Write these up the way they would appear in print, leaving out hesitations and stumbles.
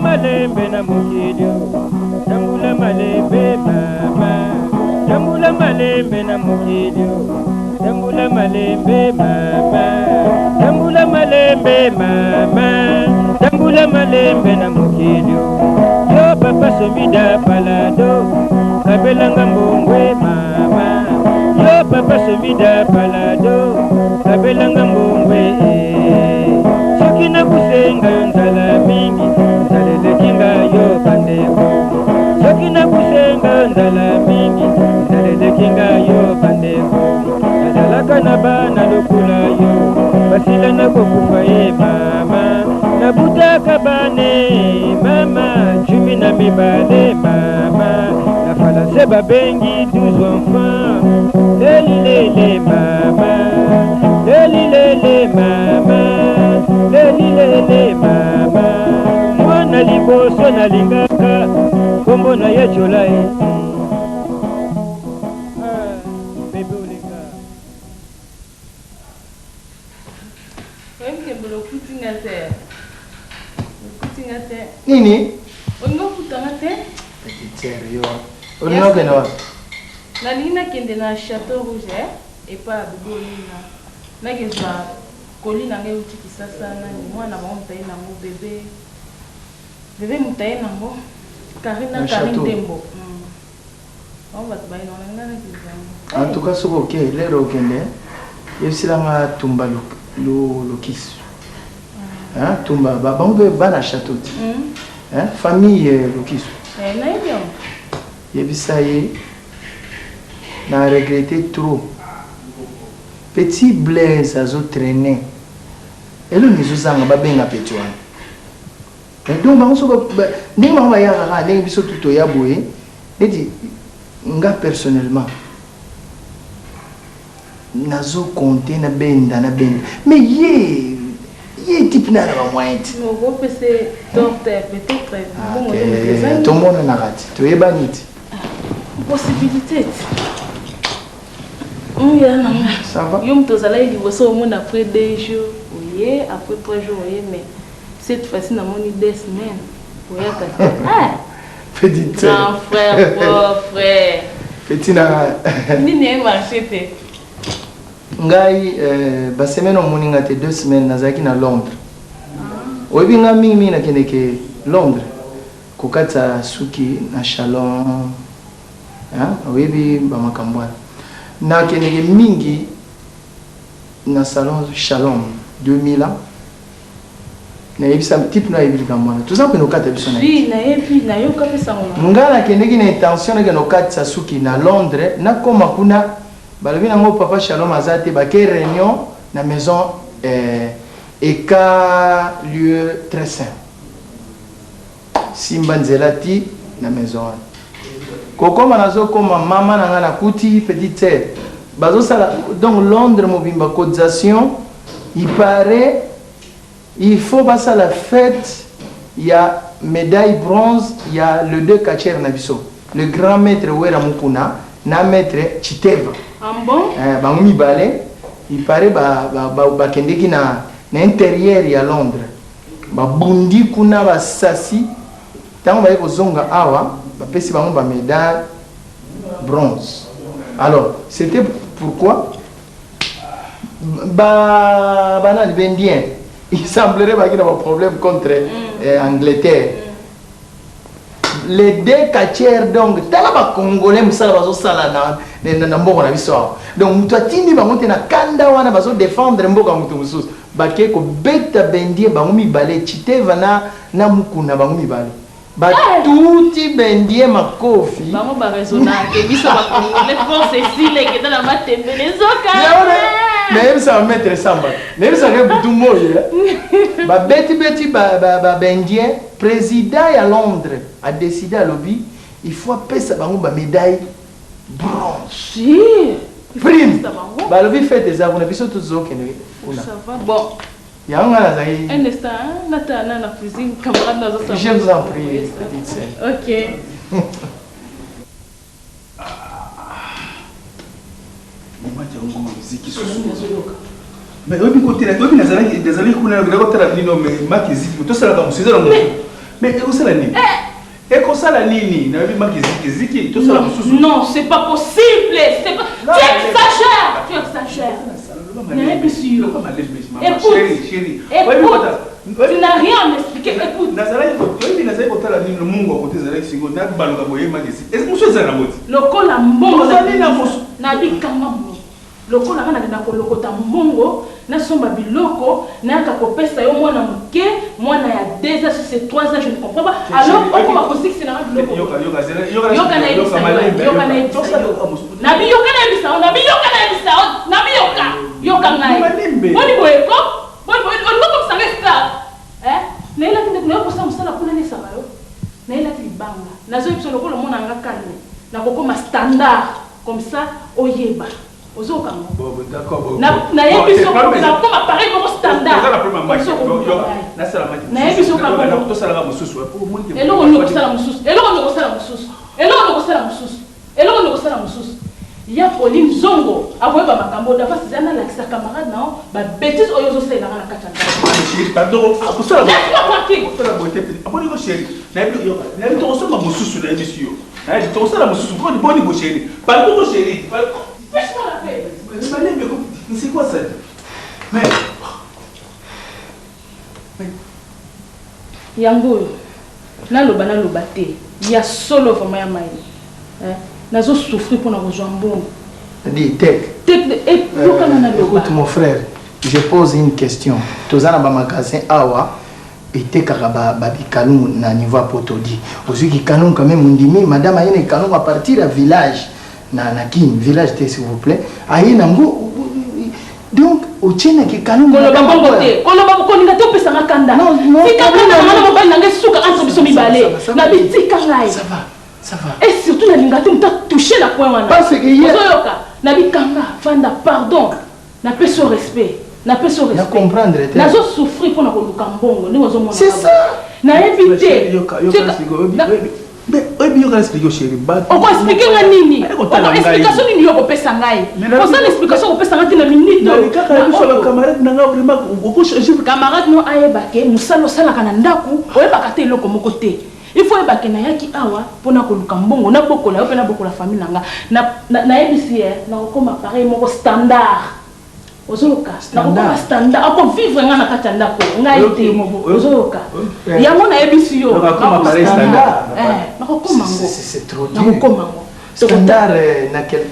malembe na mokili o, tambula malembe mama, tambula malembe na mokili o, tambula malembe mama, tambula malembe mama, tambula malembe na mokili o. Yo papa somida palado, kabelanga mbongwe mama, yo papa somida palado, kabelanga mbongwe eh. Soki nakusenga yo nzala mingi, nzala eleki nga yo bandeko. Soki nakusenga yo nzala mingi, nzala eleki nga yo bandeko. Nazalaka na bana lokola yo, basila na kokufa ye mama. Nabutaka bane mama, 12 mama. Na falanse babengi 12 enfants. Lelilele mama, lelilele mama, lelilele mama. Mwana liboso nalingaka, kombo na ye Jola ye. Ah, bebe olenga. Oyebi ke mbula okuti nga te. Okuti nga te. Nini? Olingi okuta nga te? Petite sœur yo. Olingi okende wapi? Nalingi nakende na Chateau Rouge eh, epa ya Bobo Olinga. Nakezwa colis na ngai euti Kisasa nani mwana bango moto aye nango bebe. Bebe moto aye nango. Karine na Na Karine chateau. Tembo. Bango bato baye nango nalingi nakezwa yango. En tout cas soki oke lero okende yebisela nga tumba lokisu. Hein tumba ba bango pe bana chateau ti. Hein famille lokisu. Eh nayebi yango. Yebisa ye na regrette trop. Petit Blaise azo trainer. Eloko ezo zanga ba benga petit wana. Mais donc bango soki ndenge bango bayaka kaka ndenge biso tout toya boye neti nga personnellement nazo compter na benda na benda mais ye ye type na na ba moyen ti. Mais okopesa ye tort te peut-être mbongo nde moto ezangi. Tomonanaka ti toyebani ti. Possibilité ti. Ya na nga. Ça va? Yo moto ozalaki liboso omona après deux jours oye après trois jours oye mais cette fois-ci namoni deux semaines oyaka te. Ah! Petite sœur. Grand frère, beau frère. Petit na nga. Nini e marché te? Ngai euh, ba semaine omoni nga te deux semaines nazalaki na Londres. Oyebi nga mingi mingi nakendeke Londres kokatisa suki na Chalon. Hein? Oyebi ba makambo wana. Nakendeke mingi na salon Shalom 2000 ans. Nayebisa type no ayebi likambo wana. Toza kokende kokata biso na ye. Oui, nayebi, nayoka pe sango na. Nga nakendeki na intention nakende kokatisa suki na Londres, nakoma kuna balobi na ngo papa Shalom aza te, bake reunion na maison eh, eka lieu très saint. Simba nzela ti na maison wana. Kokoma nazokoma mama na nga nakuti petite sœur bazosala donc Londres mobimba cotisation il paraît il faut basala fete ya medaille bronze ya le deux catcheurs na biso le grand maître Wera Mukuna na maître Tshiteva. Ah bon? Eh, bango mibale il paraît ba, ba, ba, bakendeki na, na intérieur ya Londres Babundi kuna ba sasi tango baye kozonga awa bapesi bango ba medaille bronze alors c'etait pourquoi ba banani ba indien il semblerait baki na ba problème contre mm. eh, Angleterre mm. les deux catcheurs donc tala ba congolais mosala bazosala na, na, na mboka na biso awa donc moto atindi bango te na kanda wana bazo défendre mboka moto mosusu Bake kobeta bendie bango mibale tshiteva na na mukuna bango mibale ba tuti bendie makofi. Bango ba raisonnaka te biso ba congolais force esila ekenda na matembele ezoka. Nayebisaka maître Samba nayebisaka ye butu moyi ba beti beti ba ba bendien president ya Londres a decide alobi il faut apesa bango ba medaille bronze. Si. Prime. Balobi fete eza kuna biso tozokende kuna. Ça va bon. Yango nga nazali. Un instant, hein? Natala na cuisine, camarade nazo sa. Je vous en prie, petite sœur. OK. Mais oyebi kotela oyebi nazalaki nazalaki kuna nakotala bino mais maki eziki tosalaka mosu eza na motu. Mais ekosala nini? Ekosala nini? Nayebi maki ziki ziki, tosala mosusu. Non, c'est pas possible. C'est pas. Tu exagères. Tu exagères. Nayebisi yo. Écoute. Chérie, Écoute. Tu n'as rien à m'expliquer. Écoute. Nazalaki, oyebi, nazalaki kotala nini, mungu akote ezalaki sikoyo nabaluka boye, maki ezi mosusu ezala nango ti. Lokola mbongo Ozali na mosu- nabikanga monoko. Lokola nga nakenda kolokota mbongo, nasomba biloko, nayaka kopesa yo mwana moke, mwana ya 2 ans, si c'est 3 ans, je ne comprends pas. Alors okoma kosikisela nga biloko. Yoka, yoka, zela, yoka. Yoka, nayebisa yo, yoka, nayebisa yo, nabi yoka, nayebisa yo, nabi yoka, nayebisa yo, nabi yoka, yoka ngai. Malembe. Boni boye ko, boni boye, olingo komisa ngai esclave? Nayelaki ndeko nayo kosala mosala kuna, nesaka yo nayelaki libanga. Nazoyebisa, lokola omona nga calme, nakokoma standard comme ça, oyeba ozoyoka ngo. Bon, bon, d'accord, bon. Nayebi Bon, so nakoma pareil moko standard. Eza na problème ya Comme maki. ça, okoluka Yoka, ngai. nasala maki. Nayebi soki Yoka, tosalaka mosusu, po omoni ke- Eloko nini okosala mosusu? Eloko nini okosala mosusu? Eloko nini okosala mosusu? Eloko nini okosala mosusu? Ya Pauline Zongo akoyeba makambo davasi. Eza nalakisa camarade na yo babêtises oyo ozosalelanga na kati ya ndako. Chérie, pardon, kosala Laisse-moi tranquille. Kosala boye te. Amoni ko, chérie, nayebi, yoka, nayebi tokosomba mosusu, nayebisi yo, nayebi tokosala mosusu. Boni, boni bo, chérie, pardon ko, chérie, pardon. Fiche-moi la paix. Malembe ko, c'est quoi ça? Mais Yango oyo naloba, naloba te ya solo vraiment ya mai. Nazosouffrir mpona kozwa mbongo. Dis, Tek. Te, yokanga naloba. Écoute mon frère, je pose une question. Toza na bamagasin awa etekaka babikalungu na niveau ya potodi. Ozwi kikalungu quand même, ondimi madame aye na ekalungu à partir ya village na Kin, village te, s'il vous plaît, aye nango, donc otie na kikalungu. Koloba bongo te, koloba kolinga te, opesanga kanda. Non, non, Tika kanda na nga na mobali nanga esuka entre biso mibale. Ça va, ça va. Na bitika ngai. Ça va, ça va. Et surtout nalinga te moto atouche na point wana. Parce que hier- Ozoyoka, nabikanga, fanda, pardon, napesi yo respect, napesi yo Na respect. comprendre te. Nazosouffrir mpona koluka mbongo ndenge ozomona. C'est ça. Nayebi te. Yoka, yoka, sikoyo, oyebi, yoka, explique yo, chérie, bato Okoexpliquer nga nini? Aye kotala ngai. Explication nini yo kopesa ngai? Mais na- Osala explication kopesa ngai te na minute oyo. Kaka Na biso oyo. bacamarade na nga, vraiment okochange. Camarade no ayeba ke mosala osalaka na ndako, oyebaka te eloko moko te. Il faut oyeba ke nayaki awa mpona koluka mbongo, nabokola yo mpe nabokola famille na nga. Nayebisi ye, nakokoma pareil moko standard, ozoyoka? Nakokoma standard, akovivre nga na kati ya ndako ngai Oyoki te. yo moko, oyoki. Ozoyoka? Eh. Yango nayebisi yo. Nakokoma pareil standard. Nakokoma ngo. C'est trop dur. Nakokoma ngo. Standard na quel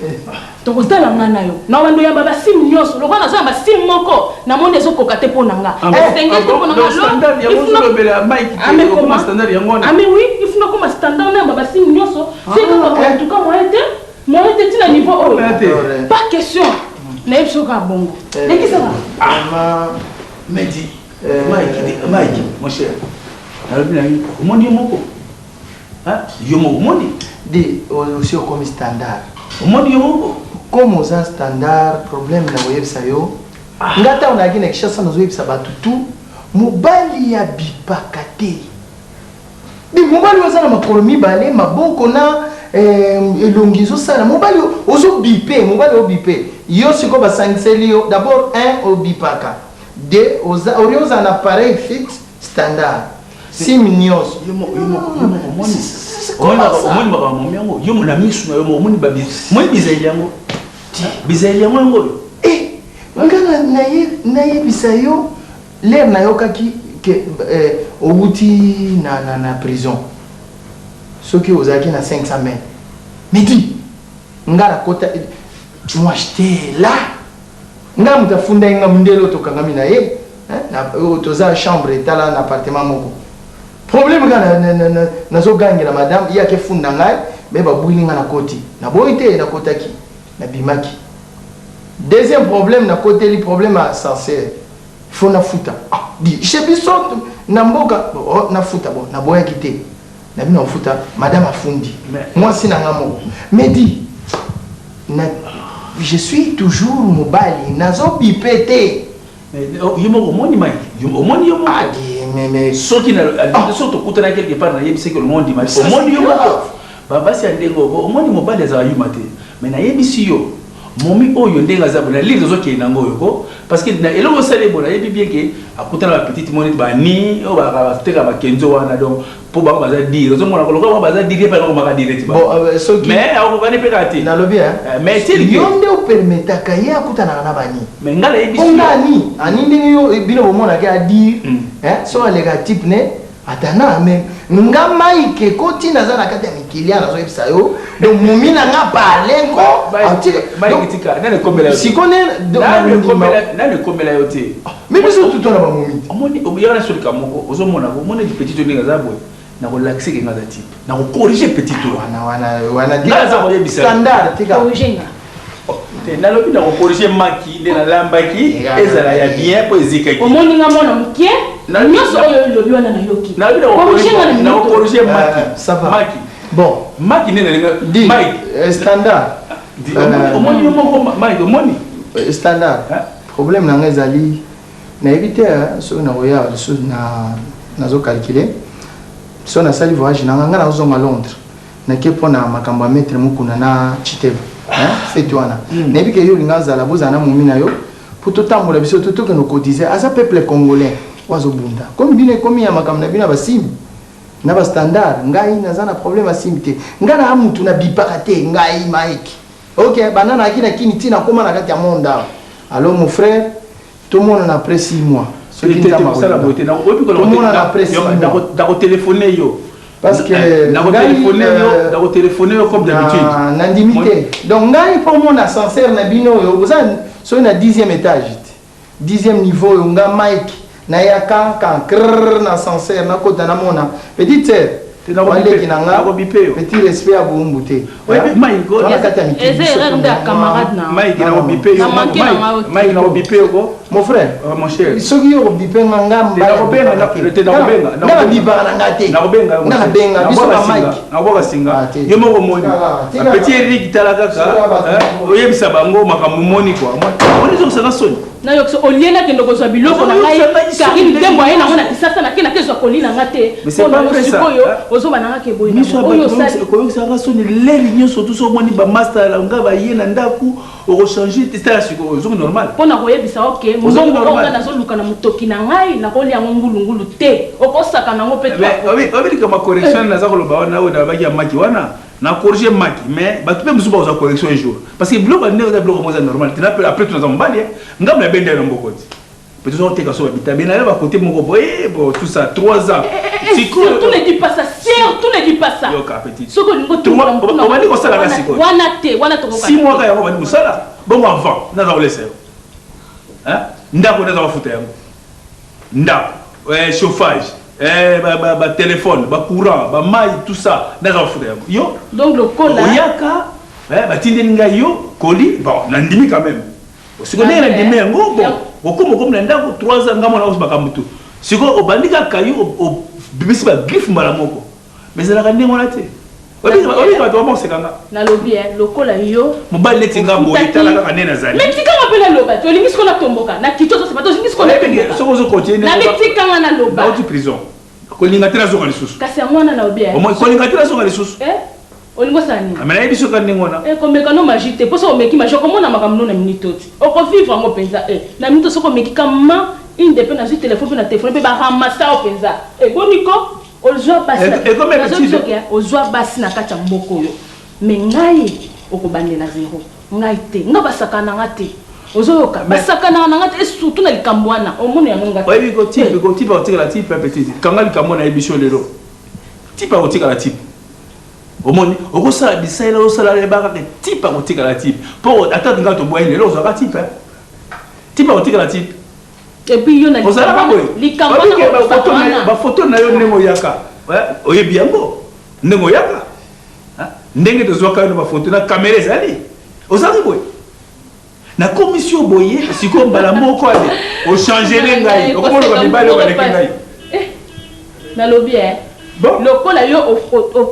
Tokotala nga na yo na bando yamba basime nyonso. Lokola naza na basime moko, namoni ezokoka te mpo na nga, esengeli te mpo na nga. Standard yango ozolobela, Mike? Ame Okoma koma standard yango wana. Ame oui, il faut nakoma standard, nayamba basime nyonso. Se kaka, en tout cas moyen te, moyen te, ntina niveau oyo. Moyen te. Pas question, nayebi soki kaka bongo lekisaka. Vraiment. Medi Mike, Mike mon cher, nalobi na yo, omoni yo moko. Hein? Yo moko omoni. Di aussi okomi standard. Omoni yo moko. Comme oza standard, problème na koyebisa yo, nga ntango nayaki na Kinshasa, nazoyebisa bato tu, mobali ya bipaka te. Di mobali oyo aza na makolo mibale, maboko na elongi ezosala, mobali oyo ozobipe, mobali oyo obipe yo sikoyo, basangiseli yo d'abord un, obipaka, deux, orio ozala na appareil fixe standard, sim nyonso. Yo moko, yo moko, yo moko omoni. C'est Omoni comment ça? Omoni makambo momi yango yo na misu na yo moko, omoni omoni bizaleli yango, bizaleli yango, yango oyo. Eh, nga nayebisa yo, lere nayokaki ke owuti na prison, soki ozalaki na 500 mètres, midi nga nakota, moi j'étais là, nga moto afundaki nga, mondele oyo tokangami na ye, hein, oyo toza chambre etala na appartement moko. Problème kaka nazogangela madame, ye akefunda ngai, me babwili nga na koti, naboyi te, nakotaki, nabimaki. Deuxième problème, nakoteli problème ya ascenseur, faut nafuta. Ah, di chez biso na mboka, oh, nafuta. Bon, naboyaki te, nabi nafuta, madame afundi mwasi na nga moko. Mais di na, je suis toujours mobali, nazobipe te. Yo moko omoni, Mike, omoni yo moko. Ah, di mais Soki soki tokutana quelque part, nayebisaki olongo ndima. Omoni yo moko, babasi ya ndenge oyo, omoni mobali azala yuma te, mais nayebisi yo. Momi oyo ndenge aza boye na livre ozokende nango oyo ko parce que na eloko osali boye nayebi bien ke akutana ba petite moni bani oyo bateka bakenzo wana donc mpo bango baza dire ozomona lokola bango baza dire mpe nakomaka dire ti bon euh, soki mais akokani mpe kaka te nalobi eh, mais ti yo nde opermetaka ye akutanaka na bani mais ngai nayebi nga ani ani ndenge yo bino bomonaka adire hmm. soki aleka type ne Ata na mais nga Mike ekoti naza na kati ya mikili ya nazoyebisa yo donc momi na nga parle ngo Mike tika nani ekomela yo siko ne nani ekomela yo te ah, mais biso tuto na bamomi te omoni oyaka na solika moko ozomona omoni petit ndenge aza boye nakolakisa ke nga aza type nakocorrige petit oyo wana wana wana naza koyebisa standard tika corrige nga te nalobi na kokorige maki nde nalambaki ezala ya bien mpo ezikaki omoni nga mwana moke nyonso oyo olobi wana nayoki nalobi na kokorige maki euh, maki bon maki nde nalinga mike euh, standard euh, omoni yo moko mike omoni standard problème na ngai ezali nayebi te soki nakoya lisusu nazokalkule soki nasali voyage na ngai ngai nazozonga londres Nake pona makambo ya maitre mukuna na tshiteva hein fete wana mm. Nayebi ke yo olinga azala bozala na momi na yo po totambola biso to tokende kotize aza peuple congolais oyo azobunda komi bino ekomi ya makambo na bino ya basimi na ba standard ngai naza na problème ya simi te ngai na mutu na bipaka te ngai Mike ok banda nayaki na kini ti nakoma na kati ya monde awa alors mon frère tomonana après 6 mois soki nzambe akolinga tomonana après 6 mois nakotelefone yo parce que eh, nakotelefone yo euh, nakotelefone yo comme d'habitude nandimi te donc ngai mpo mona ascenseur na bino oyo oza soki na 10e étage te 10e niveau oyo nga mike nayaka kan krrr na ascenseur nakota namona petite sœur Waleki na nga petit respect ya bowumbu te. Wana kati ya mikili. Eza erreur nde ya camarade na. Mike na obipe yo. Mike na obipe yo ko. Mon frère. Euh, mon cher. Soki yo obipe nga nga mbala. Nakobenga te nakobenga. Nga na bibaka na nga te. Nakobenga. Nga na benga biso ba Mike. Nakoboka singa. Ah, yo moko moni. Petit Eric tala kaka. Oyebisa bango makambo moni quoi. Moni zokosaka soni. Nayoki so olie nakende kozwa biloko na ngai Carine Tembo aye nango na Kisasa nake nake zwa colis na nga te pona yo sikoyo ozoba na nga ke boye na boye oyo osali koyokisaka nga soni leri nyonso tout so omoni ba masta na nga baye na ndaku okochange te tala sikoyo ozongi normal pona koyebisa yo ke mbongo oyo nga nazoluka na motoki na ngai nakolia yango ngulu ngulu te okosaka nango pe oyebi likambo ya correction naza koloba wana oyo nalobaki ya maki wana Na corriger maki mais batu pe mususu bakozwa correction un jour parce que biloko ya ndenge eza biloko moko eza normal te na après tout naza mobali eh ngambo na benda yo na mboko ti pe toza koteka so ba bitabe na yo ba côté moko boye bon tout ça 3 ans eh, eh, sikoyo surtout ne dis pas ça surtout ne dis pas ça yoka petit soki olingi otumbola motu na obandi kosala ka sikoyo wana te wana tokoka 6 mois ka yango obandi kosala bongo avant naza kolesa yo hein ndako naza kofuta yango Ndako, eh, chauffage, eh, ba, ba, ba téléphone, ba courant, ba mayi, tout ça, naza kofuta yango. Yo? Donc lokola oyaka, eh, batindeli ngai yo colis, bon, nandimi quand même. Sikoyo ndenge nandimi yango, bon, okoma okomi na ndako 3 ans ngai mwana ozo makambo tout. Sikoyo obandi kaka yo obimisi ba griffe mbala moko. Mais ezalaka ndenge wana te. Oyebi bato bama koseka nga. Nalobi eh, lokola yo. Mobali neti nga boye tala kaka nde nazali. Mais tika nga pe naloba te, olingi sikoyo natomboka. Na kiti ozo sepa te, olingi sikoyo natomboka. Soki ozo continuer Na mitika nga naloba. Nauti prison. Kolinga te nazonga lisusu. Kasi yango wana nalobi eh. Omoni kolinga te nazonga lisusu. Eh? Olingi osala nini? Mais nayebi soki ndenge wana. Eh, komeka no magie te. Po soki omeki magie okomona makambo no na minute oyo ti. Oko vivre yango penza eh. Na minute soki omeki ka ma inde pe nazwi telephone pe na telephone pe ba ramassa yo penza. Eh boni ko? Ozwa basi na nazo ke ozwa basi na kati ya mboka oyo mais ngai okobandela zero ngai te nga basakana na nga te ozoyoka basakanaka na nga te et surtout na likambo wana omona yango nga te. Oyebi ko type ko type akotikala type hein petite kanga likambo nayebi biso lelo type akotikala type omoni okosala bisalela osala yeba kaka type akotikala type po ata nga toboyani lelo ozwaka type hein type akotikala type. Et puis yo na ozalaka boye likambo wana ba photo na yo ndenge oyaka oyebi yango ndenge oyaka ndenge tozwaka yo na ba photo na kamera ezali ozalaki boye nakomisi yo boye sikoyo mbala moko ale ochangele ngai okomoloba mibali oyo baleki ngai eh, nalobi e lokola yo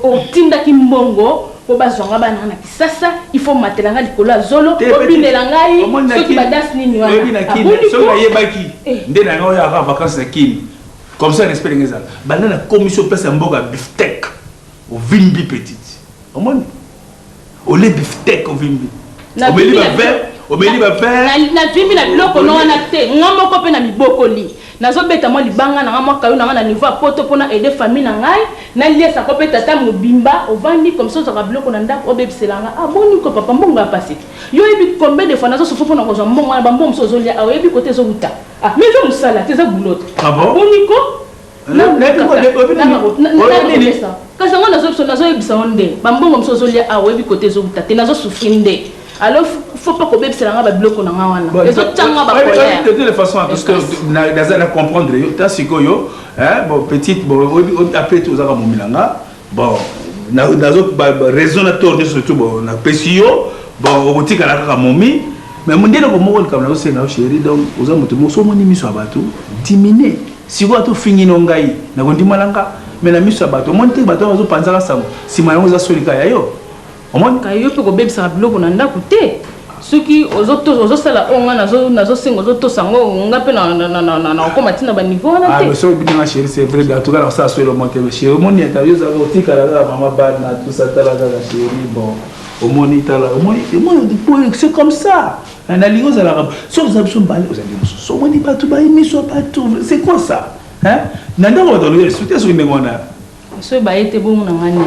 otindaki mbongo po bazwa nga bana na Kisasa il faut matela nga likolo ya zolo obinela ngai soki ba danse nini wana oyebi na kin soki nayebaki eh. nde na ngai oyo aka vacances na kin comme ça respect ndenge ezala banda na komisi opesa mboka bifteck ovimbi petite omoni ole bifteck ovimbi. Omeli ba vin, omeli ba vin. Navimbi na biloko no wana te. Nga moko pe na mibokoli. Nazobeta mwa libanga na nga, mwa caillou na nga na niveau ya poto mpo na aider famille na ngai. Naliesa ko pe tata mobimba. Ovandi comme ça ozwaka biloko na ndako obebisela nga. Ah boni ko papa, mbongo ya pasi te. Yo oyebi combien de fois nazo souffrir mpo na kozwa mbongo wana, ba mbongo mosusu ozolia awa oyebi cote ezowuta. Ah mais eza mosala te, eza boulot te. Ah bon? Boni ko? Kasi yango nazoyebisa yo nde bambongo mosusu ozolia awa oyebi kote ezowuta te, nazo souffrir nde. Alors faut pas kobebisela nga babiloko na nga wana, ezotya nga ba colère. De toute façon, parce que naza na comprendre yo ta sikoyo, bon petite, bon oyebi après tout ozaka momi na nga, bon nazo raison na tort nyonso surtout, bon napesi yo, bon okotikala kaka momi. Mais nde eloko moko likambo nazosenga yo chéri, donc oza moto moko so omoni miso ya bato dimine. Sikoyo ata ofingi no ngai nakondima na nga, mais na miso ya bato omoni te bato wana bazopanzaka sango, nsima yango eza soni kaka ya yo, omoni. Ka yo mpe kobebisaka biloko na ndako te. Soki ozosala oyo nga nazosenga ozotosa yango, nga mpe nakokoma ntina ba niveau wana te. Ah, soki obini nga chéri, c'est vrai, en tout cas nakosala so eloko te chéri, omoni ata yo ozalaka otikala kaka mama bana tout ça, tala kaka chéri, bon omoni, tala omoni, omoni, c'est comme ça. Nalingi ozalaka soki oza biso mbale ozali mosusu, omoni bato baye miso ya bato, c'est quoi ça, hein? Na ndako bato balobi soki soki ndenge wana. Soki baye te bongo na nga nini?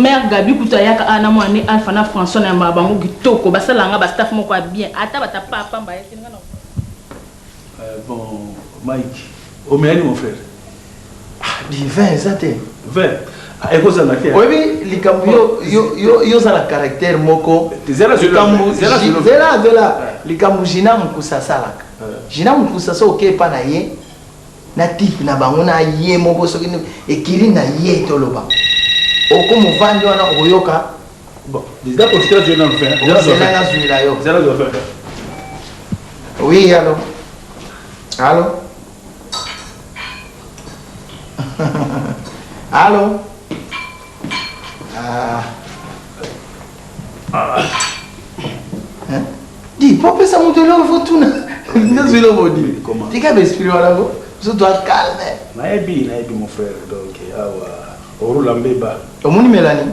Mère Gabi kutu ayaka awa na mwana ne Alpha na François, na yambaka bango kitoko, basalaka nga ba staff moko ya bien, ata bata pa pamba ye te nga na. Bon Mike, omelani mon frère? Ah, du vin eza te. Vin ekozanga te. Oyebi likambo, yo yo yo oza na caractère moko. Zela zela zela, likambo Gina Mukusa asalaka. Gina Mukusa so oke epa na ye na type na bango na ye moko, soki ekili na ye toloba okoma ovandi wana okoyoka. Bon, zela nazwela yo. Oui, allo allo allo. Ah. Hein? Di, popesa moto eloko fo tuna nazwela bodi tika baesprit wana ko biso toa calme. Nayebi, nayebi mon frère, donc awa orula mbeba. Omoni Melanie?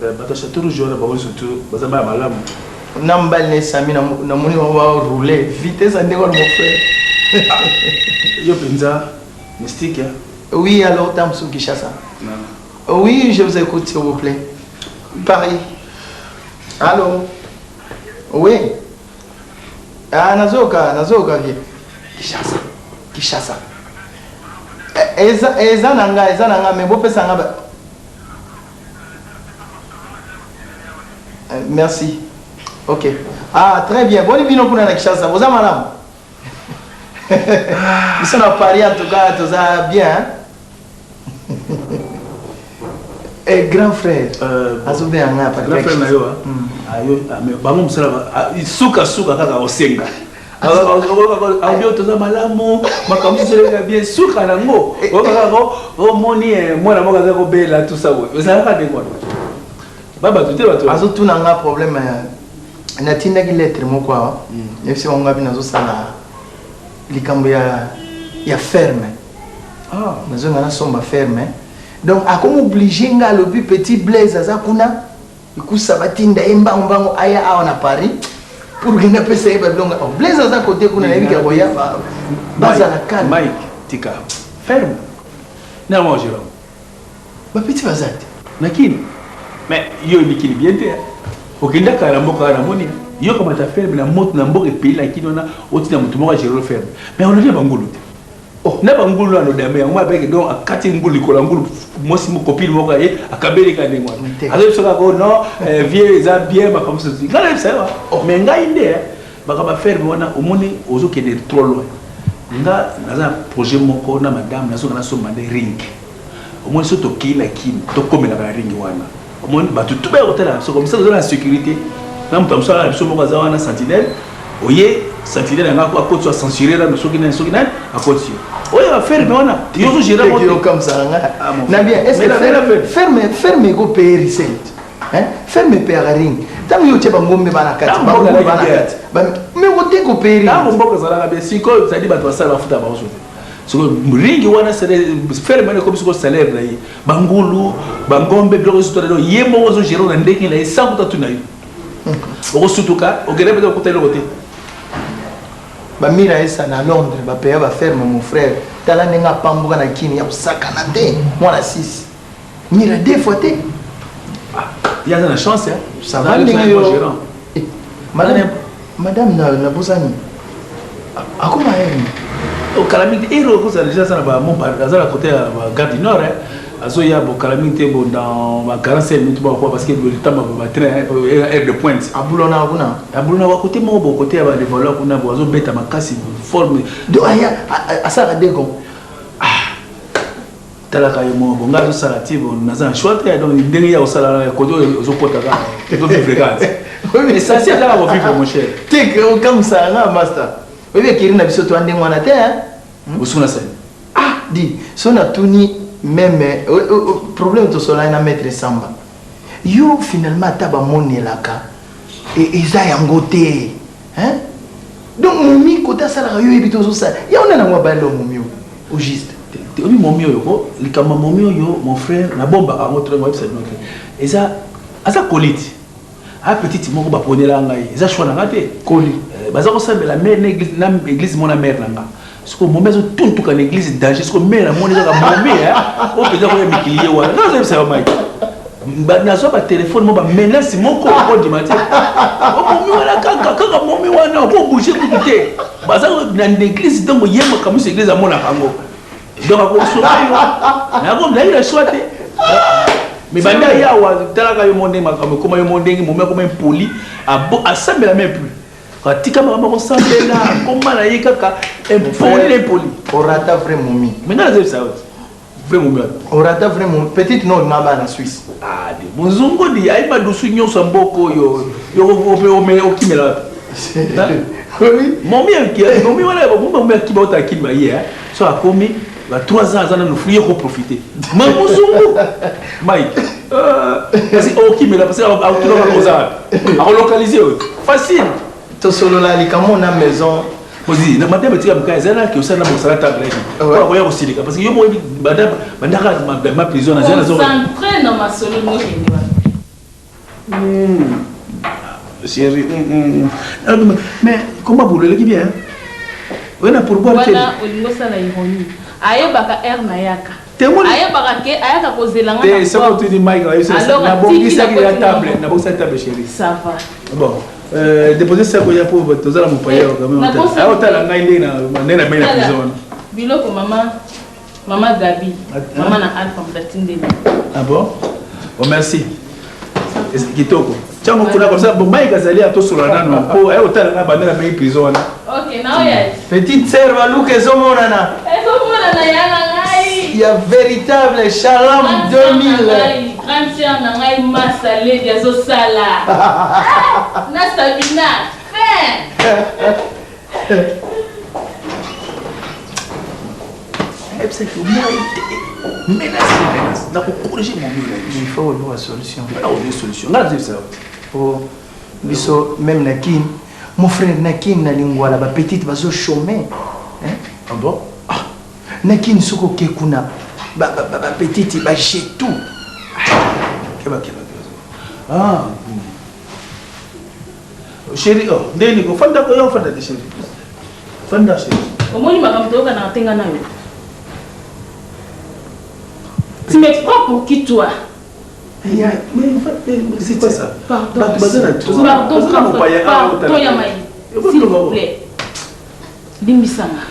Bato ya Chateau Rouge wana bango surtout baza bana malamu. Na mobali na esami namoni bango baroule vitesse ya ndenge wana mon frère. Yo mpenza mystique, hein? Oui, alors Tamsou Kinshasa. Oui, je vous écoute s'il vous plaît. Paris. Allô? Oui. Ah, nazoka, nazoka vie. Kinshasa. Kinshasa. Eza eza na nga, eza na nga, mais bopesa nga ba... Merci. Ok. Ah, très bien. Boni bino kuna na Kinshasa. Boza malamu? Biso na Paris en tout cas, toza bien, hein? Eh, grand frère. Azobenga nga pa. Grand frère na yo, ayo bango mosala suka suka kaka osenga. Aobi toza malamu, makambo mosusu eleka bien, suka nango okakako omoni mwana moko aza kobela tout ça boye, ezalaka ndenge wana ba bato te bato. Azotuna nga problème, natindaki lettre moko awa, nayebisi bango ngabi nazosala likambo ya ferme, nazonga nasomba ferme. Donc akomi oblige nga, alobi petit Blaise aza kuna ekusa, batinda ye mbango mbango aya awa na Paris pour que napesa ye babilonga. Oh, Blaise aza kote kuna, nayebi ka koya, bazala calme. Mike, tika ferme na mwa Jérôme. Bapeti baza te. Na kini, mais yo oyebi kini bien te, okendaka na mboka wana, namoni yo kamata ferme na moto na mboka epeli na kini wana, otina moto moko agérer ferme, mais olobi na bangulu te. Oh, na bangulu wana odame yango abeke, donc akati ngulu likolo ya ngulu, mwasi copine moko aye akabeleka ndenge wana, azoyebi soki ako non vie eza bien, makambo mosusu ngai nayebisa yo. Mais ngai nde makambo ya ferme wana omoni ozokende trop loin. Nga naza na projet moko na madame, nazoka nasomba nde ring. Omoni so tokei na kini, tokomelaka na ring wana, omoni bato tu baya kotala biso comme ça, toza na sécurité na moto ya mosala na biso moko aza wana sentinelle. Oye sentinelle yanga akoti, acensuré nano soki nani soki nani akoti yo oyo baferme wana yo ozogérer. Yokamsaka nga na bien. Est ce que ferme, ferme ekopaye recette, ferme epeyaka ring? Ntango yo otie bangombe bana kati, bangombe bana kati, mais kote kopaye ring. Ntango mboka ezalaka bien, sikoyo ezali bato basala bafuta bango so te. Sikoyo ringi wana, ferme wana ekomi sikoyo salaire na ye, bangulu, bangombe, biloko nyonso tolelo ye moko ozogérer na ndenge na ye sans kuta tuna yo. Okosutuka, okende mpenza kokuta eloko te. Ba Mira Esa na Londres ba paya ba ferme mon frère tala ndenge apambuka na kin ya kosakana te mwana 6 Mira deux fois te. Ah, ye aza na chance hein. Ça va ndenge yo. Eh, madame madame na na bosani. Akoma ye. Okala mingi te ero okozala deja aza na ba mont aza na côté ya ba gare du nord hein. Azoya bokala mingi te bo dans ba 45 minutes bakoya parce que le temps ba train heure de pointe. Abulona kuna. Abulona wa côté moko bo côté ya ba Levallois kuna bo azobeta makasi forme. Donc aya asala dego. Ah talaka yo moko ngai azosala ti bon naza na choix te donc ndenge ya kosala kote oyo ozokota kaka ozovivre kaka essentiel kaka kovivre mon cher. Te okamwisaka nga master. Oyebi ekiri na biso toa ndenge wana te hein. Osuna sani. Ah di so natuni meme problème tosolani na maître Samba. Yo finalement ata bamonelaka eza yango te. Hein? Donc momi kota asalaka yo yebi te ozosala. Ya ona nango abali lo momi au juste. Te obi momi oyo ko likambo momi oyo mon frère na bombaka yango trop ngoyebisa bino te. Eza aza koliti. A petite moko baponela ngai eza choix na nga te. Koli. Baza kosambela mère na église na église mona mère na nga. Siko momi azotuntuka na église danger siko mère amoni kaka momi hein. Oyo mpenza koya mikili ye wana. Nga nazoyebisa yo Mike. Nazwa ba téléphone mo ba menace moko okondima te. Momi wana kaka kaka momi wana oko bouger kutu te. Baza na église donc ye makambo nyonso église amonaka yango. Donc akosoka yo. Nako nayi na choix te. Mais banda yawa talaka yo mo ndenge makambo ekoma yo mo ndenge momi akoma impoli asambela même plus. Atika makambo akosambela akoma na ye kaka impoli na impoli. Orata vrai momi. Mais nga nazebisa yo te. Vrai momi wapi? Orata vrai momi. Petite no olinga bana na Suisse. Ah de mozungu di ayi madusu nyonso ya mboka oyo yo okimela wapi? Oui. Momi momi wana momi akiba ota akima ye hein. So akomi ba 3 ans aza nanu fruit ko profiter. Ma mozungu Mike. Parce que okimela parce que akutuna oza wapi? Akolocaliser oyo. Facile. Tosolola likambo na maison. Ozi na madame tika mukaya zana ki osala mosala table yaki. Kwa koya kosilika parce que yo moyebi madame bandaka ma prison na zana zo. Concentré na masolo no kende wapi. Chérie, mais comment vous le bien? Oye na pourboire te. Wana olingo sala ironie. Ayebaka heure na yaka. Ayebaka ke ayaka kozela nga na. Te soki otuni Mike ayebisa nabongisaki ya table, nabongisaki table chérie. Ça va. Bon. Déposer ça koya po tozala mopaya quand même. Ayo tala ngai ndenge na ndenge na na prison wana. Biloko mama mama Gabi, mama na Alpha mtatindeli. Ah bon? Bon merci. Kitoko. Tiango kuna comme ça bon Mike azali atosola nano po ayo tala ngai banda na bengi prison wana. OK, na oya. Petite sœur baluka ezomonana. Ezomonana ya na ngai. Ya véritable Shalom 2000. Grande sœur na ngai Massa Lady azosala. Na Sabina. Fin. Ayebisaki yo moi te menace menace nakocorrige momi na Il faut oluka solution. Nakozwa solution ngai nazoyebisa yo te. Po biso même na Kin, mon frère na Kin na Lingwala ba petite bazo chômer. Hein? Ah bon? Ah, na Kin soki oke kuna ba ba ba petite ba jetou. Keba keba keba. Ah. Chérie, oh, ndeni ko fanda ko yo fanda te chérie. Fanda chérie. Omoni makambo toyoka na tenga na yo. Tu me prends pour qui toi? Mais en fait, c'est quoi ça? Pardon. Pardon, pardon, ya mai. S'il vous plaît. Limbisanga.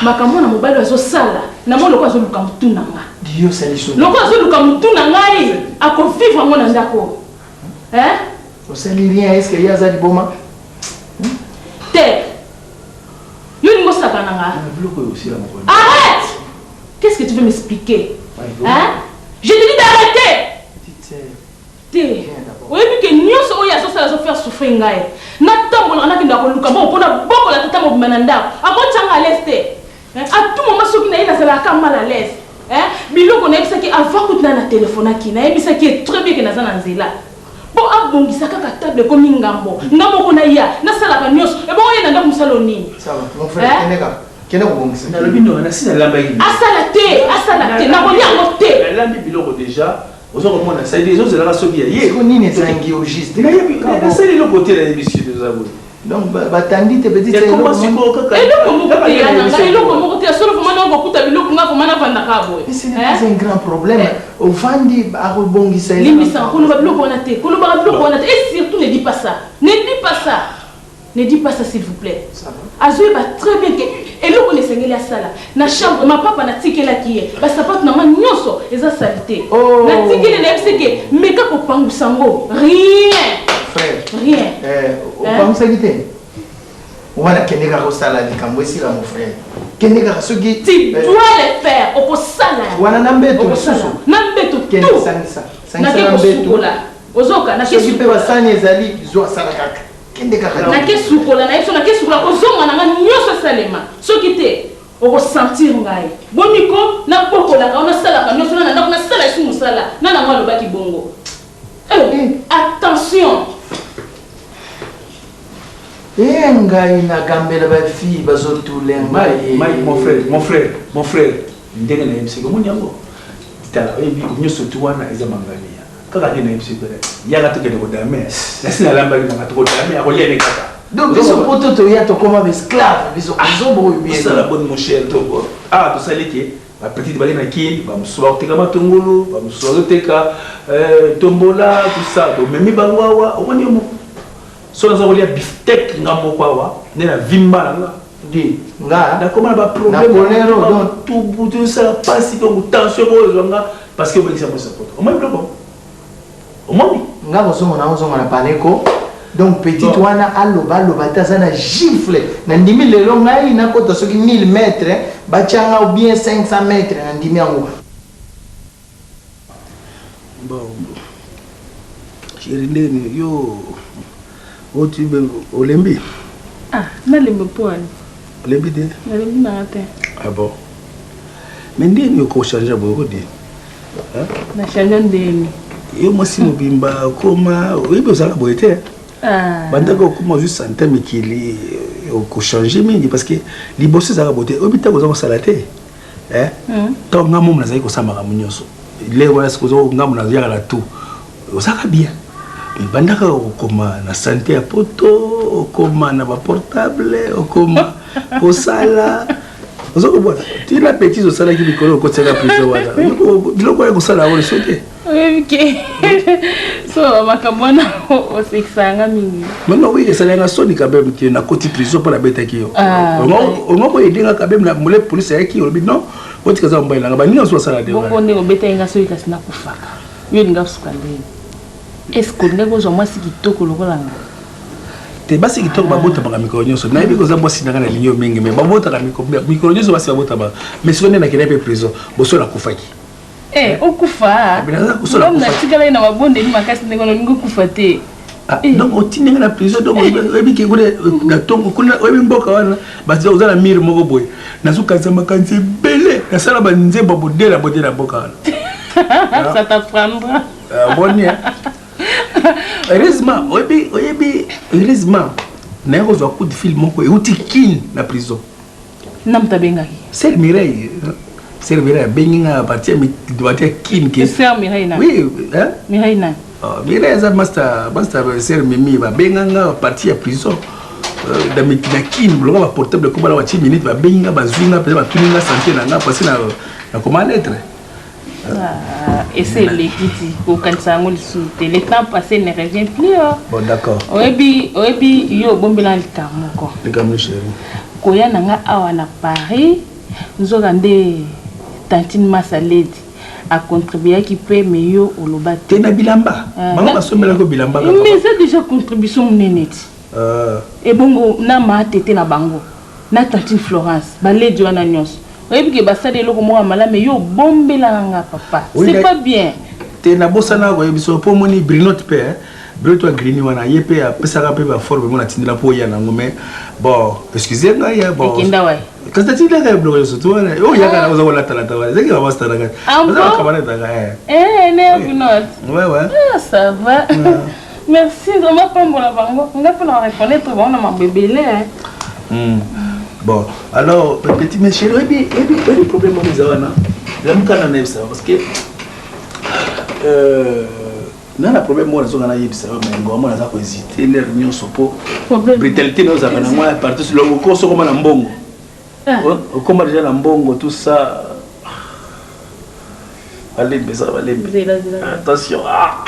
Makambo na mobali azosala na mwa lokola azoluka motu na nga. Dieu sali Lokola azoluka motu na ngai akovivre yango na ndako. Hein? Osali rien, est-ce que ye aza liboma? Te. Yo olingi osaka na nga? Biloko oyo osila moko. Arrête! Qu'est-ce que tu veux m'expliquer? Hein? Je te dis d'arrêter! Te. Oyebi ke nyonso oyo azosala azofaire souffrir ngai. Natambolaka nakendaka koluka mbongo mpo nabokola tata mobimba na ndako. Akotia nga à l'aise te. À tout moment soki na ye nazalaka mal à l'aise. Biloko nayebisaki avant kutu na na telephonaki nayebisaki ye très bien ke naza na nzela. Po abongisa kaka table ekomi ngambo. Nga moko naya, nasalaka nyonso. Ebongo ye na ndako mosala oyo nini? Ça va, mon frère, kende kaka. Kende kobongisa. Nalobi no, nasi nalambaki. Asala te, asala te. Nakolia yango te. Nalambi biloko déjà. Ozo komona, ça dit ezozelaka soki ya ye. Siko nini ezangi au juste? Nayebi, nasali eloko te, nayebi si toza boye. Donc batandi te petit. Ekoma sikoyo kaka eloko moko te ya na ngai, eloko moko te ya solo. Vraiment na kokuta biloko nga, vraiment navandaka boye. Mais ce n'est pas un grand problème. Ovandi, akobongisa. Limbisaka, koloba biloko wana te, kolobaka biloko wana te. Et surtout ne dis pas ça, ne dis pas ça, ne dis pas ça, s'il vous plaît. Azoyeba très bien ke eloko na esengeli asala na chambre. Mapapa natikelaki ye, basapato na nga nyonso eza saleté. Oh. Natikeli, nayebisi ke meka kopangusa yango, rien. Frère. Rien. Eh, opangusaki te wana. Kende kaka osala likambo esila, mon frère, kende kaka soki Tu dois le faire, okosala yango. Wana na mbeto. Okosala. Lisusu. Na mbeto. Kende. Tout. Sangisa, sangisa. Nake na mbeto. Kosukola, ozoka nake Soki mpe sukola. basani ezali, zwa, asala kaka, kende kaka. Nake sukola na ye biso, nake sukola, kozonga na nga nyonso esalema. Soki te, okosentir ngai boniko. Nabokolaka o, nasalaka nyonso na na ndako, nasala esi mosala na nango. Alobaki bongo. Eh, attention. E ngai nagambela bafille bazotule ngai. Mike, mon frère, mon frère, mon frère, ndenge nayebisaki, omoni yango, tala, oyebi nyonso tu wana eza mangania kaka nde nayebisi pene. Yaka tokende kodame, nasi nalambaki nanga, tokodame, akolia ne kaka. Donc biso poto toya, tokóma baesclave biso, ozoboyo bien. Osala boni, mon cher? Togo awa tosali ke bapetite bake na Kini, bamosusu bakoteka matungulu, bamosusu bazoteka tombola, tout ça. Tomemi bango awa, omoni yo moko. So naza kolia bifteck nga moko awa nde na vimba na nga. Di nga. Nakoma na Na kolero, donc. Baproblème, tosala mpasi, donc tension oyo ezwa nga parce que obengisa mwasi ya poto. Omoni biloko, omoni. Nga kozonga na ozonga na paleko. Donc petite Bon. wana aloba, aloba te, aza na gifle. Nandimi lelo ngai nakota soki 1000 mètre batianga ou bien 500 mètre, nandimi yango. Bon, chéri, ndeni yo oti olembi? Ah, nalemba mpo wani? Olembi te? Nalembi nanga te. Ah bon, mais ndeni okochange boye kodi? Nachange ndeni? Yo mwasi mobimba okoma, oyebi ozalaka boye te. Ah. Bandako okoma, ozwi sante mikili, okochange mingi parce que liboso ezalaka boye te. Oyebi ntango oza kosala te, ntango nga momo nazali kosala makambo nyonso lelo wana, sikoyo ngambo nazalaka na tout, ozalaka bien. Mais bandaka okoma na sante ya poto, okoma na baportable, okoma kosala, oza kobwana tina petite osalaki mikolo okotiaka prison wana, biloko wana kosala yango liso te. Oyebi ke so makambo wana osekisaka nga mingi. Mama, oyi esalanga soni quand même ke nakoti prison mpo nabetaki yo. Ah, ongo koyedenga quand même na mole polise ayaki, olobi non, otika eza mobali nanga, baninga mosusu basala de. Bongo ndenge obetaki nga, soki kasi nakufaka, yo olinga kosuka ndenge? Est-ce olingaki kozwa mwasi kitoko lokola nga? Te, basi kitoko babotamaka mikolo nyonso. Nayebi koza mwasi nanga, nalingi yo mingi, mais babotaka mikolo nyonso, basi babotamaka. Mais sikoyo nde nakendaki mpe prison, boso nakufaki. Eh, okufa? Mais naza kosola. Ngam kufa. Natikalaki na mabondeli makasi ndenge wana, olingi okufa te. Ah, donc otindi nga na prison. Donc oyebi ke kuna na ntongo kuna, oyebi mboka wana, bato oza na mire moko boye, nazokanisa makanisi ebele, nasala banzembo ya bodela bodela mboka wana. Ça t'apprendra. Ah, boni, hein? Heureusement, oyebi, heureusement naye kozwa coup de fil moko euti Kine na prison. Na moto abengaki? Sœur Mireille, sœur Mireille abengi nga à partir ya Kine ke Sœur Mireille na Oui, hein? Mireille na Oh, Mireille aza master sœur Mimi. Babenga nga à partir ya prison na Kine, biloko baportable ekobala batie minute, babengi nga, bazwi nga mpenza, batuni nga santé na nga parce na nakoma lettre. Ah, ese eleki ti kokanisa yango lisusu te. Le temps passé ne revient plus, oh. Bon, d'accord. Oyebi, yo obombela likambo moko. Likambo, chéri? Koya na nga awa na Paris, nzoka nde tantine Masa Ledi acontribuaki mpe, me yo oloba te. Te, na bilamba. Ah, bango basombelaki bilamba kaka. Mais eza déjà contribution monene ti. Ah, Ebongo na maa tete na bango na tantine Florence, baledi wana nyonso, oyebi ke basali eloko moko ya malamu, yo obombelaka nga, papa. Oui, c'est pas bien. Te, nabosana koyebi so mpo omoni Brinote mpe, hein. Brinote wa Grini wana, ye mpe apesaka mpe baforme mo natindela mpo oya nango. Mais bon, excuse ngai, hein, bon. Ekenda wapi? Kasi natindaka ye biloko nyonso tu wana oyo yaka na oza kolatalata wana, ezaki bamaster na kati. Ah bon? Baza bakabanetaka, eh. Eh, ne Brinote? Ouais. Ah, ça va, merci vraiment. Pambola bango, nga mpo na reconnaître bango na mambo ebele, hein. Bon, alors, petit, mais chéri, oyebi problème moko eza wana, lamukana na yebisa parce que Euh, na na problème moko nazonga nayebisa yo mais ngoma naza kohésite lere nyonso mpo brutalité nayo ozalaka nango ya partout longoko sokoma na mbongo ah. okoma déjà na mbongo tout ça balembe eza balembe attention ah.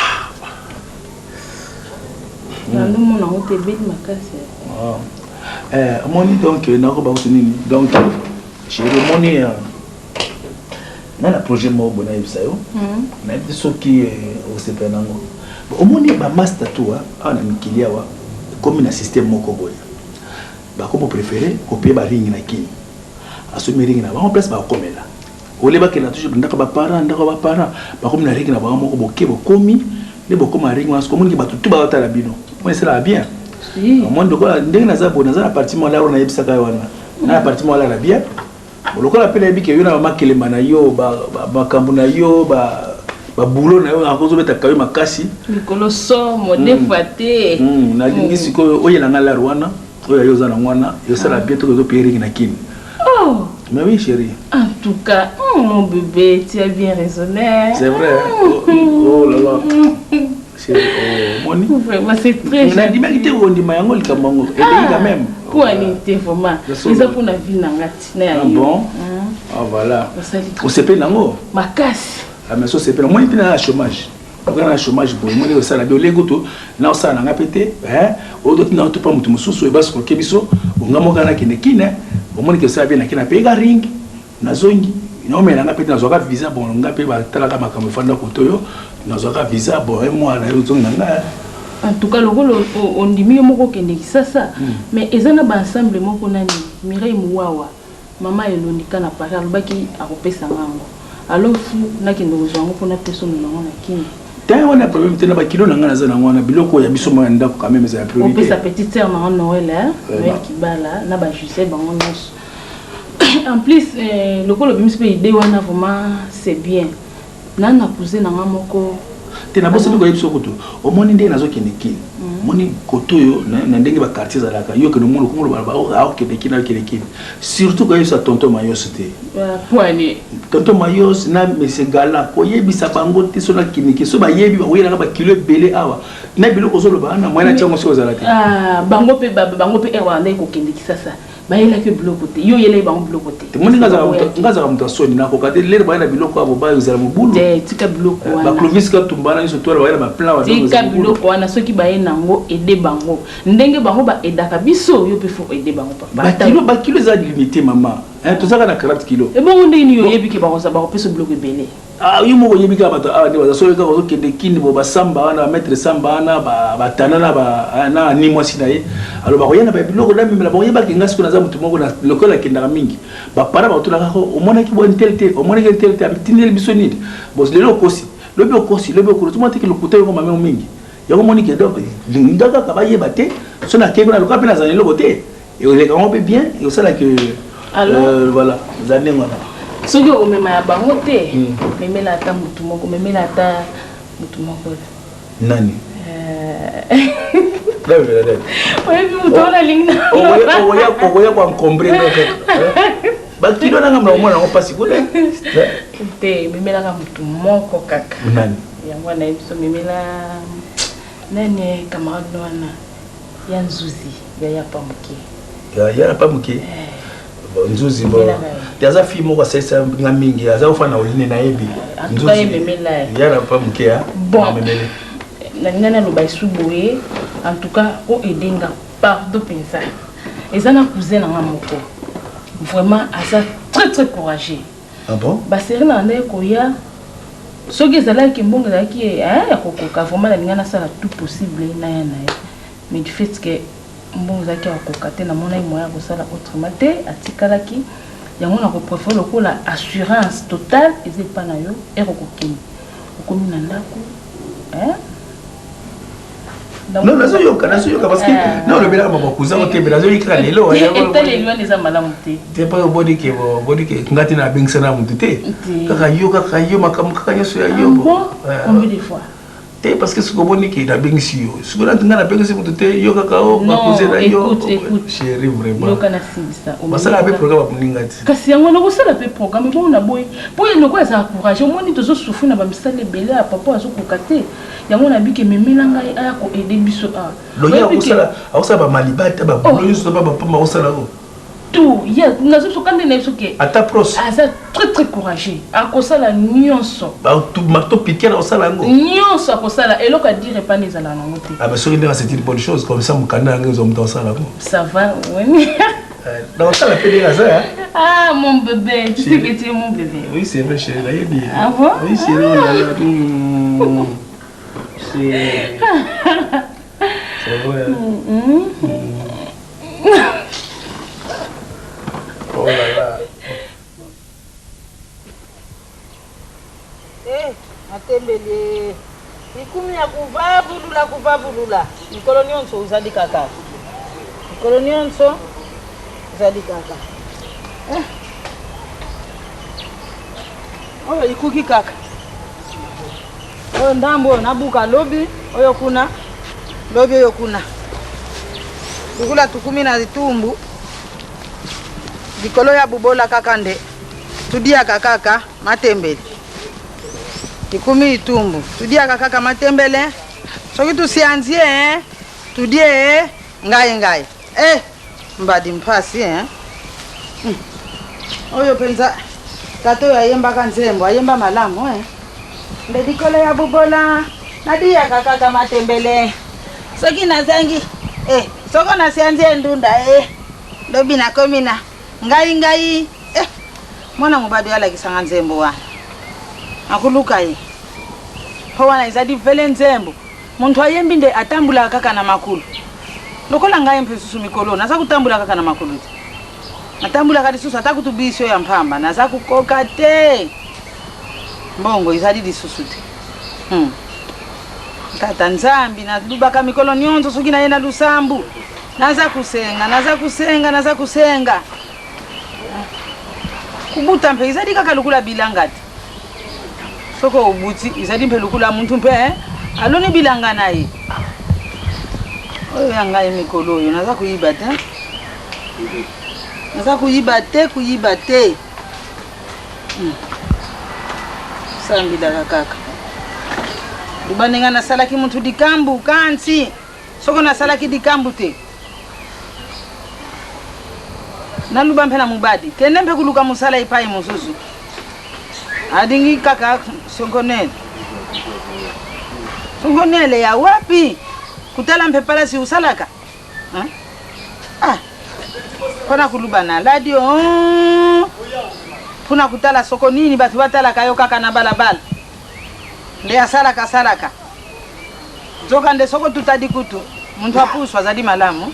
Nazomona yango te ebeli makasi. Ah. Eh, omoni donc nakoba kutu nini donc chéri omoni euh, nga na projet moko boye nayebisa yo hmm. nayebi te soki eh, osepela nango omoni bamaster to ah, awa na mikili awa ekomi na système moko boye bakomo préféré kopeye baringi na kini asombi ringi na bango place bakomela ole bakenda toujours ndako ba parents ndako ba parents bakomi na ringi na bango moko boke bokomi nde bokoma ringi wana soki omoniki bato tu bazotala bino moni esalaka bien omoni lokola ndenge naza boye naza na parti moko laro nayebisaka yo wana na na parti moko alala bien lokola mpe nayebi ke yo na bamakelema na yo makambo na yo babulo na yo akozobeta kayo makasi likolo somo hmm. defa te hmm, nalingi hmm. sikoyo oyela nga laro wana oyo yo oza nango wana yosala bien toki ozopeye ringi na kini Oh. Mais oui, chérie. En tout cas, oh, mon bébé, tu as bien raisonné. C'est vrai. Hein? Oh, oh là là. Chérie, oh, moni. Vraiment, c'est très gentil. Nandimaki te kondima yango likambo yango. Elengi quand même. Mpo ani te vraiment. Eza mpo na vie na nga tina ya ah yo. Bon. Ah voilà. Osepeli nango? Makasi. Ah mais osepeli. Moni mpe na chômage. okoya na chômage boye moni osala bi oleki kutu na osala na nga mpe te ototinda otopa moto mosusu oyo basikoke biso onga moko nakende kine omoni ke osala bien nakende napeyeka ring nazongi naomela nga mpe te nazwaka visa bon nga mpe batalaka makambo efanda kote oyo nazwaka visa bon un mois naye ozongi na nga. En tout cas lokola ondimi yo moko okende kisasa hmm. Mais eza na baensemble moko nani Mireille Muwawa mama Elondika na Paris alobaki akopesa nga yango. Alors fou nakende kozwa yango mpo napesa omema yango na Kin. Te wana problème te na bakilo na ngai naza nango wana biloko ya biso mwa ya ndako quand même ezala priorité. Opesa petite sœur na nga Noël hein? Noël Kibala na ba Gisèle bango nyonso. En plus eh, lokola obimisi mpe idée wana vraiment c'est bien. Na na cousin na nga moko. Te nabosani koyebisa yo kutu omoni ndenge nazokende kin mm. omoni kote oyo na ndenge bakartier ezalaka yo okende omoni okomona baloba aokende kin aokende kin surtout koyebisa tonton mayos te tonton mayos na monsieur gala koyebisa bango te so nakende kin so bayebi bakoyelaka bakilo ebele awa na biloko ozoloba wana moyen na tiango soki ozala te ah, bango mpe bango mpe ere wana kokende kisasa Bayelaki yo biloko te. Yo oyelaki bango biloko te. Omoni nga azalaka moto ya soni nakoka te lere baya na biloko abo bayo ezala mobulu. Te tika biloko eh, wana. Ba Clovis Katumba na nyonso tola baya na ba plan wana. Tika biloko wana soki baye nango aide bango. Ndenge bango ba aidaka biso yo pe faut aider bango papa. Ba kilo ba kilo eza limité mama. Hein tozaka na 40 kilo. Ebongo ndenge nini oyebi ke bakoza bakopesa biloko ebele. Ah, yo moko oyebi kaka bato awa nde baza soki kaka ozokende kini bo basamba wana bamaitre samba wana batana na na ani mwasi na ye alo bakoya na babiloko na memela bango yebaki nga sikoyo naza moto moko lokola akendaka mingi bapara bakotunaka ko omonaki bo ntel te omonaki ntel te atindeli biso nini bo lelo okosi lobi okosi lobi okosi omona teke lokuta yoko mamemo mingi yango omoni ke donc linga kaka bayeba te so nakei kuna lokola mpe nazala eloko te Ekoleka yango mpe bien, ekosala que euh, voilà, eza ndenge wana. Soki okomema ya bango te, hmm. memela ata motu moko, memela ata motu moko. Nani? Euh. Oyebi moto wana alingi na. Okoya ko encombre nga kaka. Bakilo nanga mna omona yango mpasi kuna. Te, memelaka motu moko kaka. Nani? Yango wana yebi so memela nani camarade wana. Ya nzuzi ya ya pa moke. Ya ya pa moke. Eh. Nzuzi bo. Te aza fille moko asalisa nga mingi aza ofana na oline nayebi. Eh, en tout cas ye memela ye. Ya na pa moke ya. Bon. Memele. Nalinga naloba esu boye en tout cas o aider nga pardon penza. Eza na cousin na nga moko. Vraiment aza très très courageux. Ah bon? Ba série na ndaki koya soki ezalaki mbongo ezalaki eh, ya kokoka vraiment nalinga nasala tout possible naya na ye mais du fait que mbongo ezalaki ya kokoka te namonaki moyen ya kosala autrement te atikalaki yango na kopréfère lokola assurance totale eza epa na yo ere okokende okomi na ndako eh? Non, nazoyoka nazoyoka parce que ah. na olobelaka mama cousin ngo te mais nazoyoki kaka lelo. Etaleli wana eza malamu te. Te mpo oboni ke oboni ke nga te nabengisa na motu te. Kaka yo kaka yo makambo kaka nyonso ya yo. Ah, combien de fois? Te parce que soki omoni ke nabengisi yo, soki nati ngai nabengisi moto te, yo kaka o bakoze na yo. Chéri vraiment. Yoka nasilisa. Basala mpe programme ya moninga te. Kasi yango nakosala mpe programme bongo na boye. Mpo ye lokola azala courage, omoni tozosufri na bamisala ebele ya papa azokoka te. Yango nabiki ememela ngai aya ko aider biso awa. Loye akosala akosala ba malibata ba boulot nyonso ba pamba akosala yango. Tout ye nazo biso kande na biso ke ata pros aza très très courageux akosala nyonso. Ba tout marteau piquer akosala yango. Nyonso akosala eloko ya dire epana ezala nango te. Ah mais soki ndenge c'est une bonne chose comme ça mokanda yango ezwa moto akosala yango. Ça va oui. Nakosala mpe ndenge aza. Ah mon bébé, tu sais que tu es mon bébé. Oui c'est vrai chérie, nayebi. Ah bon? Oui chérie, oh là là. Mmh. C'est c'est vrai. Hein? Mmh. Mmh. Oh là là. Eh, matembele ikumi ya kuvavulula kuvavulula mikolo nyonso ozali kaka mikolo nyonso ozali kaka eh. Oyo ikuki kaka oyo ndambo oyo nabuka lobi oyo kuna lobi oyo kuna lukula tukumi na litumbu likolo ya bubola kaka nde tudiaka kaka matembele ikumi litumbu tudiaka kaka matembele soki tusianzie eh, tudie eh, ngai ngai eh, mbadi mpasi eh. Hmm. Oyo mpenza tata oyo ayembaka nzembo ayemba malamu eh. Nde likolo ya bubola nadiyaka kaka matembele soki nazangi eh, soko nasianzi endunda eh, lobi nakomi na ngai ngai eh, mwana mobali oyo alakisanga nzembo wana nakoluka ye mpo wana ezali vele nzembo Muntu ayembi nde atambulaka kaka na makulu. Lokola ngai mpe lisusu mikolo oyo naza kutambola kaka na makulu te. Natambulaka lisusu ata kutu bisi oyo ya mpamba naza kukoka te. Mbongo ezali lisusu te. Hmm. Tata Nzambi nalubaka mikolo nyonso soki naye na lusambu naza kusenga naza kusenga naza kusenga kubuta mpe ezali kaka lokola bilanga te. Soko obuti ezali mpe lokola muntu mpe eh, aloni bilanga na ye. Oyo ya ngai mikolo oyo naza koyiba te, naza koyiba te, koyiba te. Hmm. Sambilaka kaka luba ndenge nasalaki muntu likambu kanti soko nasalaki likambu te naluba mpe na mobali kende mpe koluka mosala epai mosusu alingi kaka sonkonele sonkonele ya wapi kutala mpe palasi osalaka ah mpona koluba na radio mpona kutala soko nini bato batalaka yo kaka na balabala nde asalaka asalaka Nzokande soko tutadi kutu muntu apusu azali malamu.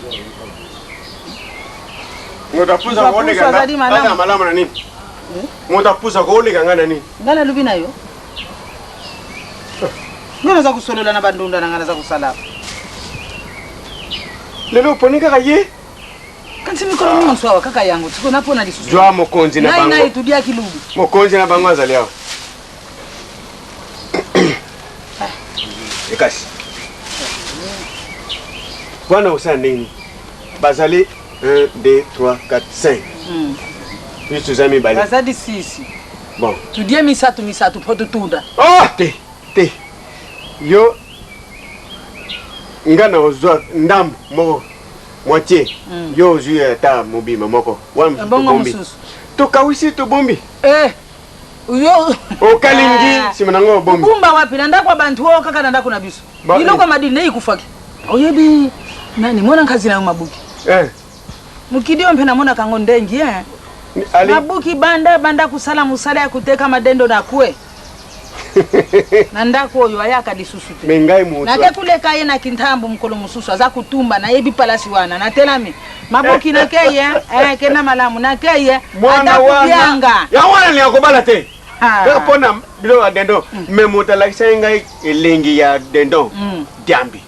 Moto apusu akoleka azali malamu. malamu na nini? Moto apusu akoleka nga na nini? Nga nalobi na yo. Nga naza kosolola na bandunda na nga naza kosala. Lelo oponi kaka ye? Kanisi mikolo nyonso awa kaka yango sikoyo napona lisusu. Zwa mokonzi na bango. Ngai ngai tudiaki lubu. Mokonzi na bango azali awa. Ekasi wana osala ndenge nini? Bazali 1 2 3 4 5 biso toza mibale bazali 6 bon tudie misato misato mpo totunda oh te te yo nga na ozwa ndambo moko moitié mm. yo ozwi ata mobimba moko wana tobombi tokawisi tobombi eh. Yo okalingi ah. nsima nango obombi kumba wapi na ndako ya bantu oyo kaka na ndako na biso biloko ya madili nde ikufaki oyebi nani mwana nkazi na yo mabuki eh. mokili oyo mpe namonaka yango ndengi eh. mabuki banda banda kosala mosala ya koteka madendo na kwe na ndako oyo ayaka lisusu te nake kuleka ye na kintambo mokolo mosusu aza kotumba nayebi palasi wana natelami Maboki na keye eh, kenda malamu na keye mwana wana yango wana alinga kobala te kaka mpo na biloko ya dendon mm. me moto alakisaki ngai elengi ya dendon mm. diambi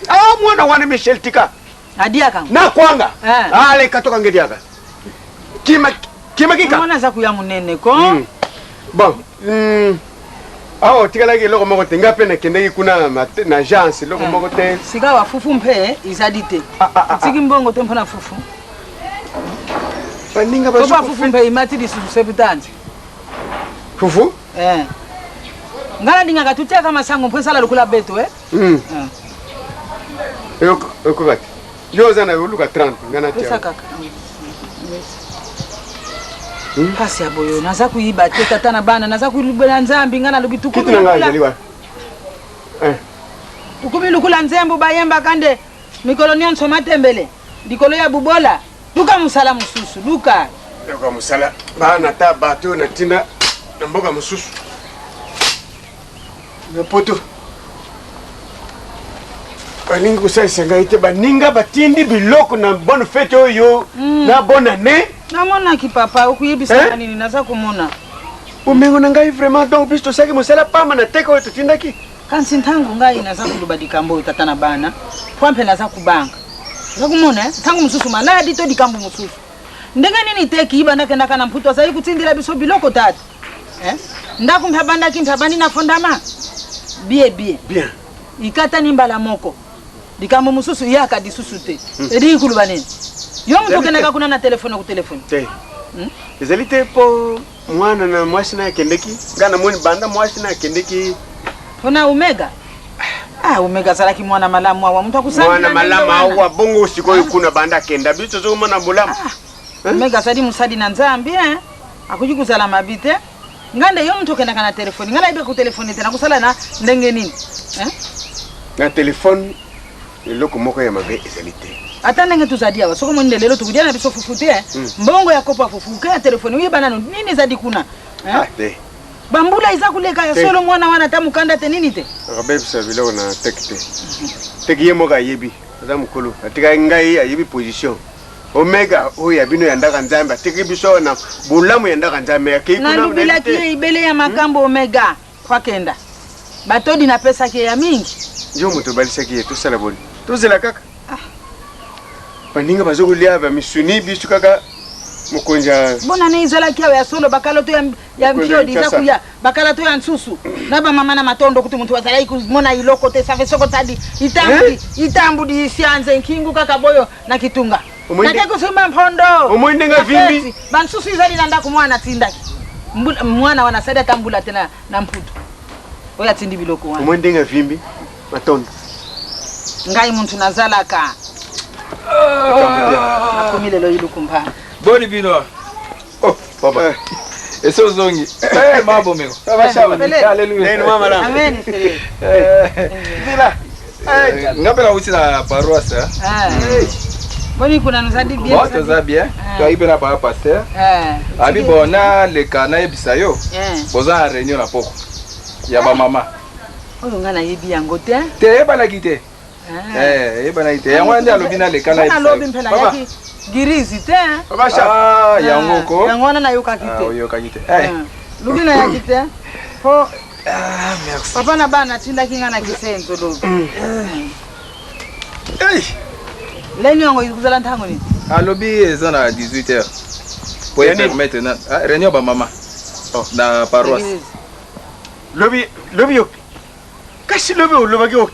ah, mwana wana michel tika adiaka na kwanga eh. ale katoka nge diaka kima kima kika mwana aza kuya monene ko mm. bon. Awa otikalaki eloko moko te, nga mpe nakendaki kuna na agence eloko moko te. Sikawa fufu mpe ezali te. Otiki mbongo te mpo na fufu. Baninga bazo Kopa fufu mpe imati lisusu sebutanzi. Fufu? Eh. Nga nalingaka tutiaka masango mpo esala lokola beto eh. Ekoka te. Yo oza na oluka 30 nga natia. Pesa kaka. Pasi ya boyo naza koyiba te tata na bana naza kolobela Nzambe nga nalobi Kiti na ngai ezali wapi? Eh. Tukumi lukula nzembo bayembaka nde mikolo nyonso matembele likolo ya bubola luka mosala mosusu luka. Luka mosala bana ta bato oyo natinda na mboka mosusu na poto balingi kosalisa ngai te baninga batindi biloko na bonne fete oyo mm. na bonne année namonaki papa okoyebisa eh? nini naza komona bomengo na ngai vraiment donc biso tosalaki mosala pamba na teke oyo totindaki kasi ntango ngai naza koloba likambo oyo tata na bana mpo mpe naza kobanga oza komona eh? ntango mosusu maladi to likambo mosusu ndenge nini te kiyiba ndakendaka na mputu azali kotindela biso biloko tata Eh? Ndako mpe abandaki mpe abandi na fondama bie bie bien ikatani mbala moko likambo mosusu yaka lisusu te hmm. elingi koloba nini yo moto okendaka kuna na telefone kotelefone te hmm? Ezali te mpo mwana na mwasi na akendeki ngai namoni banda mwasi na akendeki mpona omega. Ah, omega azalaki mwana malamu awa moto akosamwana malamu awa bongo sikoyo ah. Kuna banda akenda biso tozokomona bolamu ah. Omega azali mosali na Nzambe eh? Akoki kozala mabi te. Nga nde yo moto okendaka na telefone, nga nayebi kotelefone te, nakosala na ndenge nini eh? Na telefone eloko moko ya mabe ezali te. Ata ndenge tozali awa, soki omoni nde lelo tokolia na biso fufu te eh? Mbongo ya kopo ya fufu oke na telefone oyeba nano nini ezali kuna eh? Ah, te. Bambula eza koleka ya solo mwana wana ata mokanda te nini te. Akobebisa biloko na teke te. Teke ye moko ayebi, aza mokolo, atikaki ngai ayebi position. Omega oyo ya bino ya ndaka Nzambe atiki biso awa na bolamu ya ndaka Nzambe akei kuna Nalobelaki ye ibele ya makambo Omega po akenda. Batodi napesaki ye ya mingi. Yo moto obalisaki ye tosala boni? Tozela kaka. Baninga bazo kolia ba misuni biso kaka mokonzi ya Bonane ezalaki awa ya solo bakaloto ya ya Mokonzi ya mpiodi eza Kinshasa. kuya bakalato ya nsusu na bamama na matondo kutu moto azalaki komona iloko te save soko tadi itambudi itambudi isianze nkingu kaka boyo na kitunga Omoni nde- nake kosomba mpondo Omoni ndenge na avimbi? feti. Bansusu ezali na ndako mwana atindaki mwana wana asali ata mbula te na, na mputu oyo atindi biloko wana. Omoni ndenge avimbi matondo. Ngai muntu nazalaka nakomi lelo ilukumba. Boni bino? Oh, papa. Eh. Esi ozongi. Eh, ma bomengo. Papa Shaba. Alléluia. Eh, mama malamu. Amen. Félix. Zila. Nga mpe nauti na paroisse. Hein. Ah. Boni kuna nozali bien? Bon, toza bien. Toyaki mpe na papa pasteur. Eh. Abi bon naleka nayebisa yo. Eh. Boza na réunion na poko ya bamama. Oyo ngai nayebi yango te. Te eyebanaki te. Eh, eyebanaki te. Yango wana nde alobi naleka nayebisa yo. Nalobi mpe nayaki girizi te. Papa Shaba. Ah, yango ko. Yango wana nayokaki Ah, te. oyokaki te. Eh. Lobi nayaki te. Po Ah, merci. papa na bana atindaki ngai na kisenzo lobi. Hey. Leni yango ekozala ntango nini? Alobi eza na 18 heures. Po Ya nini? permettre na ah, réunion ba mama. Oh. Na paroisse. Girizi. Lobi lobi yo. Kasi lobi olobaki o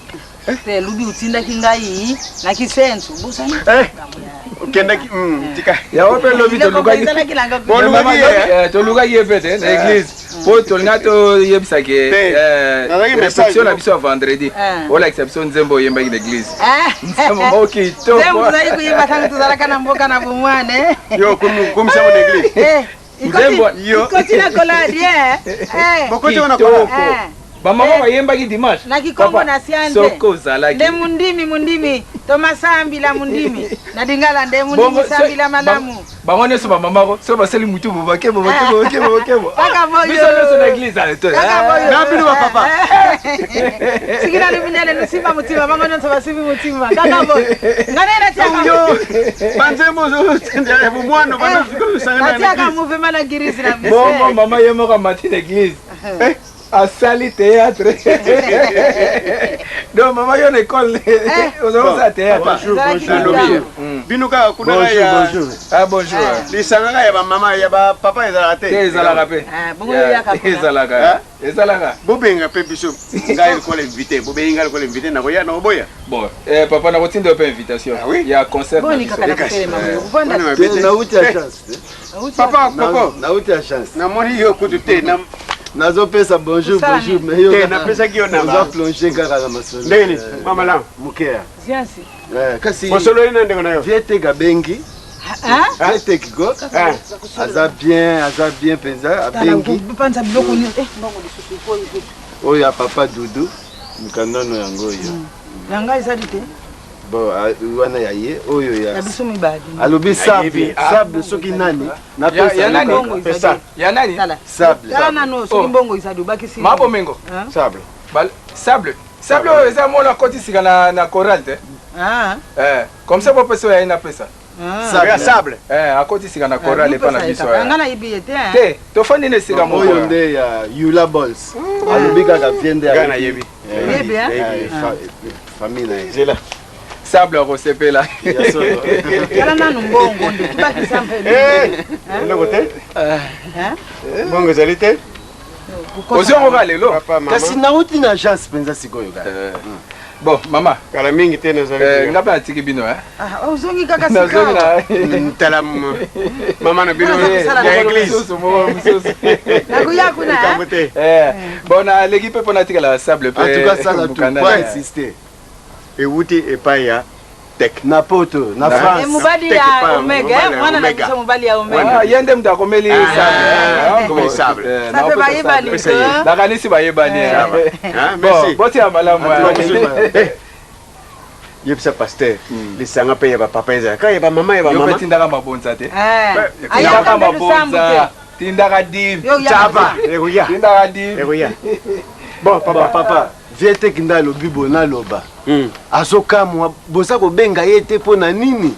Te lobi otindaki ngai na kisenzo. Bosani. Eh. Okendaki tika. Yango mpe lobi tolukaki Ezalaki na ngai. Bon, Mama, olobaki ye. eh, tolukaki ye mpe te na église po tolinga toyebisa ke Te, nazalaki message répétition na biso ya vendredi Eh. olakisa biso nzembo oyembaki na église. Eh. Nzembo moko kitoko. Nzembo tozali koyemba ntango tozalaka na mboka na bomwana. eh. Yo komisa mo na église. Eh, Nzembo yo. Ikoti na koladi eh. Eh. Bokoti wana kitoko. kola. Eh. Bamama Eh. bayembaki dimanche. Na kikongo Papa, na sianze. Soko ozalaki. Nde mundimi mundimi tomasambila mundimi na lingala nde mundimi Bongo, sambila malamu. Bango nyonso bamama ko soki basali mutu bo bakebo bakebo bakebo bakebo. Kaka boyo. Biso nyonso na église ale to. Kaka boyo. Na bino ba papa. Soki nalobi ndele nosimba motima bango nyonso basimbi motima kaka boyo. Ngai naye natiaka Yo. Banzembo zo bomwana bana sanga na natiaka église. mouvement na girisi na biso. Bongo mama ye moko amati na église. Asali théâtre. Donc mama yo na école ozosala théâtre. Nalobi bino kaka kuna Bonjour, ya bonjour. Ah bonjour. Lisanga kaka ya bamama, ya bapapa ezalaka te. Te, ezalaka pe. Bongo yo yaka kuna. Ezalaka. Ezalaka. Bobenga mpe biso, ngai lokola invité, bobengi ngai lokola invité, nakoya, nakoboya? Bon, eh, papa nakotinda yo mpe invitation ya concert na Boni biso. kaka na kotelema boye, kovanda Wana te. mabe te. Nauti ya chance te. Papa koko Nauti ya chance. Namoni yo kutu te. Nazopesa bonjour Kosala bonjour nini? mais yo Te, kaka napesaki yo na oza plonge kaka na masolo. Ndenge nini? Mwa malamu. Moke. Ziansi. Kasi Bosolo na ndeko na yo. Vie Teke abengi. Ah? Vie Teke ko aza bien, aza bien mpenza, abengi. Panza biloko nyonso. Eh, mbongo lisusu ekoyi kutu. Oyo ya papa Dudu, mokandano yango oyo. Ya ngai ezali te. Bon, wana ya ye, oyo ya Ya biso mibali. Alobi sable, Nayebi, ah. sable soki nani Ya- napesa ya nani? yo Mbongo kaka. ezali. Ya nani? Tala. Sable. Tala nano soki Oh. mbongo ezali obakisi. Ma bomengo. Hein? Sable. Sable. Sable oyo eza mwana akoti sika na chorale te. Ah. Eh, comme ça bopesa oyo aye napesa. Sable. Ya sable. Eh, akoti sika na chorale epa na biso. Nga nayebi ye te. hein. Te, tofandi na esika moko. Oyo nde ya Yula Balls. Alobi kaka vie nde Ngai nayebi. Oyebi, hein? Famille na ye. Zela. Sable akosepela. Ya solo. Tala nanu mbongo nde tubakisa mpe. Eh, eloko te. Hein? Mbongo ezali te. Ozwi yango kaka lelo. Papa mama. Kasi nauti na agence mpenza sikoyo kaka. Bon, mama. Kala mingi te nazali. Eh, nga mpe natiki bino, eh. Ah, ozongi kaka Nazongi sika. na Tala mama na bino Naza kosala ya église. Mosusu, moko mosusu. Nakoya kuna. hein? Likambo te. Eh, bon, naleki mpe mpo natikala sable mpe. En tout cas, sala tout, mokanda po na- insister. Ewuti epai ya Tek. Na poto, na Na- Eh, France. mobali Teke ya pa, Omega, mobali eh, ya mwana na Omega. biso mobali ya Omega. Ah, ye nde moto akomeli sable. Ah, akomeli sable. Eh, Ça fait nakopesa bayebani sable. Pesa ye. Nakanisi bayebani. eh. Ah, Bon, merci. botia malamu. eh. Eh, yebisa pasteur, lisanga mpe ya bapapa ezala kaka ya bamama, ya Yo mpe bamama. tindaka mabonza te. Eh, Tindaka ayaka mpe lusambu te. mabonza. Tindaka dime. Yo yaka Taba ekoya, Tindaka dime. ekoya. Bon Papa, papa. papa, vie Teke nde alobi boye naloba. Azokamwa boza kobenga ye te mpo na nini?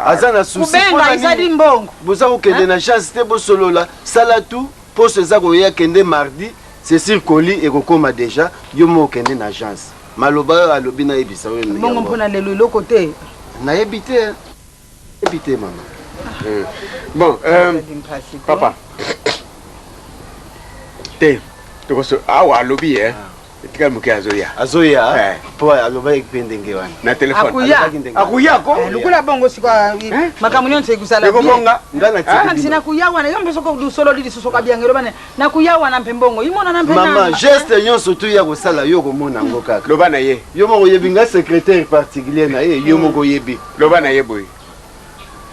Aza na souci mpo Kubenga na ezali nini? mbongo. Boza kokende na chance te, bosolola, sala tout poso eza koya, kende mardi, c'est sûr colis ekokoma déjà, yo moko okende na agence. Maloba oyo alobi nayebisa oyo Mbongo yango. mpona lelo eloko te. Nayebi te. Nayebi te mama. Bon, Mpasi ko. papa te, tokoso awa alobi ye etikali moke azoya. Azoya Eh. mpo alobaki mpe ndenge wana. Na telefone. Akuya. Alobaki ndenge wana. Akuya ko. Eh, lokola bongo sikoyo makambo nyonso ekusala bien. Ekobonga. Nga natiki Ah, bino. nakuya wana yo mpe soki osololi lisusu okabiangelo bane nakuya wana mpe mbongo imonana mpe Mama, na- geste nyonso tu ya kosala yo komona yango kaka. Loba na ye. Yo moko oyebi nga secrétaire particulier na ye, yo moko oyebi. Loba na ye boye,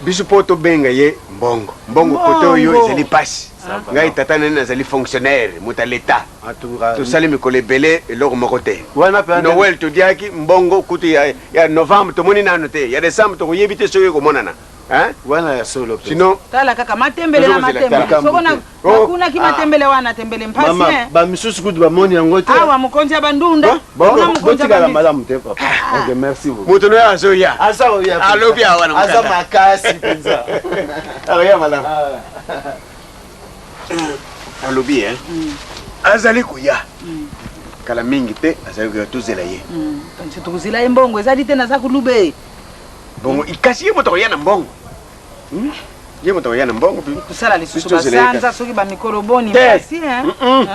biso mpo tobenga ye mbongo, mbongo kote oyo Mbongo. ezali mpasi. Ngai tata nani nazali fonctionnaire, moto ya leta. En tout cas, Tosali mikolo ebele eloko moko te. Wana mpe Noel todiaki mbongo kutu ya novembre tomoni nano te, ya décembre tokoyebi te soki ekomonana. Hein? Wana ya solo mpe. Sinon tala kaka matembele na Tozozela, matembele tala. soko Oh. nakunaki matembele wana tembele mpasi Mama, eh. bamisusu kutu bamoni yango te. Awa mokonzi ya bandunda. Bon, Kuna mokonzi ya botikala bamisi. malamu te papa. Ok, merci beaucoup. Moto noyo azoya. Aza koya mpenza. Alobi awa na Aza mokanda. makasi mpenza. Akoya malamu. Alobi eh azali koya kala mingi te, azali koya, tozela ye. Kasi tokozela ye, mbongo ezali te, naza kulube. Bongo kasi ye moto akoya na mbongo. Ye moto akoya na mbongo. Kosala lisusu Biso tozela ye. basanza soki bamikolo boni Te. mpasi eh. Hein?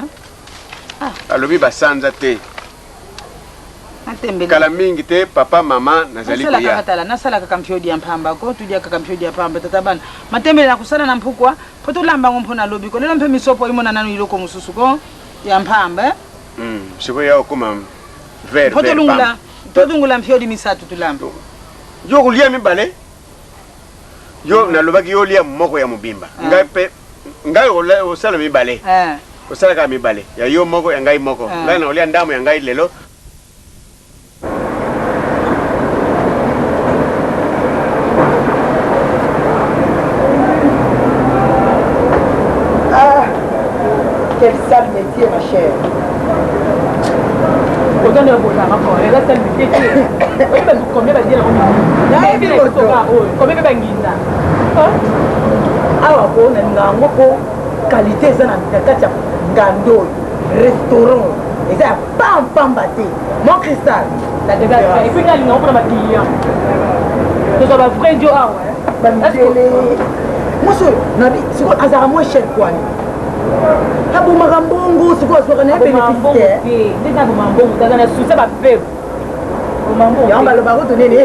Alobi basanza te. Matembele. Kala mingi te papa, mama, nazali Nasala koya. kaka tala, nasala kaka mpiodi ya mpamba ko tudia kaka mpiodi ya pamba tata bana matembele na kosala na mpukwa mpo tolamba ngo mpo nalobi ko lelo mpe misopo imona nanu iloko mosusu ko ya mpamba eh? Sikoyo ya okoma vert mpo vert tolungula pamba. tolungula mpiodi misato tulamba. Yo kolia mibale, yo nalobaki yo olia moko ya mobimba, ngai mpe ngai osala mibale. Eh. Osala kaka mibale ya yo moko, ya ngai moko. Ngai nakolia ndambo ya ngai lelo. Ah, quel sale métier, ma chère. Oza nde bozalaka ko eza sale métier te. Oyebi bato combien badia nango? Nayebi moto. Oyo combien mpe banginda awa ko nalinga yango mpo qualité eza na kati ya ngando oyo restaurant. Eza ya pampamba te. Mon cristal. La différence. Et puis nga linga mpona ba client. Tozwa ba vrai dio awa. Bamidele. Mwasi oyo nabi sikoyo azalaka moins cher kwani abomaka mbongo sikoyo azwaka na ye bénéfice te. Ndenge aboma mbongo aza na souci ya ba peuple. Yango baloba kutu nini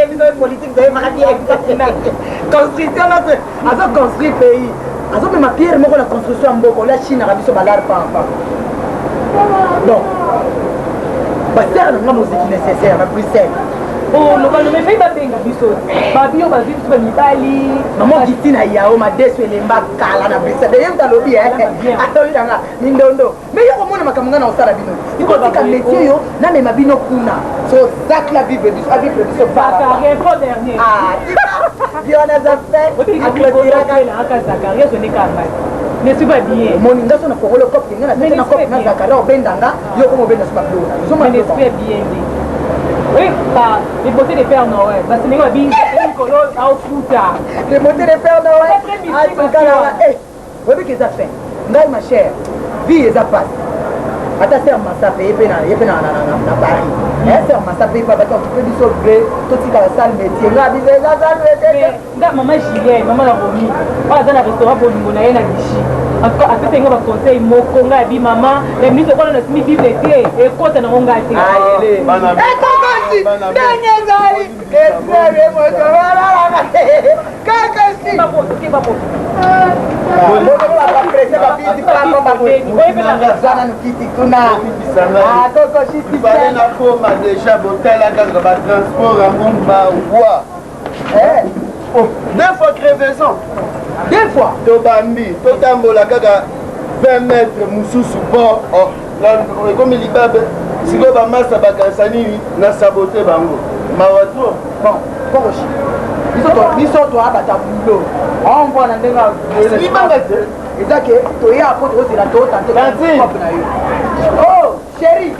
biso politique toyebaka bien construction notre azo construire pays azomema pierre moko na construction ya mboka olia chinaka biso balare pampa donc basere na nga moziki nécessaire na bruxelles oloba loba efai babenga biso babi oyo bazwi biso bamibali mama giti na yao madesu elemba kala na bruxelles deye moto alobi alobi nanga mindondo Mais yo komona makambo nga na osala bino. Ikotika métier yo na mema bino kuna. So zac la vivre biso a vivre biso Zacharie fort dernier. Ah, tika. Viona za fait. A clôturer ka Zacharie zo ne ka mai. Ne suis pas bien. Moni nga so na kongolo cop nga na na cop na Zacharie obenda nga yo komo obenda so ba do. Zo ma esprit bien dit. Oui, bah, les beautés de Père Noël. Parce que les bi likolo aofuta. Les beautés de Père Noël. Ah, tout cas là, eh. Oyebi ke eza fin ngai ma chère vie eza pasi ata sœur masa pe ye pe na ye pe na na na na Paris eh sœur masa pe pa bato okipe biso vrai totikala sale métier ngai biso eza sale métier nga mama Julien mama na Romy oyo aza na restaurant bolingo na ye na Vichy en tout cas apesa nga ba conseil moko ngai abi mama na minute okola na simi bible te ekota nango ngai te ekokoti ndenge ezali esere moto Kaka si. Fallait nakoma deja botala kaka batransport yango mawa oh, deux fois crevaison deux fois tobambi totambola kaka 20 mètre mosusu bon oh, ekomi libabe sikoyo bamasa bakanisa nini na sabote bango mawa trop bon kokoshi biso toya bato ya bulo omvwa na ndenge libanga te eza ke toya po tozela totante na yo oh chéri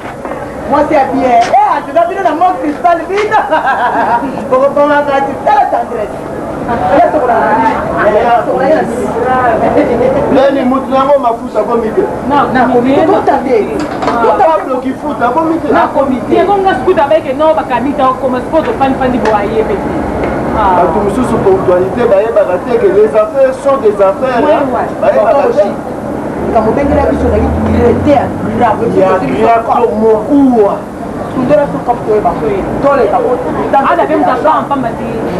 mwasi ya bien eh atuka bino na mon cristal bino bokobonga kati tala tendresse nani mutu yango mafuta akomi te pablo kifuta akomi te yango nga sikuta abayeke no bakamita okoma sikoyo tofandifandi bo ayebe te bato mosusu ponctualité bayebaka te que les affaires sont des affaires bayebaka te likambo obengela biso ozali traite ya grave ya grave mokuwa sundola so kope toyeba toleka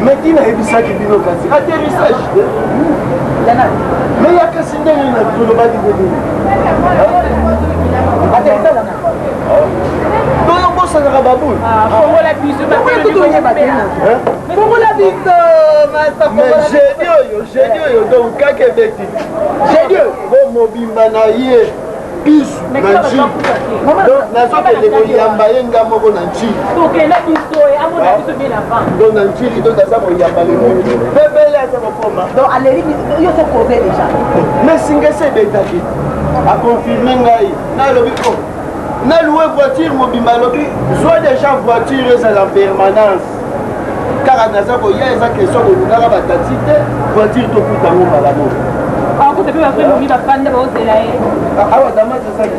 mais ntina ayebisaki bino kasi atterrissage te mais ya kasi ndenge na tolobaki te nini toyo bosanaka babule fongola biso fongola biso mais jeudi oyo jeudi oyo donc kaka ebeti jeudi oyo bo mobimba na ye bisu na njili donc nazokende koyamba ye nga moko na njili donc na njili donc aza koyamba lemutu bebele aza kokoma donc aleli yo so cause déjà mais singese ebetaki aconfirme ngai nalobi o oh, nalouer voiture mobimba alobi zwa déjà voiture ezala permanence kaka naza koya eza question kolungaka bataxi te voiture tokuta yango mbala moko akuta mpe bafre momi bafanda baozela ye awa damas esali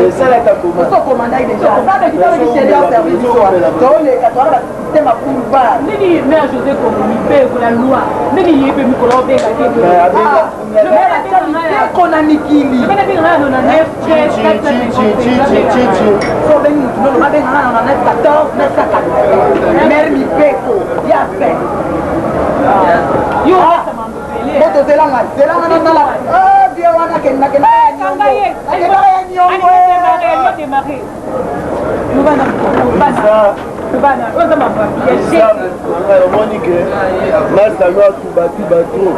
esalaka komaokomandaki deja toleka toala basystème ya boulevard ndenge mare josé kongo mibeko la loi ndenge ye mpe mikolo obenga te mibeko na mikili so obengi motu nono babenganga na 914 904 mere mibeko ya fe moto zelanga zelanga natala vie wana kendakenda ya nyongo omoni ke masta no atubatuba trop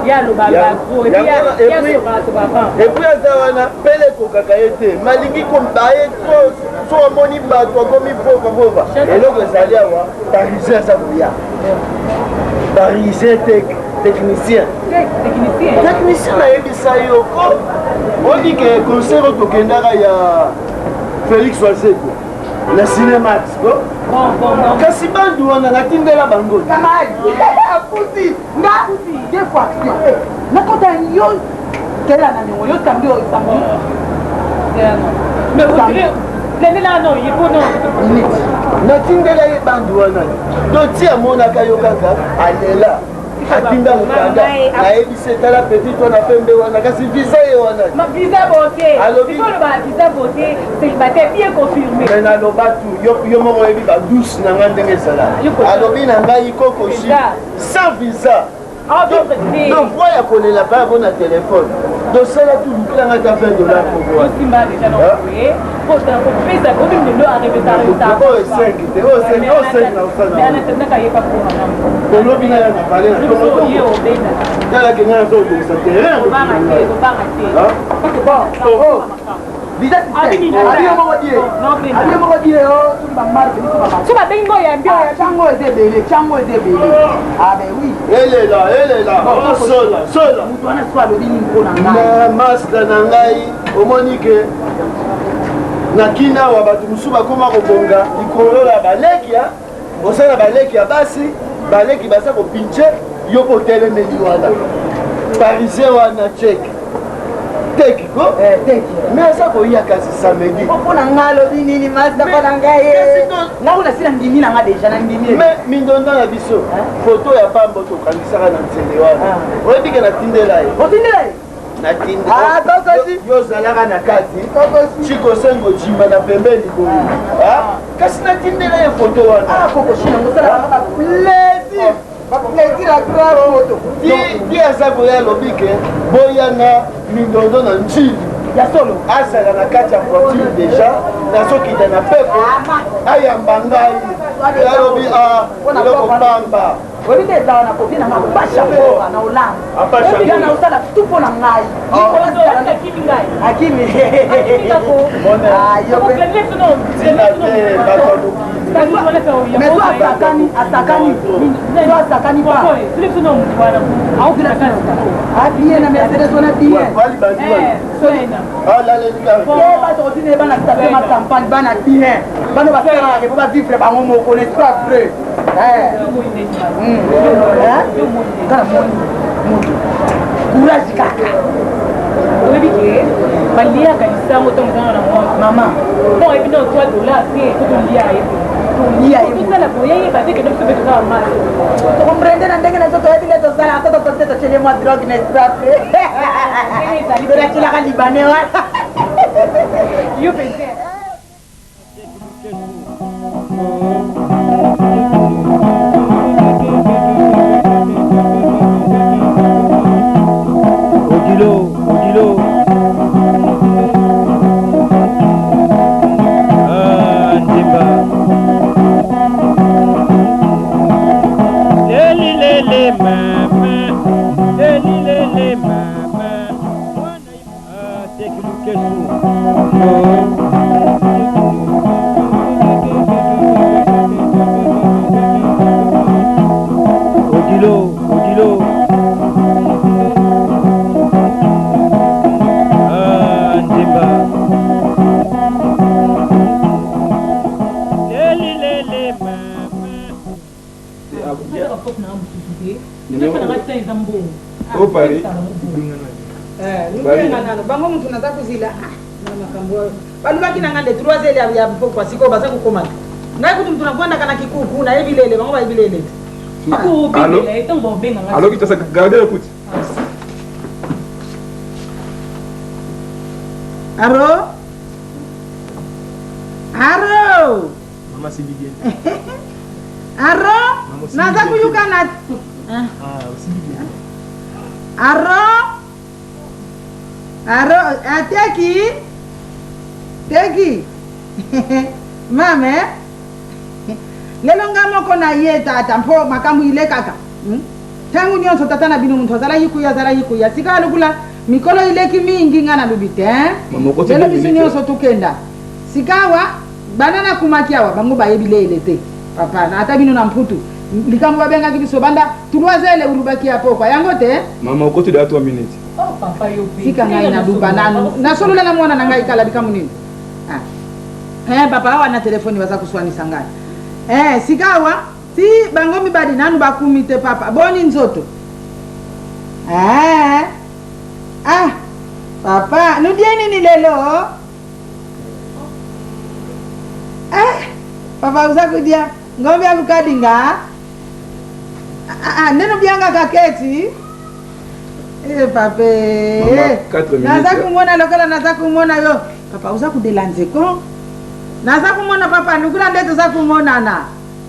epuis aza wana pele ekokaka ye te malingi kombaye trop so amoni bato akomi vovavova eloko ezali awa parisien aza koya parisien technicien technicien nayebisa yo ko oni ke concert oyo tokendaka ya félix wazeko na cinemax ko kasi bandu wana natindela bango afuti nga deux fois action eh, nakota yo tela na niongo yo samedi oyo samedi mais on dirait Minute natindela ye bande wana doti amonaka yo kaka alela atinda mokanda nayebisi etala petit wana pembe wana kasi visa ye wana alobi me naloba tu yo moko oyebi badouce na ngai ndenge ezala alobi na ngai kokoshi sans visa Ah, donc voix ya kolela pa yango na telefone tosala tu lukela ngai ata 20 dollar moko oyo esengi te oyo esengi oyo esengi na osala olobi ngai na pale na tongo talaki ngai nazobongisa terrain Visa système. Abiyo moko die. Abiyo moko die oh soki ba marque biso ba marque. So ba bengi ngo yambi oyo. Chango eza ebele, chango eza ebele. Ah ben oui. Elela, elela. Oh sola, sola. Mutu wana siko alobi nini mpo na ngai? Na masque na ngai omoni ke na kina awa bato mosusu bakoma kobonga likolo ya baleki ya oza na baleki ya basi baleki baza kopinche yo mpo otelemeli wana parisien wana cheke teki ko eh, teki mais aza koya kasi samedi mpo na ngai alobi nini masta mpo na ngai nga kuna si nandimi na nga deja nandimi mais mindonda na biso foto ya pambo tokangisaka na nzele wana ah. oyebi ke natindela ye otindela ye natindi yo ozalaka na kati chikosengo jima na pembeni boye ah. kasi natindela ye foto wana ti aza koya alobi ke boya na mindondo na njili ya solo azala na kati ya voiture deja nazokita na pepo ayamba ngai alobi eloko pamba oyebi nde ezala na kopi na nga pasha fora na Hollande ya na osala tout mpo na ngai akimi mais so asakani asakani so asakani pa abie na mercedes wana bien bato kotina bana station ma campagne bana bien bana basalaka po bavivre bango moko n'est-ce pas vrai Nga namoni moto courage kaka oyebi ke baliaka lisango ntango eza na mwa mama bon oyebi na 3 dollar te po tolia ye tolia ye tosala boye yeba te kende biso mpe toza bamasi tokomprende na ndenge na biso toyebi nde tosalaka to totote totyeli mwa drogue n'est-ce pas tonatyelaka libanais wana yo mpenza Odilo, Odilo. Ah, Ndimba. Leli lele mama, leli lele mama. Ah, Teki Lukesu. Odilo, Odilo. Ah, Ndimba. Leli lele mama. Au Paris. Eh, nano bango mutu naza kozila ah, na makambo oyo balobaki na ngai nde 3 heures ya pokwa sikoyo baza kokoma te ngai kutu mutu navandaka na kikuku nayebi lele bango bayebi lele te Allô Allô, Kinshasa, gardez l'écoute. Aro Aro Mama simbi bien. Aro naza kuyuka na Ah, osimbi bien. Aro Aro ateki teki mame lelo nga moko na ye tata mpo makambo ile kaka hmm? Ntango nyonso tata na bino moto azalaki kuya azalaki kuya sika lokola mikolo ileki mingi nga nalobi te lelo biso nyonso tokenda sikawa Banda nakumaki awa bango bayebi lele te papa na ata bino na mputu likambo babengaki biso banda trois ulubaki ya pokwa yango te. Mama okoti deja 3 minutes. Oh papa yo pe. Tika ngai na luba nanu nasolola na mwana na ngai kala likambo nini ah. Eh papa awa na telefoni baza kuswanisa ngai eh sika awa ti bango mibali nanu bakumi te papa boni nzoto eh ah papa nudie nini lelo? Papa uza kudia ngombe ya kukadinga. Ah, ah, neno biangaka keti. Eh papa. Mama, quatre minutes. Naza kumona lokola naza kumona yo. Papa uza kudela nzeko. Naza kumona papa lukula nde toza kumonana.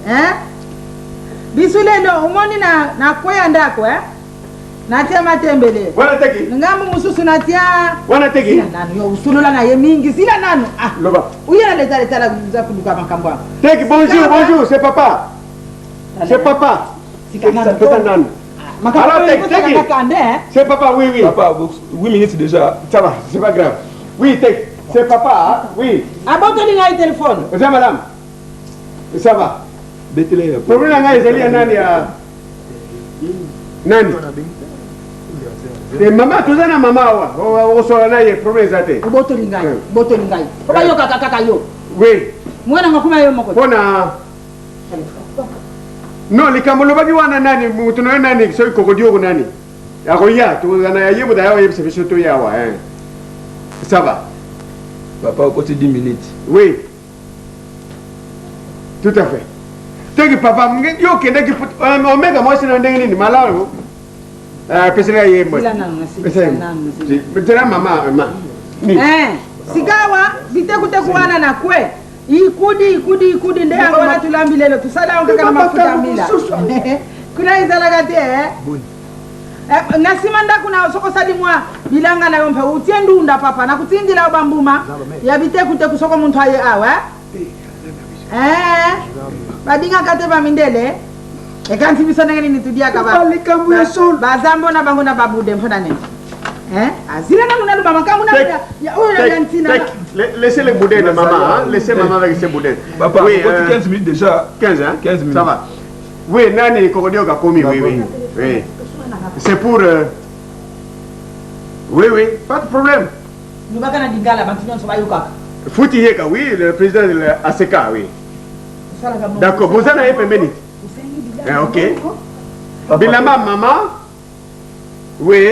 Eh? Bisu lelo omoni na na kweya ndako eh? Natia matembele. Wana teki. Ngambo mususu natia. Wana teki. Sila nanu yo usolola na ye mingi sila nanu. Ah. Loba. Uye na leta leta la uza kuluka makambo yango. Teki bonjour bonjour c'est papa. C'est papa. Sika nanu. Pesa nanu. Makambo Alors, oyo teki, ekosala teki. kaka nde, eh? C'est papa, oui, oui. Papa, 8 minutes déjà. Ça va, c'est pas grave. Oui, teki. C'est papa, hein? oui. Abotoli ngai telefone. Oza madame. Ça va. Betele. Problème na ngai ezali ya nani ya nani? Te mama toza na mama awa. Okosola na ye problème eza te. Obotoli ngai, obotoli ngai. Po bayokaka kaka yo. Oui. Mwana nga kuma yo moko. Pona Non, likambo olobaki wana nani moto na yo nani soki kokodioko nani akoya tokozala na ya ye moto aya koyebisa biso toya awa hein. Ça va. Papa okoti 10 minutes. Oui. Tout à fait. Teki papa, yo okendaki omega mwasi na ndenge nini malamu? Pesela ye mbote. Sila nanu, nasilisa nanu, Pesela mama ma. Eh, sikawa bitekuteku wana na kwe ikudi ikudi ikudi nde yango wana tulambi lelo tusala yango kaka na mafuta ya mbila kuna ezalaka te eh? Eh, na nsima ndako na soki osali mwa bilanga na yo mpe utie ndunda papa nakutindila yo bambuma ya bitekuteku soko muntu aye awa eh? babingaka te bamindele ekanisi biso ndenge nini tudiaka bazambo na bango na babude mpo na nini Eh? azila nanu naloba makambo na oyo ya ntina Laissez les boudins de maman, hein? Laissez maman avec ses boudins. Papa, oui, 15 minutes déjà. 15, hein? 15 minutes. Ça va. Oui, Nani Kokodio Kakomi, oui, oui. Oui. C'est pour. Oui, oui, pas de problème. lobaka na lingala bantu nyonso bayokaka Fouti Yeka, oui, le président de la ACK, oui. D'accord, vous en avez pembeni. Eh, ok. Bilamba maman. Oui.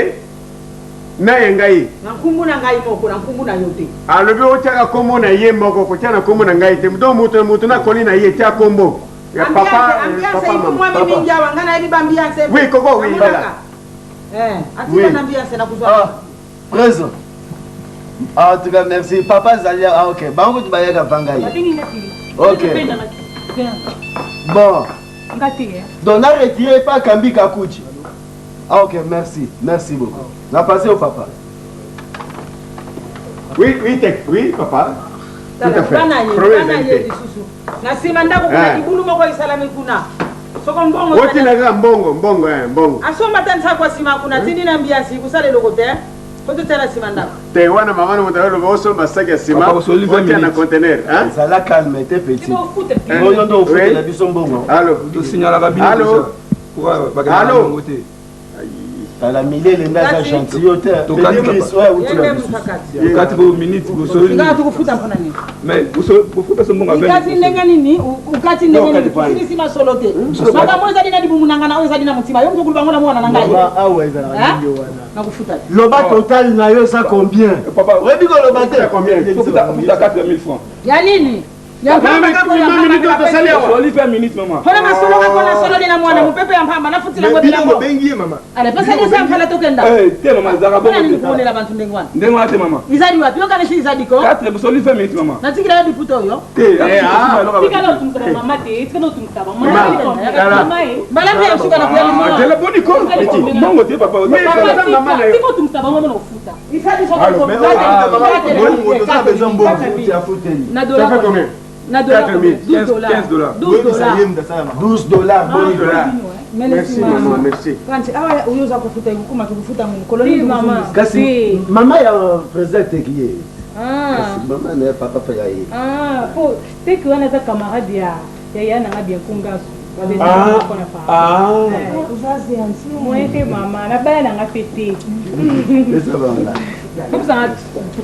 Na ye ngai. Na nkumbu na ngai moko, na nkumbu na yo te. Alobi otiaka kombo na ye moko, kotia na kombo na ngai te. Donc moto moto na koli na ye tia kombo. Ya papa, ambiance papa ikumwami mingi awa ngai nayebi bambiance. Oui, koko, oui, voilà. Eh, atika na ambiance na kuzwa. Ah, présent. Ah, en tout cas, merci. Papa Zalia, ah, ok. Bango tu bayaka vangai. Ok. Bon. Donc, on a retiré pas Kambi Kakuchi. Ah, ok, merci. Merci beaucoup. On a passé au papa. Oui, oui, tek, oui, papa. Tout à fait. Bana ye, Problème bana ye ezali te. lisusu. Na nsima ndako kuna Eh. libulu moko esalami kuna. Soko mbongo Otina kaka mbongo, mbongo, eh, mbongo. asomba ta nsako ya nsima kuna tindi na mbiasi kosala eloko te po totala nsima ndako. Te wana mama na moto aloba osomba sac ya ciment. Papa, osoli 20 otia na minutes. conteneur, hein? Zala calme, te petit. Eh. Bongo ndo ofutela Oui. biso mbongo. Allo. Tosignalaka bino Allo. déjà. Pourquoi bakendaka Allo. bango te? Tala milele nde aza Kati. gentil yo te. Tokati Petit Chris, papa. ouais, Ye utula nde biso. mosakati. Tokati bo minute bosoli. Ngaka tukufuta mpona nini? Mais bofuta so mbongo ya 20 Ukati minutes. ndenge nini? Ukati ndenge nini? Ukati pale. Osilisi masolo te. Makambo ezali na libumu na ngai na oyo ezali na motima. Yo moto okoloba ngo na mwana na ngai. Mama, awa ezalaka Hein? ndenge wana. Nakufuta te. Loba total na yo eza combien? Papa, Oyebi koloba te? Combien? Futa 4000 francs. Ya nini? Ya mpamba kaka ya mpamba minute kaka tosali awa. Osoli 20 minutes mama. Mpona masolo kaka nasololi na mwana mopepe ya mpamba nafutila ngo bino bilango. bobengi ye mama Ale pesa lisa mpala tokenda. Eh, te mama, ezalaka Mpona bongo nini te. kumonela bantu ndenge wana? Ndenge wana te mama. Izali wapi? Yokanisi izali ko? 4 bosoli 20 minutes mama. Natikila yo liputa oyo. Te, Eh, ah. Tika otungisa bamama te, tika otungisa Tala. bamama. Mbala mpe ya suka na kuya Ah, limona. tela boni ko. Mbongo te papa. Mais eza mama na yo. Tika otungisa bango mona ofuta. Izali soko Allo, mais oyo mama, oyo toza besoin mbongo, uti afuteli. Na Ça dollar. fait combien? Na dollar. 4000. 12 dollars. 15 dollars. 12 dollars. 12 dollars, boni. Dollars. Merci maman, merci. Kanti awa oyo oza kofuta ekokoma tokofuta mokolo Oui, nini mama. Kasi mama ya président teki ye. Ah. Kasi mama na ye papa fa ya ye. Ah, po teki wana aza camarade ya ya ya nanga bien kungasu. Ah. Ah. Moyen te mama, nabala nanga pe te. Eza banga. Tobisanga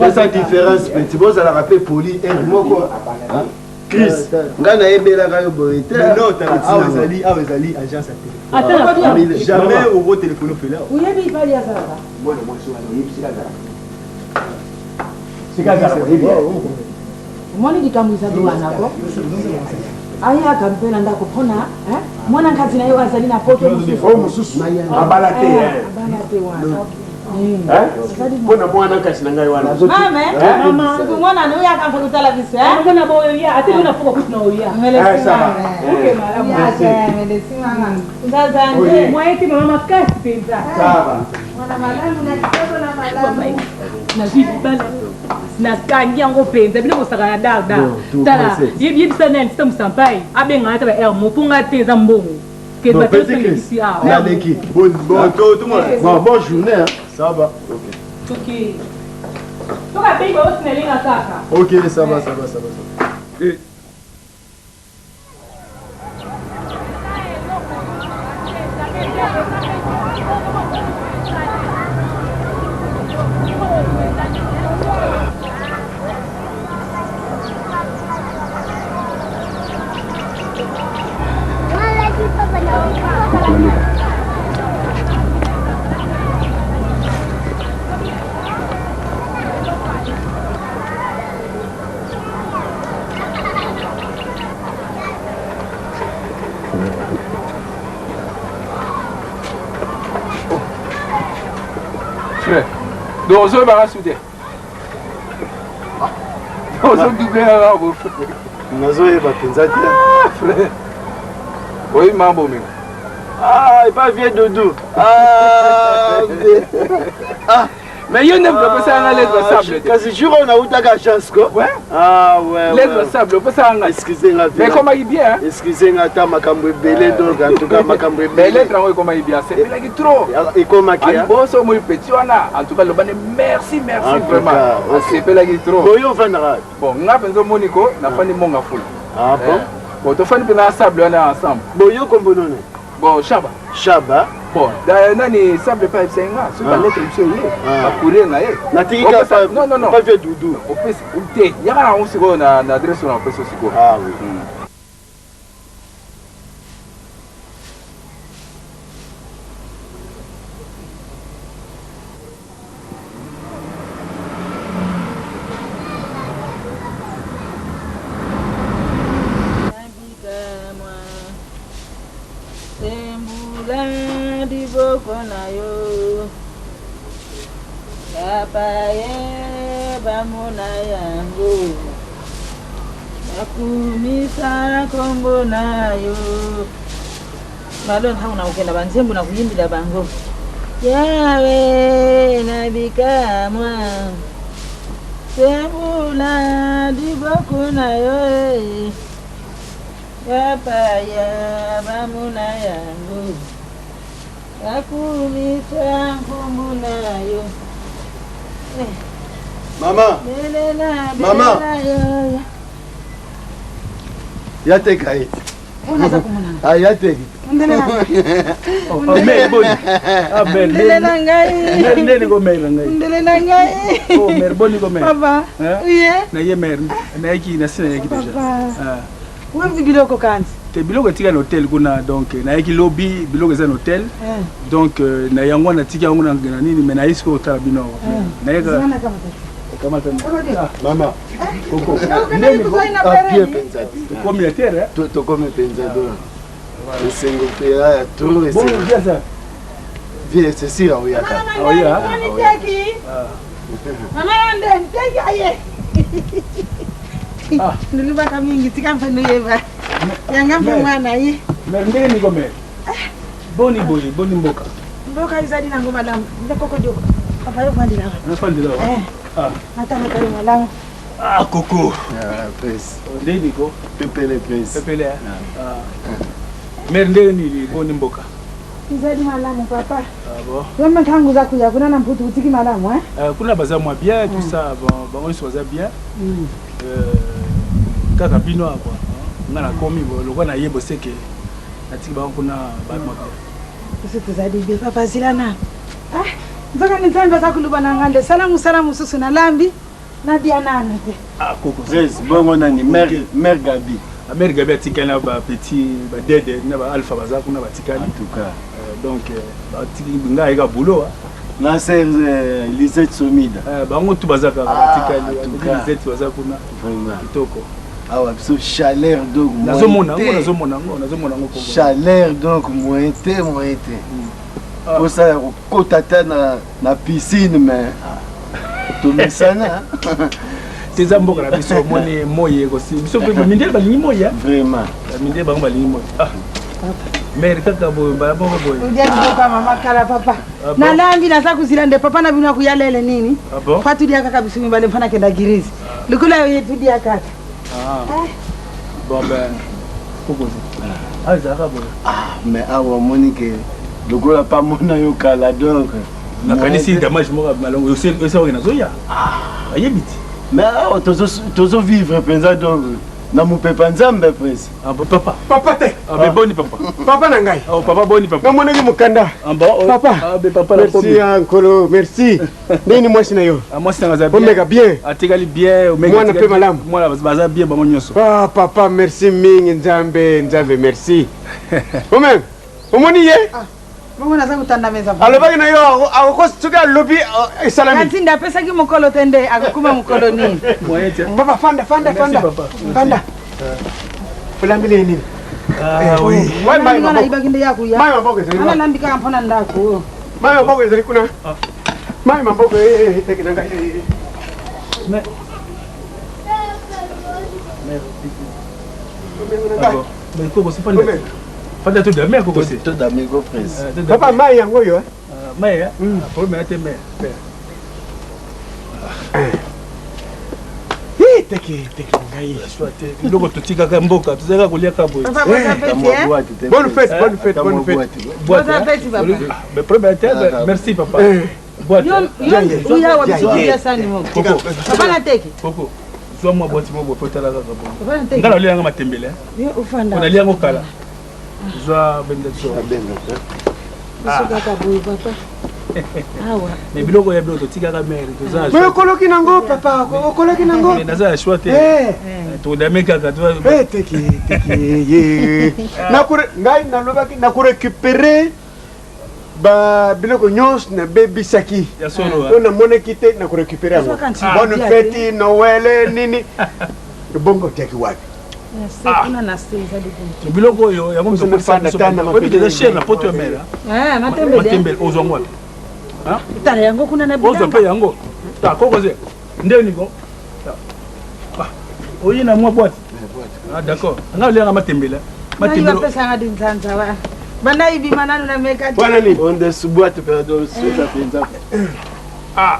Eza différence petit bozalaka mpe poli heure moko. Hein? Chris, ngai nayebelaka yo boye te. Mais non, tala, Petit awa na ezali awa ezali agence ya téléphone. Ata na Mille. Jamais oko téléphone ofela. oyebi ipali azalaka Mwana mwasi wana oyebi sika azalaka. Sika azalaka oyebi. omoni likambo ezali wana ko Ayaka mpe na ndako mpona mwana nkazi na ye oyo azali na poto mosusu. Mosusu abala te. Abala te wana. Mpo na mwana nkasi na ngai wana. Mama, mwana na oyaka mpe kotala biso. Mwana boyo ya, ate mwana poko kutu na oya. Oke malamu. Melesi mama. Nzaza nde. Mwaye te mama makasi mpenza. Mwana malamu na kitoko na malamu. Nazwi libala nakangi yango mpenza bino bosaka na dar dar tala yebisa nani sita mosampai abengaka ata ba aire mo mpo ngai te eza mbongo naleki bon bon journée hein. ça va ok toki tokabengi baosinalinga kaka ok ça va ça va ça va, ça va. Eh. Frère, donc ozoyebaka su te ozodouble kaka bo nazoyeba mpenza te ah, frère oyebi mambo mingi ah, epa vie doudou ah, ah. Mais yo nde moto opesaka nga lettre ah, sable te. Kasi jour oyo nautaka agence ko. Ouais. Ah ouais. Lettre sable opesaka nga. Excusez nga. Mais ekomaki bien. Hein? Excusez nga ata makambo ebele donc en tout cas makambo ebele. Mais lettre yango ekomaki bien. Sepelaki trop. Ekomaki. Hein? Bon so moi petit wana en tout cas loba ne merci merci vraiment. Asepelaki trop. Bon yo ofandaka. Bon nga penza omoni ko nafandi monga fula. Ah bon? Eh. Bon tofandi mpenza sable wana ensemble. Bon yo kombo noni? Bon Shaba. Shaba. Bon, da, nani sable pa ebisa nga soki balete biso ye bacourrier na ye. Natiki kaka non non non. Pas vieux Doudou. Opesi te yaka na yango sikoyo na na adresse oyo napesi yo sikoyo. Ah oui. Sembula liboko na yo bapaye bamona yango bakumisa nkombo na yo malo ntango nakokenda banzembo na koyimbila bango yawe na bikamwa sembula liboko na yo eh. Bapaya bamona yango, bakumisa nkombo na yo. Eh. Mama, Belela, Mama. belela yo. ya teka ye. Oyo komona. Ah, ya teki. Mère boni. Ah mère. Ndele na ngai. Mère ndeni ko mère na ngai. Ndele na ngai. Oh mère boni ko mère. Papa. Ye. Na ye mère. Na yaki na sina yaki déjà. Papa. Wapi biloko kanzi? Te biloko etika na hotel kuna donc nayaki lobi biloko eza na hotel. Donc na yango natiki yango na nini mais naye sikoyo kotala bino awa. Nayeka. Mama. Koko. Ndeni ko? Ah bien penza. Tokomi ya terre. Tokomi penza do. Esengo mpe ya trop esengo. Bon, bien ça. Vieux, c'est sûr oyaka. Oya. Mama yande nteki aye. Nilubaka mingi tika mpe nuyeba. Yanga mpe mwana ye. Mais ndenge niko mère. Boni boye, boni mboka. Mboka ezali nango malamu. Ndeko kodioko. Papa yo fandela wa. Nafandela wa. Eh. Ah. Natalaka yo malamu. Ah koko. Ah, prince. Ndenge niko. Pepele prince. Pepele. Ah. Mère ndenge nini boni mboka. Ezali malamu papa. Ah bon. Yo ntango oza kuya kuna na mputu otiki malamu hein? Euh, kuna baza mwa bien tout ça bon bango nyonso baza bien. Euh, kaka bino awa quoi. Nga nakomi bo lokola naye boseke natiki bango kuna ba mwa bien. Biso tozali bien papa zila na. Ah, nzoka ni Nzambe aza koloba na nga nde sala mosala mosusu nalambi nadia nanu te. Ah koko. Prince, bongo nani mère mère Gabi. Ah, mère Gabi atikali na ba petit ba dede na ba alpha baza kuna batikali. En tout cas. Donc batiki nga ayeka boulot. Na sœur Lisette Somida. Bango tout baza kaka Ah, batikali. en tout cas. Lisette baza kuna. Vraiment. Kitoko. Awa biso chaleur donc nazomona yango nazomona yango nazomona yango chaleur donc moyen te moyen te ah. posa ya kokota ata na, na piscine mais tomesana eza mboka na biso omoni moi ekosi biso mpe mindele balingi moi vraiment mindele bango balingi moi ah. mere kaka boye mbala moko boye odia mama kala papa ah nalambi naza kozila nde papa na bino akuya lele nini ah fa tudia kaka biso mibale mpo nakenda girize ah. lokola yo ye tudia kaka bon ben kokozi awa ezalaka boye mais awa omoni ke lokola pa mona yo kala donc nakanisi damage moko malongo esaoke nazoya ayebi ti mais awa tozovivre mpenza donc na mopepa nzambe prince Ah, papa. Papa te. Ah, mais boni papa. Papa na ngai. Oh, papa boni papa. Namonaki mokanda. Ah, bon, oh. Papa. Ah, mais papa merci ah, nkolo, merci. Ndenge ni mwasi na yo? Ah, mwasi na ngai bien. Omeka bien. Atikali bien, omeka. Mwana pe malamu. Mwana baza bien bango nyonso. Ah, papa, merci mingi Nzambe, Nzambe merci. Omem. Omoni ye? Ah. Bongo naza kotanda meza. Alobaki na yo akokosa soki alobi euh, esalami. Kasi nde apesaki mokolo te nde akokoma mokolo nini? Papa fanda fanda fanda. Fanda. Olambeli ye nini? Ah oui. Mai maboko. Nayibaki nde ya kuya. Mai maboko ezali. Ana lambi kaka mpona ndako. Mai maboko ezali kuna. Mai maboko eh teke na ngai. Mais Mais koko c'est pas Fanda to dame koko se. To dame go prince. Eh, Papa mai yango yo. Eh? Ah, mai eh? Hmm. Problème te mai. Eh, teke teke ngai. Biloko totikaka mboka tozalaka koliaka boye. Bonne fête, bonne fête, bonne fête. Bonne fête papa. Mais problème te, merci papa. Boîte. Yo yo wa biso ya sani moko. Papa na teke. Koko. Zwa mwa boîte moko po tala kaka bon. Nga na lianga matembele. Yo ofanda. Ona liango kala. Zwa benda zo. Benda. Biso kaka boye papa. Awa. Mais biloko ya biloko totikaka mere toza. Mais okoloki nango papa, okoloki nango. Mais naza ya choix te. Todame kaka. Eh teke teke ye. Nakure ngai nalobaki nakurécupérer ba biloko nyonso nabebisaki oyo namonaki te na korécupere yango bonne fete noele nini bongo otiaki wapi biloko oyo yango eza cher na poto ya mera matembele ozwa ngo wapi tala yango kuna na ozwa mpe yango ta kokoze nde niko oye na mwa boite ah d'accord nga olianga matembele matembele bapesanga dinzanza wa banda ibima nanu na meka te wana nini onde boite perdon suka penza ah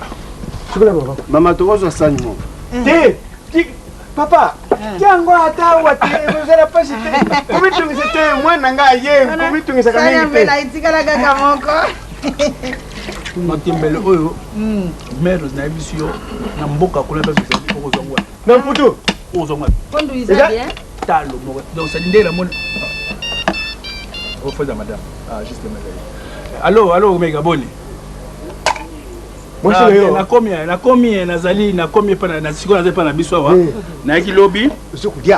sukola mama mama tokozwa sani moko te papa tiango ata awa te ekozala mpasi te komitungisa te mwana ngai ye komitungisaka mingi te etikala kaka moko matembele oyo mare nayebisi yo na mboka kuna mpe ozali okozwa ngo na mputu okozwa ngo pondu eza bien talo moko donc sadi nde namoni ofoza madame ah juste allo allo mega boni nakomi nakomi nazali nakomi epa na sikoyo naza epa na biso awa nayaki lobi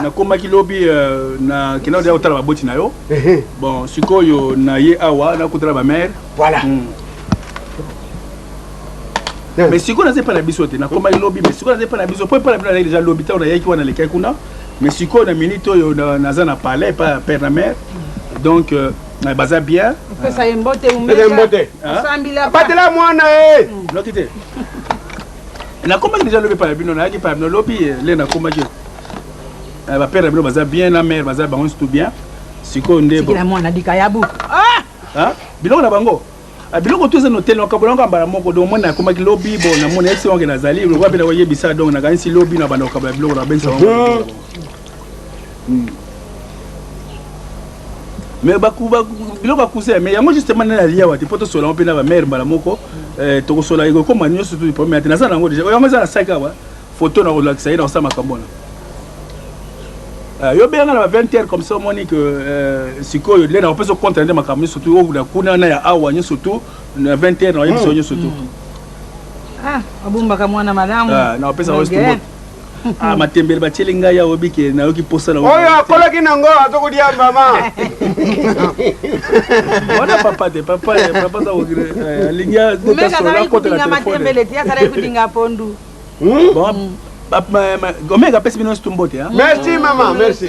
nakomaki lobi nakenda odeya kotala baboti na yo bon sikoyo naye awa nakutala bamare voilà mais sikoyo naza epa na biso te nakomaki lobi mais sikoyo naza epa na biso po epa na bino nazali deja lobi ntango nayaki wana nalekaki kuna mais sikoyo na minute oyo naza na palais epa ya père na mère donc baza bien opesa ye mbote mbote batela mwana e noki te nakomaki deja lobi epa na bino nayaki epa na bino lobi le nakomaki bapère na bino baza bien na mère baza bango surtout bien sikoyo nde mwana likayabu biloko na bango biloko to eza na hotel nakabola yango mbala moko donc mwana akomaki lobi bon namoni ayebisi wange nazali lokola mpe nakoyebisa donc nakanisi lobi na banda kokabola biloko na babengisa bango mais biloko ya cousin mais yango justement nde nalia wa te mpo tosola yango mpe na bamare mbala moko tokosola ekokoma nyonso tu problème te naza na yango deja yango eza na sac awa photo na kolakisa ye na kosala makambo wana yo benga na ba 20 heures comme ça omoni que sikoyo nde nakopesa compte nde makambo nyonso tu oyo kuna na ya awa nyonso tu na 20 heures nakoyebisa yo nyonso tu abombaka mwana malamu nakopesa yo ah matembele batieli ngai awa oyebi ke nayoki posa na oyo akolaki nango azokolia mama wana papa te papa papa aza alingi azalaki kudinga matembele te azalaki kudinga pondu bon. Omega apesi bino nyonso tu mbote. Merci mama, merci.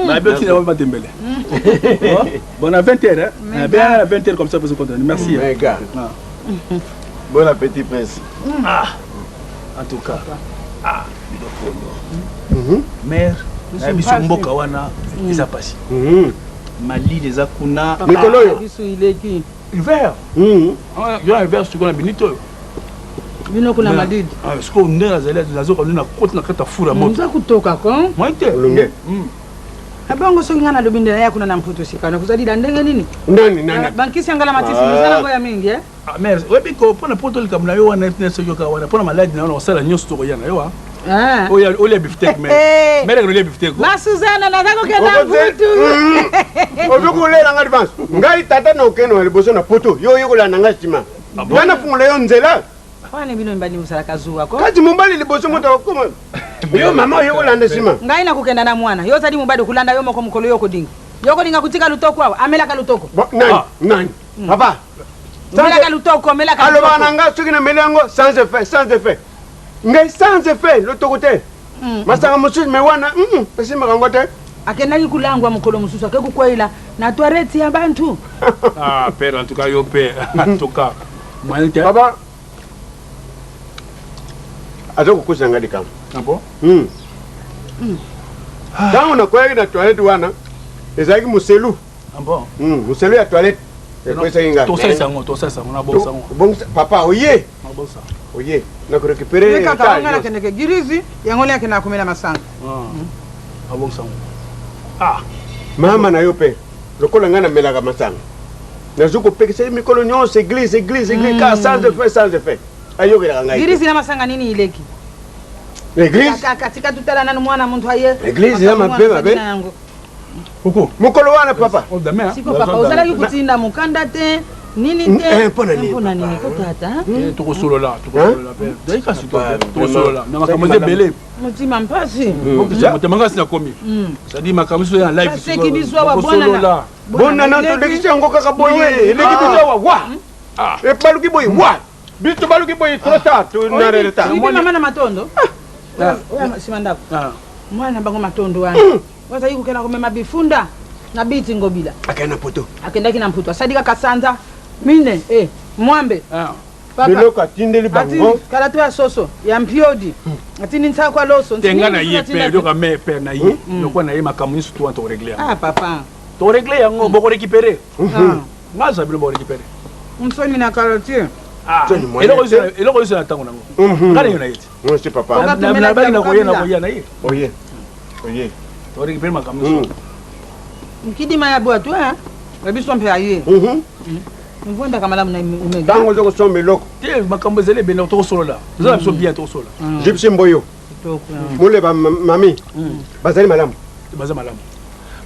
Babi otina bango matembele. Bon, à 20 h, hein. Bien à 20 h comme ça, vous continuez. Merci. Mega. Bon appétit, prince. Ah. En tout cas. Ah, biloko oyo. Mère, na biso mboka wana eza pasi. Malili eza kuna. Mikolo oyo. Biso ileki. Hiver. Yo hiver sikoyo na minute oyo. Bino kuna malili. Ah, sikoyo nde nazali nazoka nde nakoti na kati ya fura moto. Oza kutoka ko? Moi te. Olonge. Abongo soki ngai nalobi nde naya kuna na mputu sika nakozalila ndenge nini? Nani nani? Bankisi ya ngala matisi mosala yango ya mingi eh? Ah, mère, oyebi ko mpona poto likambo na yo wana tina soki oka wana mpona maladi na yo na kosala nyonso tokoya na yo a. Oyo olia bifteck mère. Mère olia bifteck. Ma Suzana naza kokenda mputu. Ozo kolela nga advance. Ngai tata na okende na liboso na poto, yo oye kolanda ngai nsima. Ngai nafungola yo nzela. Wana bino mibali bosalaka zuwa ko. Kasi mobali liboso moto akokoma. Yo mama oye kolanda nsima. Ngai nakokenda na mwana. Yo ozali mobali okolanda yo moko mokolo yo okodinga. Yo okolinga kotika lutoko awa, amelaka lutoko. Nani? Nani? Papa. Melaka lutoko, melaka lutoko. Alobaka na nga soki nameli yango sans effet, sans effet. Ngai sans effet lotoko te. Masanga mosusu me wana esimbaka yango te. Akendaki kulangwa mokolo mosusu ake kokweyela na toilette ya bantu. Ah père, en tout cas yo père, en tout cas. Moyen te. Papa. Aza kokosa nga likambo. Ah bon? Ntango nakweyaki na toilette wana ezalaki moselu. Ah bon? Moselu ya toilette ekwesaki ngai. Tosalisa yango, tosalisa yango, nabongisa yango. Obongisa papa oye. Nabongisa. Oye, nakorécupérer Ye kaka ngai nakendeke girizi yango nde akendaka komela masanga. Nabongisa yango. Ah. Mama na yo mpe lokola ngai namelaka masanga nazo kopekisa ye mikolo nyonso église église église kaka sans effet sans effet ayokelaka ngai te. Girizi na masanga nini ileki? Église Kaka tika tutala nanu mwana muntu aye. Église eza mabe mabe. Na yango. Mokolo wana papa. Siko papa ozalaki kotinda mokanda te nini te mpo na nini mpo na nini ko tata Tokosolola, tokosolola père. Dai kasi tokosolola. Na makambo eza ebele. Motima mpasi. Motema ngasi nakomi. C'est-à-dire makambo mosusu ya live. Baseki biso awa Tokosolola. Bonana tolekisi yango kaka boye eleki biso awa wa ebaluki boye wa biso tobaluki boye trop tard tona retard. Oyebi mama na matondo oyo nsima ndako mwana bango matondo wana wazali kokenda komema bifunda na biti ngobila. Akende na poto. Akendaki na mputu asali kaka sanza mine eh, mwambe. Papa, Biloko atindeli bango. Atindi kalato ya soso ya mpiodi atindi nsako ya loso. Tenga na ye père, yoka mère père na ye. Lokola na ye makambo nyonso tu wana tokoregle yango. Ah papa. Tokoregle yango, bokorécupérer. Nga aza bino bokorécupérer. Nsoni na karoti. Ah, eloko nyonso na ntango nango. Nga na yo na ye te. Merci papa. Nabaki na koya na koya na ye. Oye. Oye. Tokorécupérer makambo nyonso. Nkidima ya bwatu eh. Biso mpe aye. Mvondaka malamu na omega. Ntango oza kosomba eloko. Te makambo ezali ebele tokosolola. Toza na biso bien tokosolola. Gypsy Mboyo. Muleba mami. Bazali malamu. Baza malamu.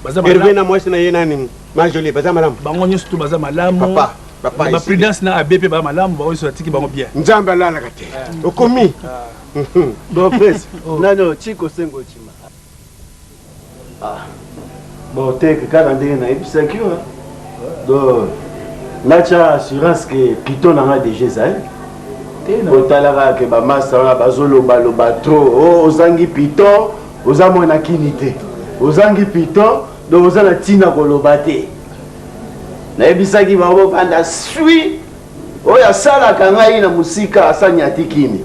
Baza Hervé na mwasi na ye nani ma jolie baza malamu. Bango nyonso tu baza malamu. Papa. Papa. Ba prudence na AB pe baza malamu, bango nyonso batiki bango bien. Nzambe alalaka te. Okomi. Bon prince, nano Chiko Sengo Chima. Ah. Bon teke kaka ndenge nayebisaki yo. Donc natya assurance ke piton na nga deja ezali. Otalaka ke bamasta wana bazolobaloba trop. Oh, ozangi piton, oza mwana kini te. Ozangi piton, donc oza na ntina koloba te. Nayebisaki bango bovanda sui oyo asalaka ngai na mosika asanyati kini.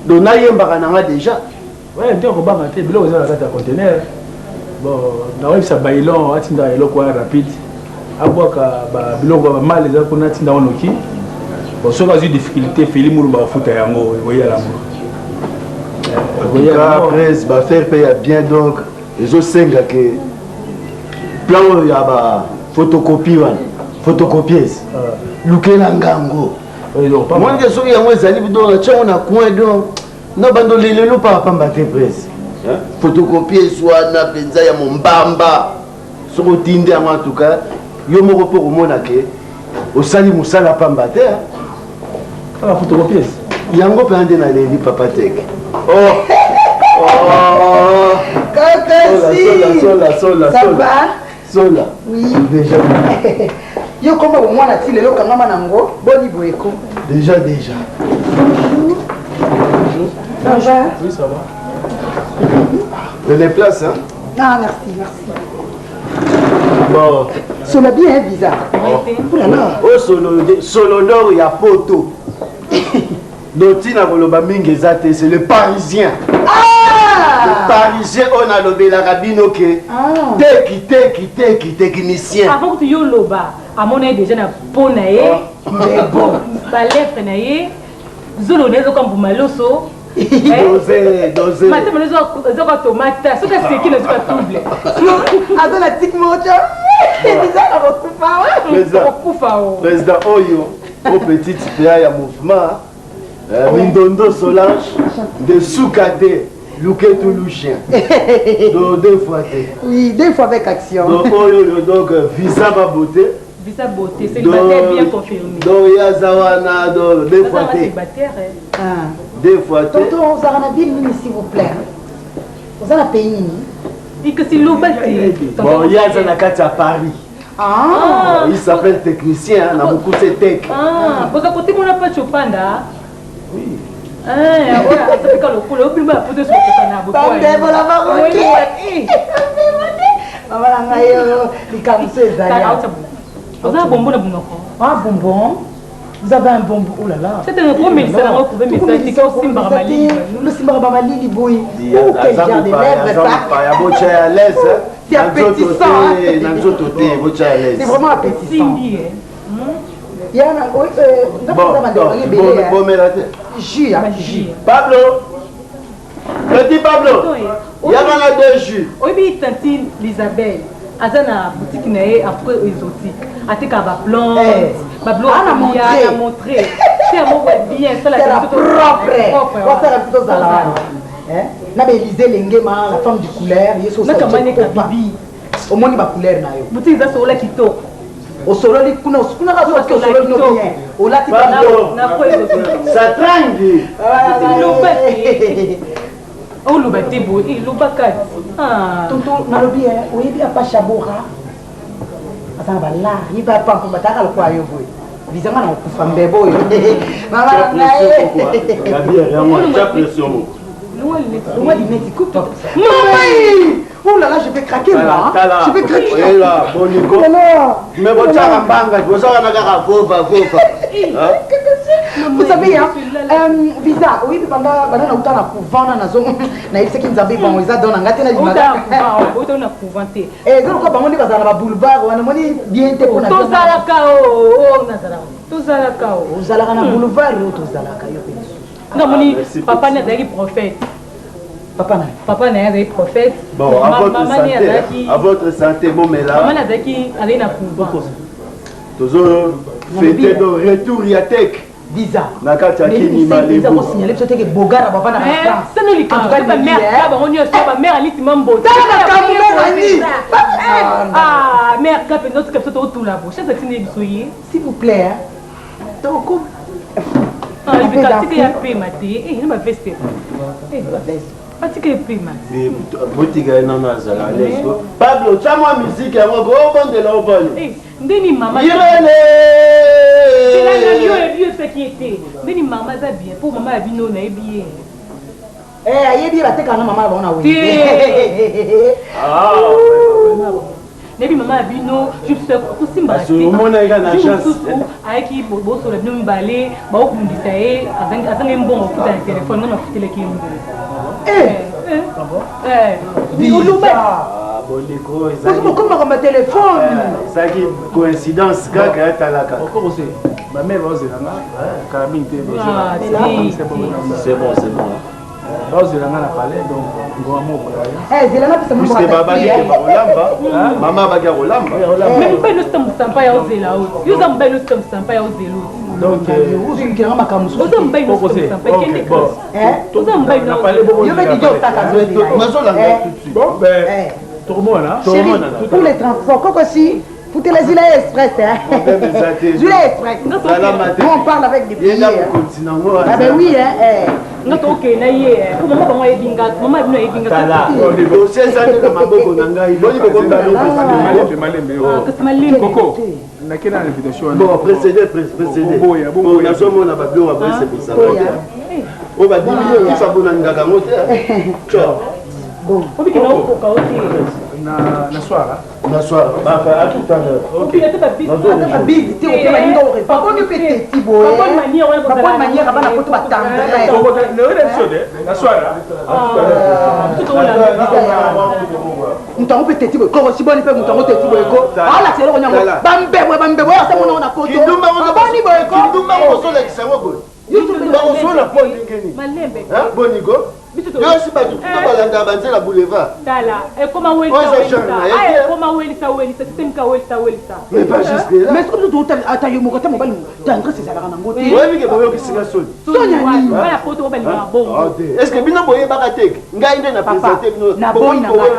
Donc nayembaka na nga deja. Ouais, nte kobanga te biloko eza na kati ya conteneur. Bon, nakoyebisa bailon atinda eloko wana rapide. Abwaka ba biloko ya bamale eza kuna atinda yango noki. Bon, soki azwi difficulté Feli Mulumba afuta yango ekoyala yango. En tout cas, presse bafaire mpe ya bien donc ezosenga ke plan oyo ya ba photocopie wana photocopieuse lukela ngango monike soki yango ezali donc natya yango na coin donc na bando lelelo pamba pamba te presse photocopieuse wana mpenza ya mombamba soki otindi yango en tout cas yo moko mpo komona ke osali mosala pamba te kaka photocopieuse yango mpenza nde naleli papa teke oh. Oh. Kaka Sola, sola, Ça sola. va? Sola. Oui. Déjà. Yo komba bomwana ti lelo okangama nango boni boye ko. Déjà, déjà. Bonjour. Ça va? Oui, ça va. Prenez place, hein? Ah, merci, merci. Bon. Solo bien, hein, bizarre. Oh là là. Oh, solo, solo nord, il y a poto. Donc, ntina koloba mingi eza te, c'est le parisien. Ah! Le parisien oyo nalobelaka bino ke ah. teki teki teki technicien. Avant que yo loba, amona ye déjà na peau na ye. Oh. Ba lèvre na ye. Zolo na ye ezoka mbuma loso. Dosé, dosé. Matama na ezoka tomate, soki aseki na ezoka trouble. Aza na tic moko eza na kokufa. Kokufa o. Président oyo o petite PA ya mouvement Mindondo Solange de suka te Luketu Lucien. Donc deux fois te. Oui, deux fois avec action. Donc oyo oyo donc visa ba beauté. Visa beauté, célibataire bien confirmé. Donc yaza wana donc deux fois te. Célibataire. Ah. Deux fois te. Tonton, ozalaka na ville nini s'il vous plaît? Oza na pays nini? Ikasi loba te. Bon, yaza na kati ya Paris. Ah. Il s'appelle technicien, na mokuse tech. Ah, boza kote mona pa chopanda. Oui. Ah, oyo azapeka lokola obima ya poto sokoka na bambemola maroki. Mama na ngai oyo likambo so ezali. Oza bonbon na monoko. Ah bonbon. Vous avez un bonbon. Oh là là. C'était un gros médecin, on pouvait mettre ça, c'est aussi malili. Le simbara malili boy. Oh, quel genre de lèvres ça. Botya à l'aise. C'est appétissant. Na nzoto te, botya à l'aise. C'est vraiment appétissant. Yana, oui, bon, bomela te. Jus, hein, jus. Pablo. Petit Pablo. Yaka na deux jus. Oyebi tantine Isabelle aza na boutique na ye après exotique atekaka baplante babiloko na montre te ya moko ya bien sala propre wasala biso tozala wana na baelise lengema la femme du couleur ye sokabibi omoni bacouleur na yo boutique eza solola kitoko osololi kuna kuna kaka soki osololi no bien olati satrangi oloba te boye eloba kati tonton nalobi oyebi apa shabora aza na balar ye mpe apampo bataka lokola yo boye bizanga na kokufa mbebo oyo mama na ye lineti coupe mama. Oh là là, je vais craquer moi. Je vais craquer. Oyela, boniko. Mais botiaka mbanga, bozaka na kaka vova vova. Vous savez, hein, visa, oui, pendant pendant na uta na couvent na nazo na yebisaki nzambe bango eza don na ngai te na limaka. Uta na couvent te. Eh, eza lokola bango nde bazala na ba boulevard wana moni bien te pona. Tozalaka o, nazalaka. Tozalaka o. Ozalaka na boulevard oyo tozalaka yo pe lisusu. Nga moni papa ne azalaki prophète. Papa na papa na ye azalaki prophète. Bon, à votre santé, à votre santé, bomela. Mama azalaki azalaki na couvent. Tozo fêter do retour ya tek. Visa. Na kati ya Kini Malebu. Kosignale biso teke bogara bavanda na France. Sano likambo ba mère ka bango nyonso ba mère aliti mambo. Tala makambo mère ani. Ah mère ka pe notre biso totula bo. Chaque tini biso ye. S'il vous plaît. Toko. Ah, tika ya pema te. Eh, na ba veste. Eh, batika epema. Botika ye nano azala à l'aise. Pablo, tia mwa musique yango ko obondela oboni. Ndeni mama Irene. Yo oyebi yo soki ye te. Ndeni mama aza bien mpo mama ya bino nayebi ye. Eh, ayebi ye batekaka na mama na bango na wenze. Nayebi mama ya bino kosimbaka te. Ayaki bosola bino mibale baokundisa ye azangi mbongo okuta na telefone nga nafutelaki ye mbongo. Oloba okomaka ma telefone ezalaki coïncidence kaka etalaka. Bamere baozelanga kala mingi te. C'est bon, c'est bon. Baozelanga na palais donc ngoma moko. Zelanga pesa. Puisque babaki ke bakolamba, mama abaki ya kolamba. Mais mobali nyonso tambusaka mpa ya ozela oyo yo oza mobali nyonso tambusaka mpa ya ozela oyo. Donc ozolukilanga makambo mosusu. Oza mobali nyonso tambusaka mpa kende oza mobali. Yo mpe didi osaka. Nazolanda tout de suite. Bon ben tokomona. Chérie, pour les transports koko si futela Zula Express, hein. Zula Express. Nous on parle avec des billets. Ah ben oui, hein. Nga tokokende na ye po mama bango ayebi nga, mama bino ayebi nga. Dossier eza te na maboko na ngai, boni Malembe. Kasi malembe. Koko nake na invitation. Bon, précédé, précédé. Nazomona babiloko baboyesepesa. Oyo badimi kisa bonangaka yango te. Obikina okoka o te. Na soir. Na soir. À tout à l'heure. Ok. Babizi te ope baninga baboni mpe teti boye baboni manière bana poto batendre. Moto yango mpe teti boye korosi boni mpe moto yango teti boye ko alakisa eloko nyango bambebwe bambebwe oyo asamonango na poto baboni boye ko kindumba ozolakisa yango boye bakosola po ndenge nini bonigo yosi bato to balandaka banzela boulevard. Tala ekoma welisa welisa welisa système ka welisa welisa. Mais pas jusque là. Mais soki biso ata yo moko ata mobali tendresse ezalaka nango te. Oyebi ke boyokisinga soni. Soni ya nini? Bana poto balingaka bongo. Est ce que bino boyebaka te ngai nde na présente bino? Naboyi na ngai.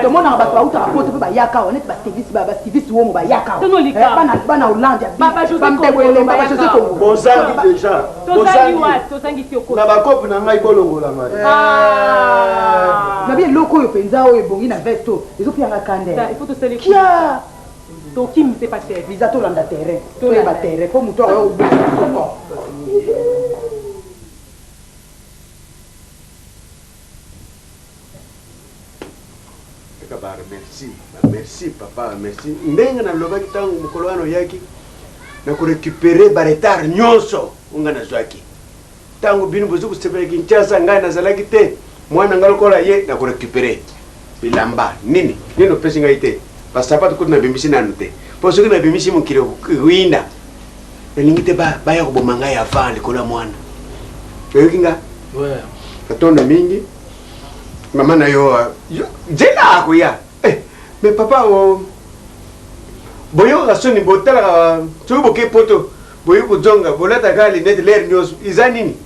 Tomonaka bato bautaka poto mpe bayaka awa neti bastivisi womo bayaka awa bana Hollande bambebo elemba ba José Congo. Bozangi déjà. Tozangi na bakope na ngai bolongola ngai. Nabi eloko oyo mpenza oyo ebongi na veste oyo ezopiyanga kanda. Kia tokimi te pater. Liza tolanda terrain toyeba terrain mpo moto akoya kobeta soko. Kaka ba merci, ba merci papa, merci. Ndenge nalobaki ntango mokolo wana oyaki na korécupérer ba retard nyonso oyo ngai nazwaki. Ntango bino bozi kosepela Kinshasa, ngai nazalaki te. Mwana ngai lokola ye na korécupérer bilamba nini nini opesi ngai te, basapato kutu nabimisi nanu te, mpo soki nabimisi mokili ekoyinda. Nalingi te baya koboma ngai avant likolo ya mwana. Oyoki nga? Matondo mingi. Mama na yo zela akoya. Eh, mais papa o boyokaka soni botalaka soki boke poto boyi kozonga bolataka linete lere nyonso eza nini?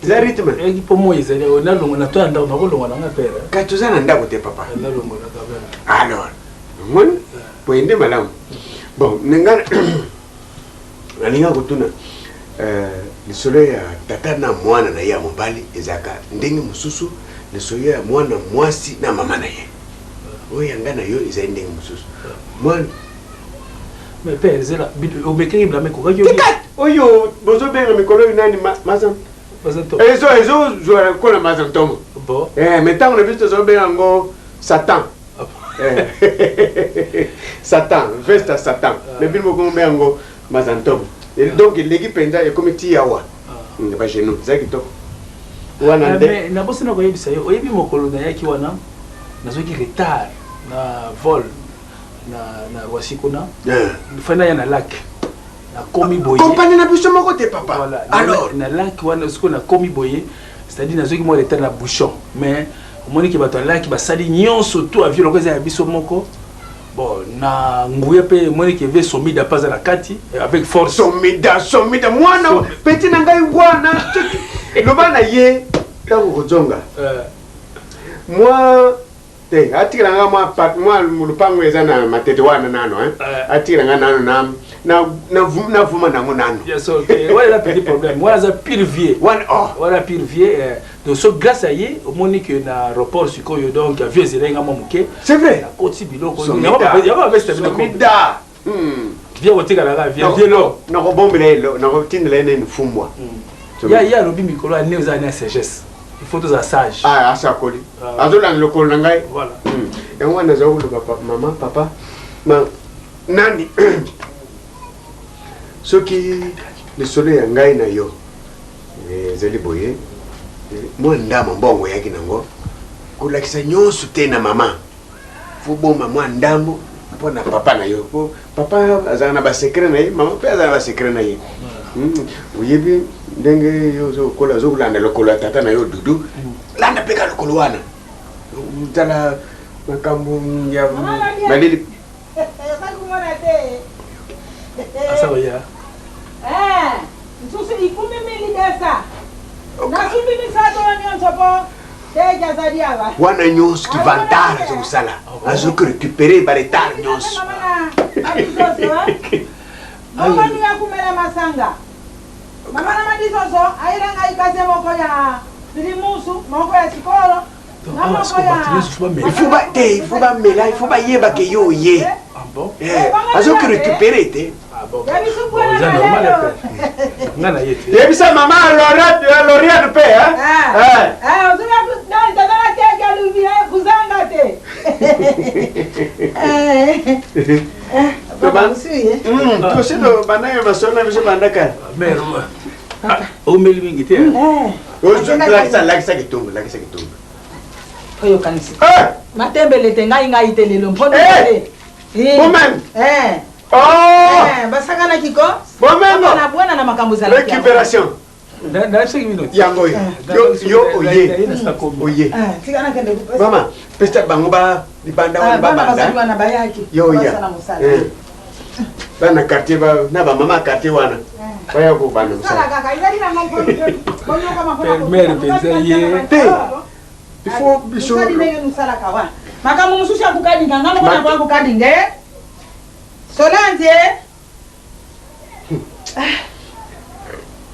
Eza rythme. Eyaki mpo moi ezali oyo nalongo na to ya ndako nakolonga na nga pere. Kasi toza na ndako te papa. Nalongola quand même. Alors, omoni boye nde malamu. Bon, nga nalinga kotuna lisolo ya tata na mwana na ye ya mobali ezalaka ndenge mosusu, lisolo ya mwana mwasi na mama na ye oyo ya ngai na yo ezali ndenge mosusu. Mwana Mais père, zela, omekaki bilamba ekokaki. Tika oyo bozobenga mikolo oyo nani maza ezo ezozwa lokola maza ntomo. Bon. Eh, mais ntango na biso tozobenga yango Satan. Satan, veste ya Satan. Mais bino bokomi yango maza ntomo. Donc eleki mpenza ekomi ti awa. Ba genoux, eza kitoko. Wana nde. Mais nabosana koyebisa yo, oyebi mokolo nayaki wana, nazwaki retard na vol na na Roissy kuna. Fai naya na lac. Nakomi boye. Compagnie na biso moko te papa. Voilà. Alors na lac wana sikoyo nakomi boye, c'est-à-dire nazwaki mwa retard na bouchon, mais omoni ke bato ya lac basali nyonso tout avion lokola eza ya biso moko. Bon, na nguya mpe omoni ke ve Somida mpe aza na kati avec force. Somida, Somida mwana petit na ngai wana loba na ye ntango kozonga mwa te atikela nga mwa mwa lupango eza na matete wana nano hein atikela nga nano na na na vuma nango nano. Yes, okay. Wana eza petit problème, wana aza pire vieux. Wana oh. Wana pire vieux donc so grâce à ye omoni que na aéroport sikoyo donc avion ezelaki nga mwa moke. C'est vrai. Nakoti biloko yango baveste biloko. Somida. Vieux kotikala kaka vieux vieux lo. Nakobombela ye nakotindela ye nini fumbwa. Ya ye alobi mikolo ya ne oza na sagesse. Il faut tozala sage. Ah, asakoli. Azolanda lokolo na ngai. Voilà. Yango wana nazala koloba mama papa ma nani soki lisolo ya ngai na yo ezali boye mwa ndambo mbongo oyaki nango kolakisa nyonso te na mama fo boma mwa ndambo mpo na papa na yo po papa azala na basecret na ye mama mpe azala na basecret na ye. Oyebi ndenge yo ozokola ozokolanda lokolo ya tata na yo Dudu, landa mpe ka lokolo wana tala makambo ya malili. Asakoya. Nsusu ikumi milidesa nasumbi misato nyonso po teke azali awa. Wana nyonso kivantare azokosala azoki récupérer ba retard nyonso. Mama ya kumela masanga mama na madisoso ayela ngai kaze moko ya pilimusu moko ya sikolo. Il faut ba te, il faut bamela, il faut bayeba ke yo oye azoki récupérer te. Eza normal nga na ye te. Yebisa mama Loriane mpe kuzanga te. Tosi tobandaki masolo na biso banda kala. Omeli mingi te. Lakisa lakisa kitunga lakisa kitunga. Oyokanisi. Matembele te ngai ngai te lelo mpo te. Bomeme. Oh! Basakanaki ko? Bomeme. Na bwana na makambo ezalaki. Récupération. Nayebisaki bino. Yango oyo. Yo yo oye. Oye. Tika nakende kopesa. Mama, pesa bango ba libanda wana ba Bana banda. bazali wana bayaki. Yo oya. Basala mosala. Bana quartier ba na ba mama quartier wana. Baya ko banda Sala mosala. kaka ezali na ngo mpo bonyokama mpona Mère mpenza ye. Te. Il faut biso Osali ndenge nosalaka wana. Makambo mosusu ya kokadinga nga moko nakoya kokadinga eh. Solange.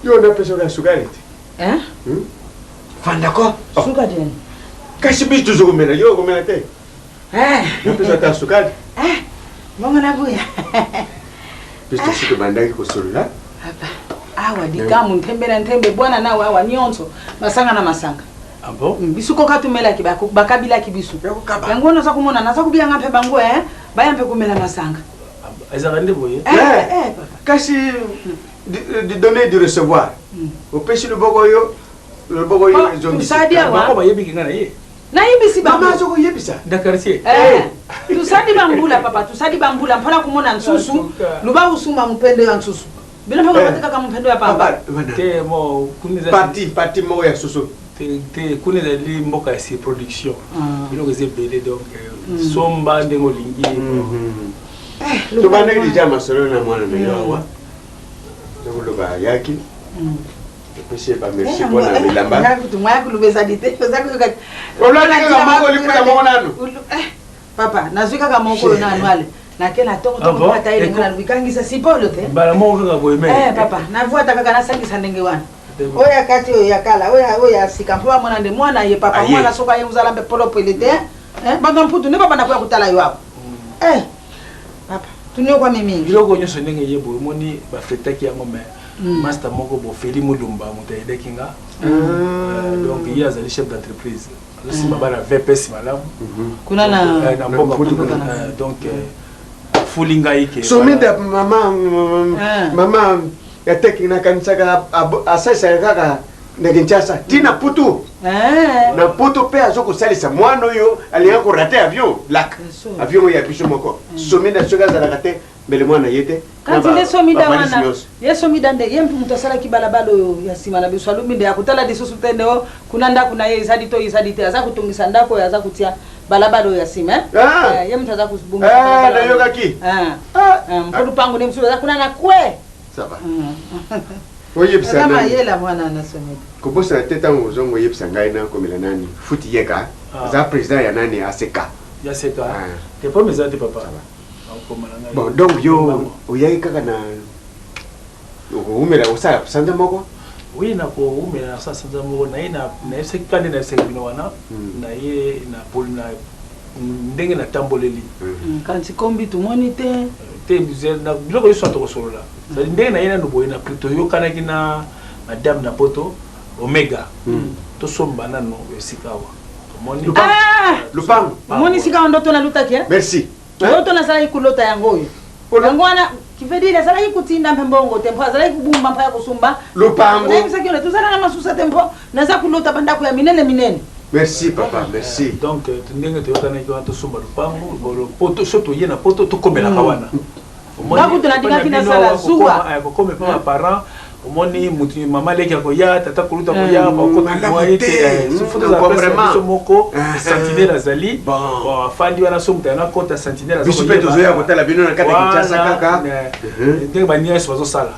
Yo napesa oka sukali te. Hein? Fanda ko. Suka jeni. Kasi biso tozokomela yo okomela te. Eh. Napesa ata sukali. Eh. Bongo nabuya. Biso tosi tobandaki kosolola. Papa. Awa likamu ntembe na ntembe bwana nawe awa nyonso masanga na masanga. Ah bon? Biso koka tumelaki bakabilaki biso. Yango wana oza komona naza kobianga mpe bango eh baya mpe komela masanga. Ezalaka nde boye. Eh, eh, papa. Kasi du donner du recevoir. Opesi loboko oyo loboko oyo ezongisi. Tosadi awa. Bango bayebiki nga na ye. Nayebisi bango. Mama azokoyebisa. Na quartier. Eh, tosadi bambula papa tosadi bambula mpona komona nsusu luba usumba mopende ya nsusu bino mpe batekaka mopende ya pamba Te mo kuna eza Parti parti moko ya soso. te te kuna ezali mboka ya surproduction. Biloko eza ebele donc somba ndenge olingi. Tobandaki deja masolo na mwana na yo awa. Tokoloba ayaki. Topesi ye ba merci mpona bilamba. Kutu mwaya kuluba ezali te oza koyoka Olali kaka moko liputa moko nanu. Papa nazwi kaka moko oyo nanu ale nake na tongo Ah bon? tongo ata elengo na lubikangisa sipolo te Mbala moko kaka boye Eh mais. papa navwata kaka nasangisa ndenge wana oyo ya kati oyo ya kala oyo oyo ya sika mpo bamona nde mwana ye papa Aye. mwana soki aye ozala mpe polopele te Eh, bato ya mputu nde babanda koya kotala yo awa Eh, papa tuniokwami mingi biloko nyonso ndenge ye boye omoni bafetaki yango mais master moko bo Feli Mulumba moto ayedaki nga. Donc ye azali chef d'entreprise azosimba bana VPS malamu kuna na na mboka kuna. Donc afuli ngai ke Somida mama mama ya teki nakanisaka asalisaka kaka na Kinshasa ti na Putu. Na Putu mpe azokosalisa mwana oyo alinga korate avion lak avion oyo ya biso moko. Somida soki azalaka te mbele mwana ye te. Kasi nde somida wana nyonso. ye somida nde ye moto asalaki balabala oyo ya nsima na biso alobi nde akotala lisusu te nde o kuna ndako na ye ezali to ezali te aza kotongisa ndako oyo aza kotia balabala oyo ya nsima eh? Ah. Eh, ye moto aza kobongisa Ah, balabala oyo. nayokaki. Ah. Ah. Ah, mpo lupango nde mosusu aza kuna na kwe Ça va. Oyebisa aza nani? mayela mwana na somida Kobosana te ntango ozongo oyebisa ngai nakomela nani futi yeka aza président ya nani aseka. ya seka Ah. te problème eza te papa. Akokoma na ngai. Bon donc yo oyaki kaka na okoumela osala sanza moko. Oui, nakoumela na sanza moko naye nayebisaki kaka nde nayebisaki bino wana naye na poli na ndenge natamboleli kanti kombi tomoni te te biloko nyonso wana tokosolola cetadi ndenge naye nanu boye na toyokanaki na madame na poto omega tosomba nanu esika awa omoni Ah! Lupango. omoni sika wa ndoto nalutaki eh? Merci. Ndoto nazalaki kulota yango oyo yango wana kivedile azalaki kotinda mpe mbongo te mpo azalaki kobumba mpo ya kosumba Lupango. nayebisaki yo tozala na masusa te mpo naza kulota bandako ya minene minene Merci papa, merci. Donc ndenge toyokanaki wana tosomba lupango poto so toye na poto tokomelaka wana Nga kutu nalingaki nasala zuwa. Kokoma epa baparent omoni mutu mama leki akoya tata kuluta akoya bakotoye te biso moko sentinelle azali bon afandi wana so moto yana kota sentinelle Biso mpe tozoya kotala bino na kati ya Kinshasa kaka. Ndenge banyonso bazosala.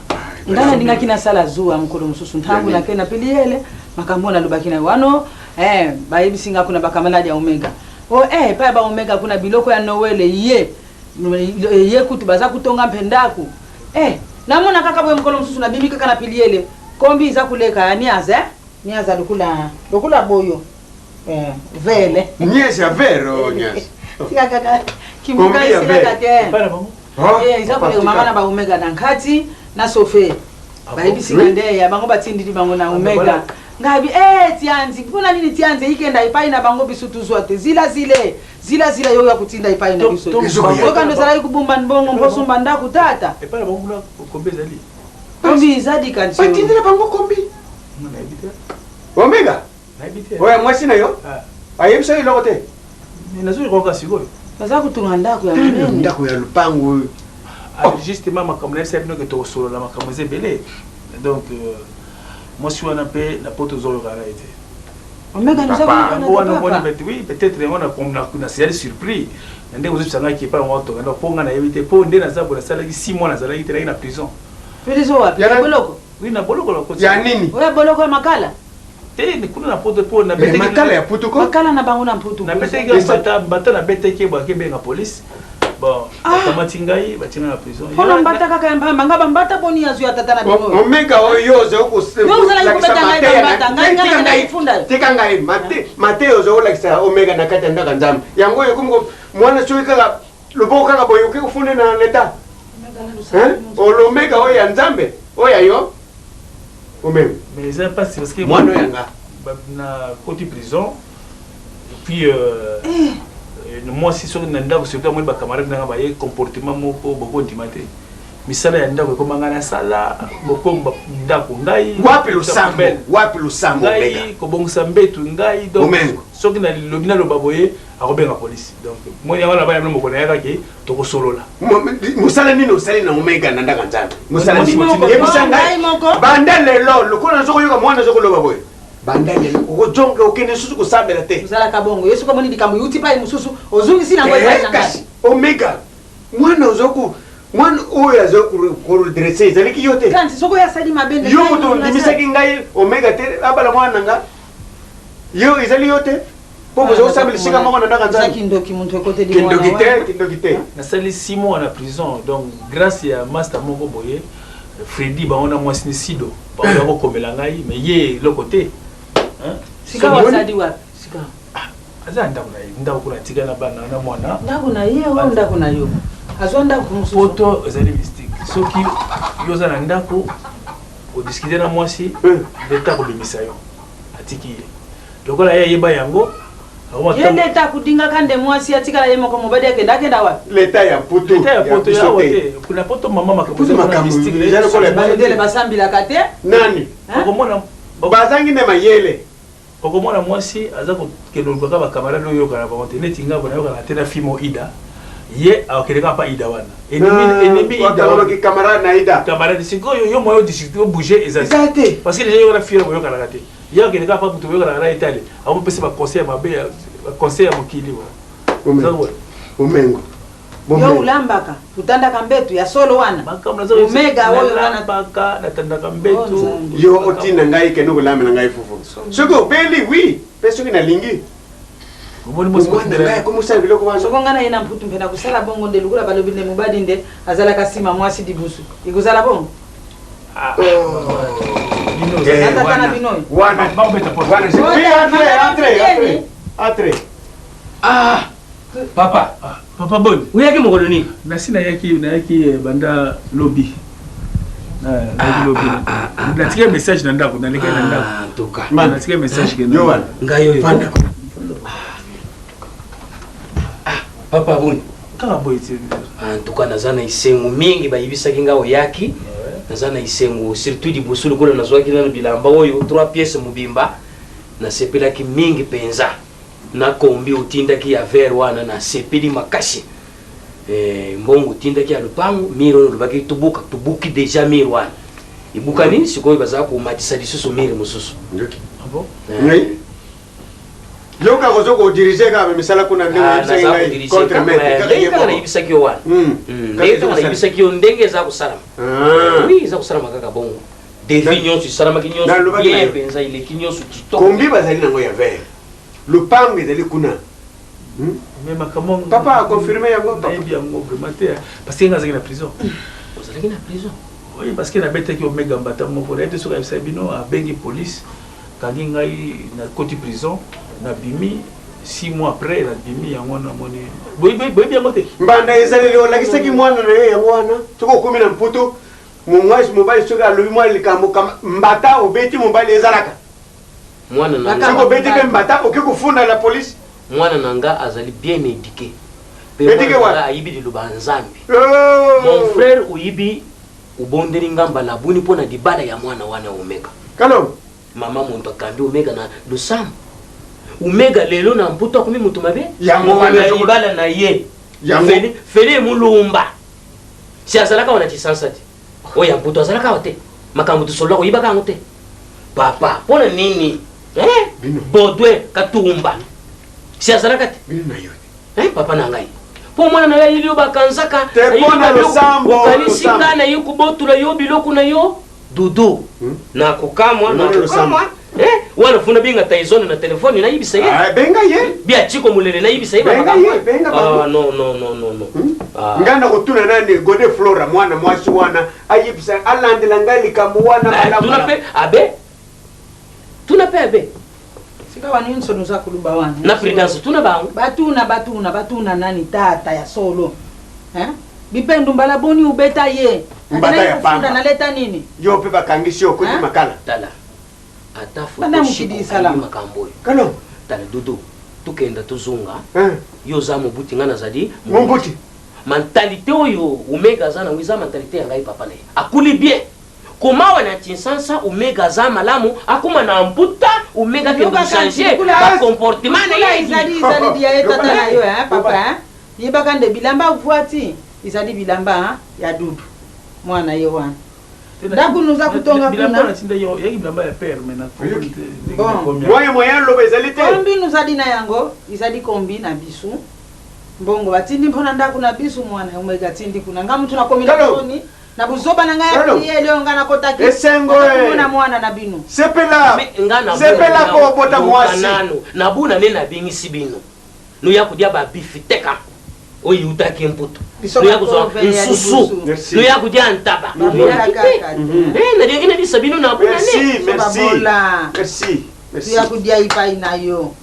Ngai nalingaki nasala zuwa mokolo mosusu ntango nakei na peliele makambo oyo nalobaki na wano eh, bayebisi nga kuna bakamaladi ya omega o eh, epai ya baomega kuna biloko ya noele ye ye kutu baza kutonga mpe ndako eh, namona kaka boye mokolo mosusu nabimi kaka na piliele kombi eza kuleka ya niaza eh? Niaza lokola lokola boyo eh, vele Niaza ya vert oh, niaza. tika kaka kimbuka Kombi ya esilaka vert. te Epai na bango? Ah, Eh, eza papa, koleka mama tika. na baomega na nkati. na sofe bayebisi nga nde ya bango batindili bango na omega ngabi e tianzi mpona nini tianzi ikenda epai na bango biso tuzwa te zila zile zila zila yo ya kotinda epai na biso okando ezalaki kobomba mbongo mpo osomba ndako tata epai na bango kuna kombi ezali kombi ezali kanti batindela bango kombi omega oyo mwasi na yo ayebisa yo eloko te nazoyoka sikoyo baza kotonga ndako ya monene ndako ya lopango oyo ah, justement makambo nayebisa bino ke tokosolola makambo eza ebele donc euh, mwasi wana mpe na poto ozoyoka na ye te oui peut-être yango nasezali surpris na ndenge ozobisa ngai kepa yango atonga ndako mpo ngai nayebi te mpo nde naza boye nasalaki 6 mois nazalaki te nayaki na prison prison wapi boloko oui na boloko nakoti ya nini oya boloko ya makala te kuna na poto mpo na eh, makala ya poto ko makala na bango na mputu nabetaki mbata mbata nabetaki bwaki ebenga police bon ah. bakamati ngai batie ngai na prison mpona mbata kaka ya mbamba nga bambata boni azwi ya tata na bino omeka oyo ozali kobeta ngai bambata ngai ngai na kofunda yo tika ngai mateya ozali kolakisa omeka na kati ya ndako ya nzambe yango oyo ekomi mwana soki kaka loboko kaka boye okoki kofunda na leta olomeka oyo ya nzambe oyo ya yo omema mais eza mpasi parce que mwana oyo ya nga na koti prison et puis euh, eh. euh, mwasi soki na ndako surtout amoni bacamarade nanga baye comportement moko bokondima te misala ya ndako ekoma ngai nasala bokomba ndako ngai wapi losambo wapi losambo ngai kobongisa mbetu ngai donc soki nalobi naloba boye akobenga polisi donc moni yango nabaya bino mokolo nayakaki tokosolola mosala nini osali na omega na ndaka nzambe mosala nini yebisa ngai banda lelo lokola nazokoyoka mwana azokoloba boye banda lelo okozonga okende lisusu kosambela te ozalaka bongo ye soki omoni likambo euti pai mosusu ozongisi nango epai na ngai omega mwana ozoku mwana oyo aza koredresse ezalaki yo te kanti soki oyo asali mabe yo moto ondimisaki ngai omega te abala mwana na nga yo ezali yo te mpo boza kosambela esika moko na ndaka nzambe kindoki moto ekoteli kindoki te kindoki te nasali 6 mois na prison donc grâce ya master moko boye Freddy bango na mwasi ni Sido bango ya kokomela ngai mais ye eloko te sika wasali wapi sika ah, aza na ndako na ye ndako kuna atika na bana na mwana ndako na ye oyo ndako na yo azwa ndako mosusu poto ezali mystique soki yo oza na ndako odiskite na mwasi leta akobimisa yo atiki ye lokola ye ayeba yango ye nde ta kudingaka nde mwasi atikala ye moko mobali akenda akenda wapi leta ya poto leta ya poto ya awa te kuna poto mama makambo eza lokola bandele basambilaka te nani okomona bazangi nde mayele okomona mwasi aza kokende olukaka bacamarade oyo oyokana bango te neti ngai nayokana te na fimo ida ye akende kaka pa ida wana ennemi ida camarade na ida camarade sikoyo yo moyo discuter obouger eza te parce que déjà yokana fille boyokanaka te Ye akende kaka pa moto boyokanaka na ye tale akopesa ba conseil ya mabe ba conseil ya mokili omengo yo ulambaka utandaka mbetu ya solo wana omega oyo wana natandaka mbetu oh, yo otinda ngai kende kolambela ngai fufu soki obeli wi mpe soki nalingi Soko ngai naye na mputu mpe nakosala bongo nde lokola balobi nde mobali nde azalaka nsima mwasi libusu ekozala bongo Ah. Eh, wana ah papa ah, papa boni oyaki mokolo nini nasi nayaki nayaki eh, banda lobi nayaki lobi natikaki message na ndako nalekaki na ndako natikaki message ke ngai oyo papa boni kaka boye te en tout cas naza na esengo mingi bayebisaki nga oyaki naza na esengo surtout liboso lokola nazwaki nano bilamba oyo 3 pièces mobimba nasepelaki mingi mpenza na kombi otindaki ya vert wana nasepeli makasi eh, mbongo otindaki ya lopango mire oyo olobaki tobuka tobuki deja mire wana ebukani sikoyo bazala komatisa lisusu mire mosusu ah bon? eh. Yo kaka ozo ko diriger kaka misala kuna ndenge ah, oyebisaki ngai contre maître kaka ye moko. Nayebisaki yo wana. Hmm. Hmm, ndenge kaka nayebisaki yo ndenge eza kosalama. Ah. Oui, eza kosalama kaka bongo. Devis nyonso esalamaki nyonso bien mpenza eleki nyonso kitoko. Kombi bazali nango ya vert. Lopango ezali kuna. Hmm? Mais makambo papa a confirmer yango papa. Nayebi yango vraiment te parce que nga azalaki na prison. Ozalaki na prison? Oui, parce que nabetaki omega mbata moko nayebi te soki ayebisaki bino abengi police Kangi ngai na koti prison na bimi 6 mois après na bimi yango wana moni boyebi yango te mbanda ezaleli olakisaki mwana na yo yango wana soki okomi na mputu Mwasi mobali soki alobi mwa likambo mbata obeti mobali ezalaka. Mwana na nga. Soki obeti pe mbata oke kofunda na police. Mwana na nga azali bien eduque. Pe mwana na nga ayibi liloba ya Nzambe. Mon frère oyibi obondeli nga mbala boni pona libala ya mwana wana Omega. Kalongo. Mama moto akambi Omega na losambo. Omega lelo na mputu akomi moto mabe. Yango wana libala na ye. Yango. Feli Mulumba. Si azalaka wana Tshisansa te. Oyo ya mputu azalaka awa te. Makambo tosolola koyibaka yango te. Papa, mpo na nini? Eh? Baudouin Katumba. Si azalaka te. Bino na yo te. Eh, papa na ngai. Mpo mwana na yo ayeli yo bakanzaka. Te mpo na losambo. Okanisi nga na ye kobotola yo biloko na yo. Doudou. Na kokamwa, na kokamwa. Eh, wana funa benga Tyson na telefone nayebisa ye. Ah, benga ye. Bia Chico Mulele nayebisa ye Benga ye, benga bango. Ah, non non non non non. Ah. Nga na kotuna nani Gode Flora mwana mwasi wana ayebisa alandela ngai likambo wana eh, malamu. Tuna pe abe. Tuna pe abe. Sika wana nyonso noza kuluba wana. Na prudence tuna bango. Batuna batuna batuna nani tata ya solo. Hein? Bipendu mbala boni ubeta ye. Mbata ya pamba. Naleta nini? Yo pe bakangisi yo okoti makala. Tala. Ata Banda photo mokili Chico esalama. ayebi makambo oyo. Kalo. Tala Dodo, tokenda tozonga. Yo oza mobuti nga nazali mobuti. Mentalite oyo Omega aza nango eza mentalite ya ngai papa na ye. Akuli bien. Komawa na Tshinsansa Omega aza malamu akoma na mputa Omega akende ko changer ba comportement na ye. Ezali ezali dia ye tata na yo hein papa hein. Yebaka nde bilamba vuati ezali bilamba hein ya Dudu mwana ye wana. Ndaku nuza kutonga kuna. Bon. Moyen moyen loba ezali te. Kombi nuzali na yango izali kombi na bisu mbongo batindi mpona ndaku na bisu mwana omega atindi kuna nga mutu nakomi na soni na buzoba na ngai ya priere oyo nga nakotaki Esengo eh. komona mwana na bino. Sepela. Nga na Sepela po obota mwasi. Nanu nabuna nde nabengisi bino noya kodia ba bifiteka oyo eutaki mputu Biso noya ba kozwa pauvre ya nsusu libusu. Merci. noya kodia ntaba Babola noyaki te kaka te. Eh, nalingi nabisa bino na buna Merci, ne Biso merci. babola. Merci. Merci. Tuya kudia ipai na yo.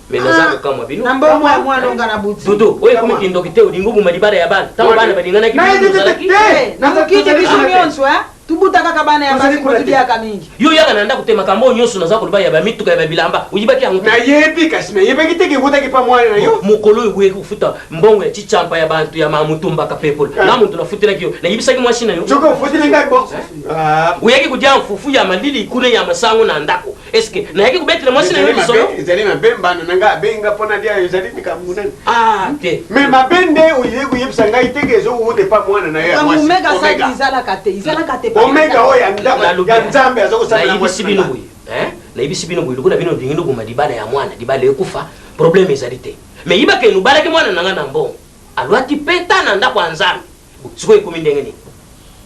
me naza kokamwa bino Na mbongo ya mwana onga na buti. Dodo oyo ekomi kindoki te olingi oboma libala ya bana ntango bana balinganaki Na bino ye te, te, ozalaki te. Eh, na mokili biso Tozali- nyonso eh, tubuta kaka bana ya Tozali basi kuna te. tudiaka mingi. yo oyaka na ndako te makambo oyo nyonso naza koloba ya bamituka ya babilamba oyibaki yango te Nayebi kasi nayebaki te ke ewutaki pa mwana na yo. mokolo oyo boyeki kofuta mbongo ya chichampa ya bantu ya mamutumbaka pepolo nga moto nafutelaki yo nayebisaki mwasi na yo Soki ofuteli ngai bon. Ah, oyaki kodia fufu ya malili kuna ya masango na ndako eske nayaki kobetela mwasi na yo ezali lisolo mabe, ezali mabe mbano na ngai abengi ngai mpo nalia ezali likambo nani. ah te Me mabe nde oye koyebisa ngai te ke ezowuta epa mwana na yo ya mwasi. Omega saki Omega. izalaka te, izalaka te. Omega oyo ya ndako Nalobi- ya Nzambe aza kosala na nayebisi mwasi na bino ngai. boye eh? nayebisi bino boye lokola bino olingi noboma libala ya mwana libala ekufa probleme ezali te me yibaka enu obalaki mwana na ngai na mbongo alwaki peta na ndako ya nzambe sikoyo ekomi ndenge nini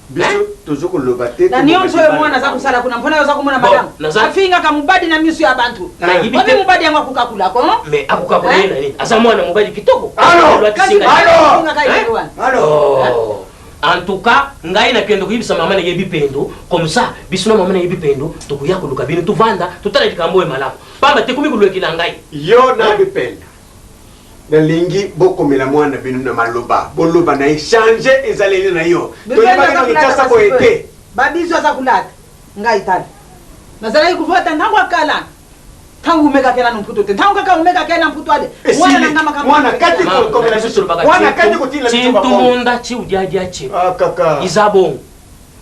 Biso tozo koloba te. Na nyonso oyo mwana aza kosala kuna mpona yo oza komona Bon, malamu. naza- Afingaka mobali na miso ya bantu. Nayebi Obi te. mobali yango akokakula ko? me akokakola ye na nini aza mwana mobali kitoko Alo! Alwaki Kasi singa mobali Alo! afingaka ye wana. Oh. En tout cas, ngai nakende koyebisa mama nayebi pendo comme ça biso na mama nayebi pendo tokoya koluka bino tovanda totala likambo oyo malamu pamba te komi kolwekela ngai Yo na bipenda. Nalingi bokomela mwana bino na maloba. Boloba na ye changer ezaleli na yo. Toyebaki na Kinshasa boye te. Babizu aza kulata ngai tala nazalaki kuvata ntango ya kala ntango umekaki nanu mputu te ntango kaka umekaki na mputu ale mwana na nga makambo Mwana kati Ma- kokomela biso biso. tolobaka Mwana kati kotinda biso tshintu bakongo. munda tshiudiadia tshi Ah kaka. iza bongo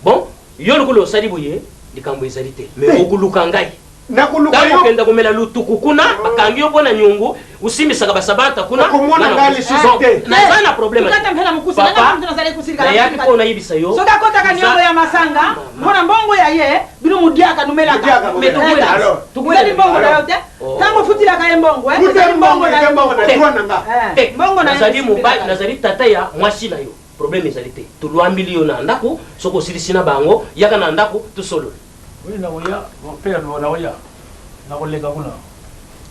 bon yo lokola osali boye likambo ezali te me okoluka ngai Nakoluka ntango yo. okenda komela lutuku kuna bakangi yo mpo na nyongo osimbisaka basabata kuna Okomona nga ngai na- lisusu Bon, te. naza na problème Tukata mpela mokuse, Papa, nanga mutu nazali kosilika na nayaki mokuse. mpo nayebisa yo soki akotaka niongo ya masanga mpona mbongo ya ye bino mudiaka numelaka Mudiaka, Mais tokwela. Alors. Tokwela. ezali mbongo na yo te Oh. ntango ofutilaka ye mbongo eh, Futa ezali mbongo na eza yo mbongo na Te. droit na nga. Eh, Te, mbongo na yo nazali mobali esipelaka. nazali tata ya mwasi na yo problème ezali te tolwambili yo na ndako soki osilisi na bango yaka na ndako tosolola Oui, nakoya, père nakoya. Nakoleka kuna.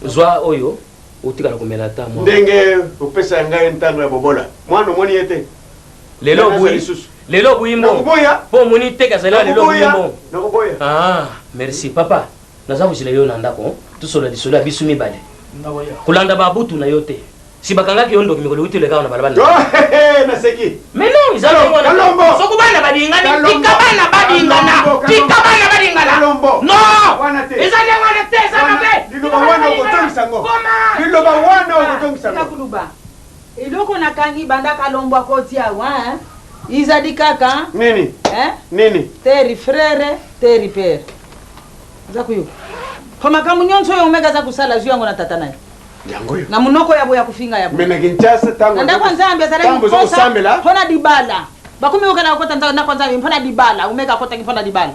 zwa oyo otikala komela ata mwa Ndenge opesa ngai ntango ya bobola. Mwana omoni ye te. lelo Naza obuyi lisusu. lelo obuyi mbongo Nakoboya. mpo omoni te azali awa lelo obuyi Nakoboya. mbongo Nakoboya. ah merci papa naza kozela yo na ndako tosolola lisolo ya biso mibale Nakoya. kolanda babutu na yo te. Si bakangaki yo ndoki mikolo euti oleka awa na balabala. Oh, he, he, naseki. Mais non, eza ndenge wana. Kalombo. Soki bana balingani, Kalombo. tika bana balingana. Kalombo, Tika bana balingana. Kalombo. Non! Wana te. Eza ndenge wana te, eza Wana- mabe. Liloba wana okotongisa yango. Liloba wana okotongisa yango. Kuluba. Eloko nakangi banda Kalombo akoti awa hein? Izali kaka Nini? hein? Nini? Teri frere, teri pere. Oza koyoka? Po makambo nyonso oyo Omega aza kosala azwi yango na tata na ye. Yango oyo. Na monoko ya boye ya kofinga ya Me boye. na Kinshasa tango Na ndako ya Nzambe azalaki tango ozo kokosa kosambela. mpo na libala. Bakomi kokenda kokota ndako ya Nzambe mpo na libala. Omega akotaki mpo na libala.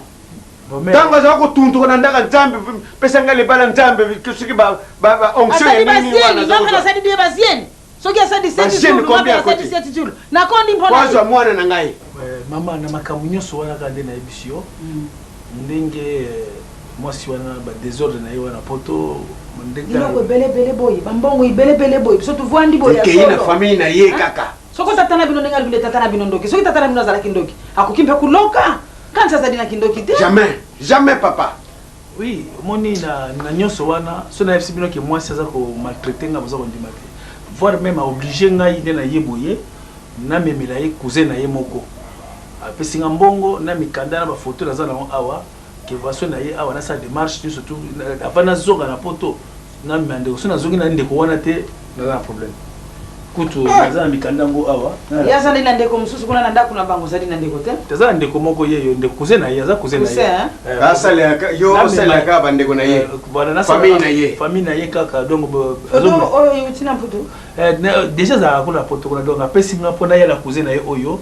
Tango azala kotuntuka na ndako ya Nzambe, pesa ngai libala Nzambe, soki ba ba ba onction ya Asali nini wana bazieni, aza nga mpe kozwa. nasali die bazieni. Soki asali 17 Bazieni jours, nga mpe combien nasali akoti? 17 jours. Nakondi mpo na Wazwa ye. mwana na ngai. Eh, mama na makambo nyonso wana kaka nde nayebisi yo ndenge eh, mwasi wana ba desordre na ye wana poto ndenge Biloko ebele ebele boye, bambongo ebele ebele boye, biso tovandi boye ya Ekei na solo. famille na ye kaka. Soki tata na bino ndenge alobi nde tata na bino ndoki, soki tata na bino azalaki ndoki, akoki mpe kuloka. Kanisa azali na kindoki te. Jamais, jamais papa. Oui, omoni na, na nyonso wana so nayebisi bino ke mwasi aza ko maltraite ngai boza kondima te voire meme aoblige ngai nde na ye boye namemela ye cousin na ye moko apesi nga mbongo na mikanda na bafoto naza nango awa ke vaso na ye awa nasala demarche nyonso tu avant nazonga na poto namema ndeko so nazongi na ndeko wana te naza na problème kutu naza na mikanda yango awa Ye azali na ndeko mosusu kuna na ndako na bango, ozali na ndeko te? Aza na ndeko moko ye yo ndeko cousin na ye aza cousin na ye. Cousin, hein? Eh, Asalelaka- yo namema- osalelaka bandeko na ye. Eh, voilà, nasala- Famille na ye. Famille na ye kaka donc bo- Foto azo- oyo euti na Mputu? Eh, na- déjà azalaka kuna poto kuna donc apesi nga mpo nayela cousin na ye oyo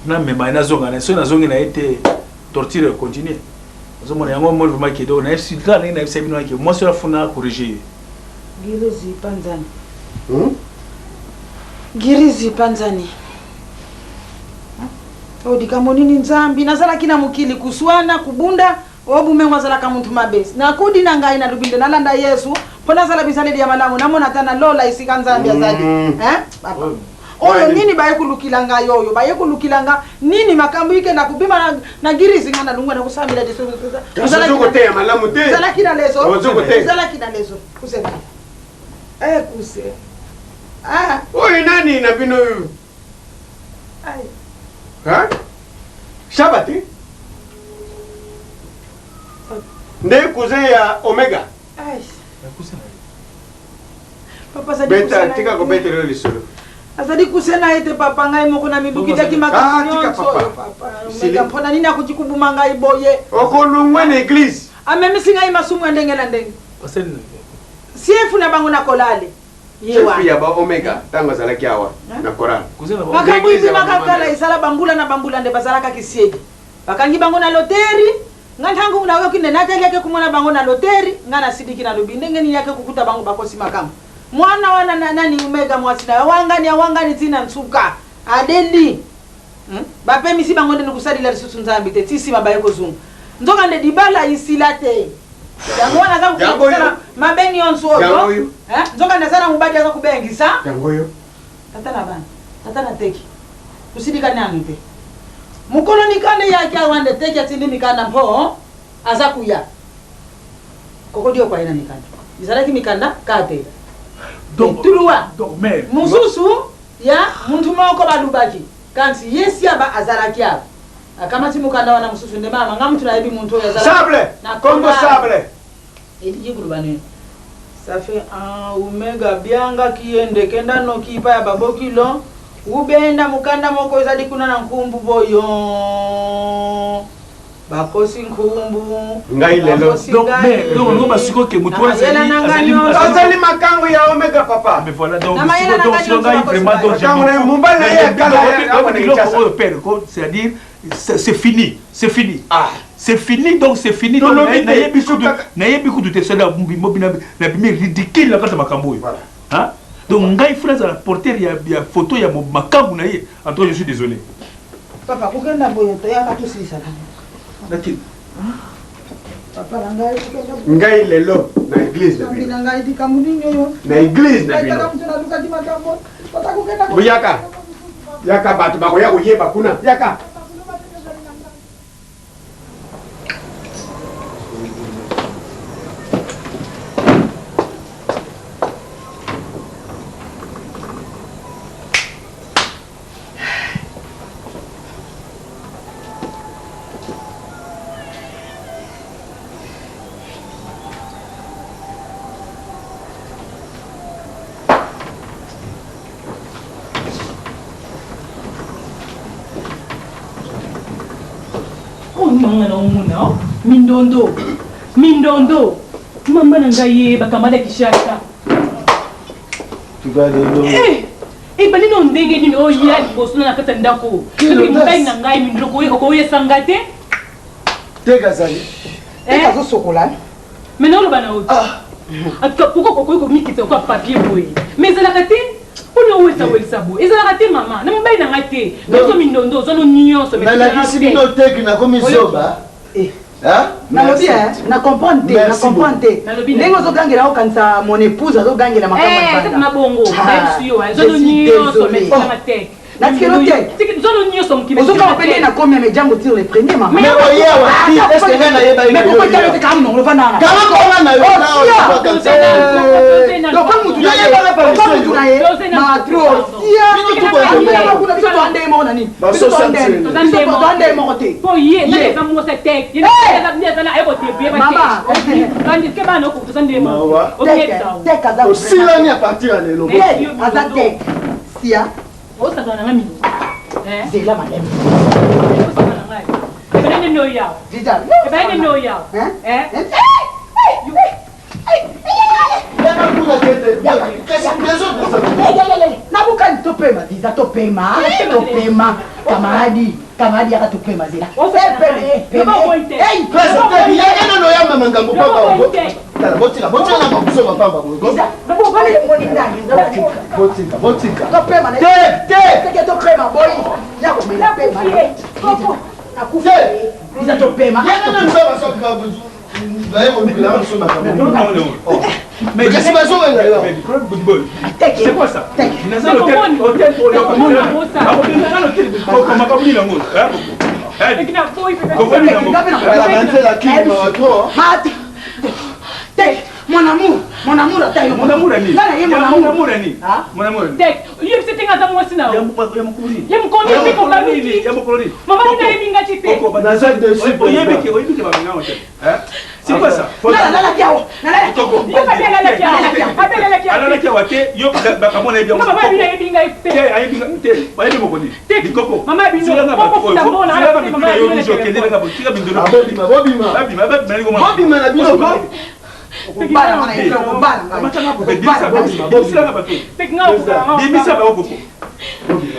namema ye nazonga na ye soki nazongi na ye te torture econtinue ozomona yango moi vraiment ke donc nayebisi kaka ndenge nayebisa bino ke mwasi oyo afuna corrige ye Girizi panzani. Girizi panzani. Oyo likambo nini Nzambi? Nazalaki na mokili kuswana, kubunda, oyo bumengo azalaka mutu mabe. Nakudi na ngai nalobi nde nalanda Yesu mpo nazala bizaleli ya malamu, namona ata na lola esika Nzambi azali. Hein? Papa. Oyo nini baye kulukila ngai oyo? Baye kulukila nga nini makambo ike na kubima na, na girizi nga nalungwa na kusambela Yesu. Kasi ozo koteya malamu te. Ozalaki na leso. Ozo koteya. Ozalaki na leso. Kuse. Eh kuse. Ah. Oyo nani na bino oyo? Ai. Hein? Shaba te? Nde cousin ya Omega. Ai. Papa azali Beta kuse na tika ye te. kobetela yo lisolo. Azali kuse na ye te papa ngai moko na milukitaki Ah, makambo tika nyonso papa. oyo papa. Sili. Omega mpo na nini akoki kubuma ngai boye? Okolongwa na eglise. Amemisi ngai masumu ya ndenge na ndenge. Siefu na bango na kolale. Ye Chef wana. ya ba Omega tango azalaki awa na chorale. Makambo ebimaka kala ezala bambula na bambula nde bazalaka kisiedi. Bakangi bango na loteri, nga ntango nayoki nde natali ake kumona bango na loteri, nga nasiliki nalobi ndenge nini ake kukuta bango bakosi makambo. Mwana wana na nani Omega mwasi na yo awangani awangani ti na nsuka aleli. Hum? Bapemisi bango nde kusalila lisusu Nzambe te ti nsima baye kozunga. Nzoka nde libala isila te. Yango wana aza kokende Yango oyo. kosala mabe nyonso Yango oyo. oyo. Hein? Nzoka nde aza na mobali aza kobengisa. Yango oyo. Tata na bana, tata na teki. Tosilika nanu te. Mokolo mikanda eyaki awa nde teki atindi mikanda mpo aza kuya. Kokodi okwa ye na mikanda. Ezalaki mikanda kaka te. Etuluwa mosusu ya muntu moko balubaki kasi ye siaba azalaki awa. Akamati mokanda wana mosusu nde mama nga mutu nayebi muntu oyo azalaki Sable! na Kombo Kongo. sable! Elingi koloba nini? Ça fait un omega biangaki ye ndeke nda noki epai ya babokilo ubenda mokanda moko ezali kuna na nkumbu boyo bakosi nkumbu Ngai lelo. bakosi Donc, ngai. mais, donc, nous, basiko ke moto wana Na mayela azali- na ngai azali- nyonso. Azali makango ya Omega papa. Mais voilà, donc, Na mayela na donc, ngai siko nyonso ngai bakosi vraiment, donc, ngai. je m'en Makango na ye, fous. mobali na ye Mais, akala donc, ya- awa na biloko Kinshasa. oyo père, ko, c'est-à-dire, c'est c'est fini, c'est fini. Ah. C'est fini, donc c'est fini. Donc, Tolobi te, nayebi biso kutu- kaka- nayebi kutu te, c'est-à-dire, mobi na- nabimi ridicule na kati ya makambo oyo. Voilà. Hein? Donc, ngai frère azala porteur ya, ya photo ya mo- makambo na ye. En tout cas, je suis désolé. Papa kokenda boye toyaka tosilisa Naki- papa na ngai kokenda boye. Ngai lelo na église na Nzambe bino. na ngai likambo nini oyo Na église na Ngai bino. kaka moto nalukaki makambo papa kokenda boye. Boyaka. Yaka bato bakoya koyeba kuna. Yaka. mama nga naomona oh. Mindondo mindondo mama na ngai ye bakamada Kinshasa. Eh, ebandi no ndenge nini oya liboso na kati ya ndako soki mobali na ngai mindondo okoyesa nga te. Te kazali. Te kazosokola. Mais naoloba na yo te. En tout cas, pourquoi okoki komikitisa lokola papier boye? Mais ezalaka te mpona owelisa welisa boye. Ezalaka te mama, na mobali na ngai te. Biso mindondo oza no nyonso mais Nalakisi bino te nakomi zoba. Nalobi na comprendre te, na comprendre te ndenge ozogangela, okanisa mon épouse azogangela makambo bongo. Zono nyonso mais te. Natikelo te. Zono nyonso mokili. Ozokama mpe nde nakomi ya mejango tire le premier mama. Mais oye awa ti, est-ce que ngai nayeba ye? Mais pourquoi talo te kaka monoko ovanda wana? Kaka konga na yo. Lokola mutu na ye, lokola mutu na ye matro sia kuna, biso toa ndenge moko na nini? Biso toa ndenge moko te. Po ye eza mwasi te, ye aza na ayeko mama tandis que bana okotoza ndenge moko. Tek aza osilani à partir ya lelo. Aza tek sia. Osakana na ngai mingi. Zela maleme. Osakana na ngai. Ebele nde oya. Ebele nde oya. Nabukani topema visa, topema, topema kamaradi, kamaradi yaka topema zela. Yaka nano oyamba makambo pamba, botika, botika na mabuso mapamba. Botika, botika. Topema te te. Topema boyi yakomela pema akufi visa topema. Yaka nano baye kolukela biso makambo kasi bazowela yo. C'est quoi ça? Naza l'hôtel, hôtel oyo na l'hôtel makambo nini yango? Komoni yango. Te, mon amour, mon amour, ata yo. Mon amour ani? Nga na ye mon amour. Mon amour ani? Mon amour ani? Te, yebisi te nga aza mwasi na yo. Ya ye mokolo nini? Kobaluki. Ya mokolo nini? Mama nini ayebi nga ti te? Naza dessus. Oyebi ke, oyebi ke babenga hôtel. C'est quoi ça? Nalalaki awa. Alalaki awa. Alalaki awa te, yo makambo na yebi yango. Mama bino ayebi ngai te. Te, ayebi ngai te. Ayebi mokoni. Te. Mama bino. Poko na mama bino. Okende kaka botika bindolo. Bobima, bobima. Babima, babima. Bobima na bino. Kobala nga na ye, kobala ngai. Bimisa bango koko.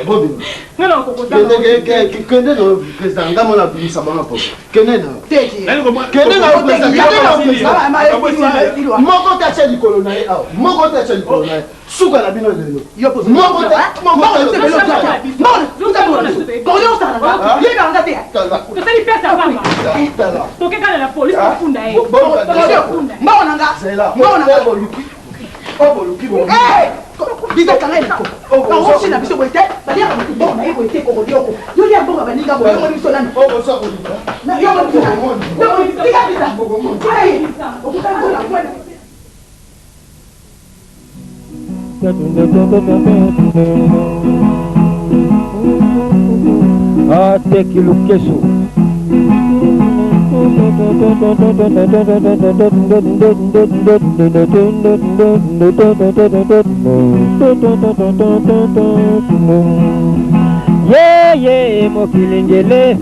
Bobima. Kende na président, nga mona bimisa bango po. Kende na. Kende na président, kende na président. Moko te atia likolo na ye awa. Moko te atia likolo na ye. Suka na bino lelo. Moko te, moko te. Tosali pesa pamba, tokekana na polise kofunda ye. Mbongo na nga, mbongo na nga. Boluki. Biza kanga eleko osi na biso boye te, baliaka motu mbongo na ye boye te. Kokolioko yo lia mbongo baninga boye, yomoni biso nani? Yomoni biso nani? Tika biza okutani. Ateki lukeso. Yeye mokili ngele,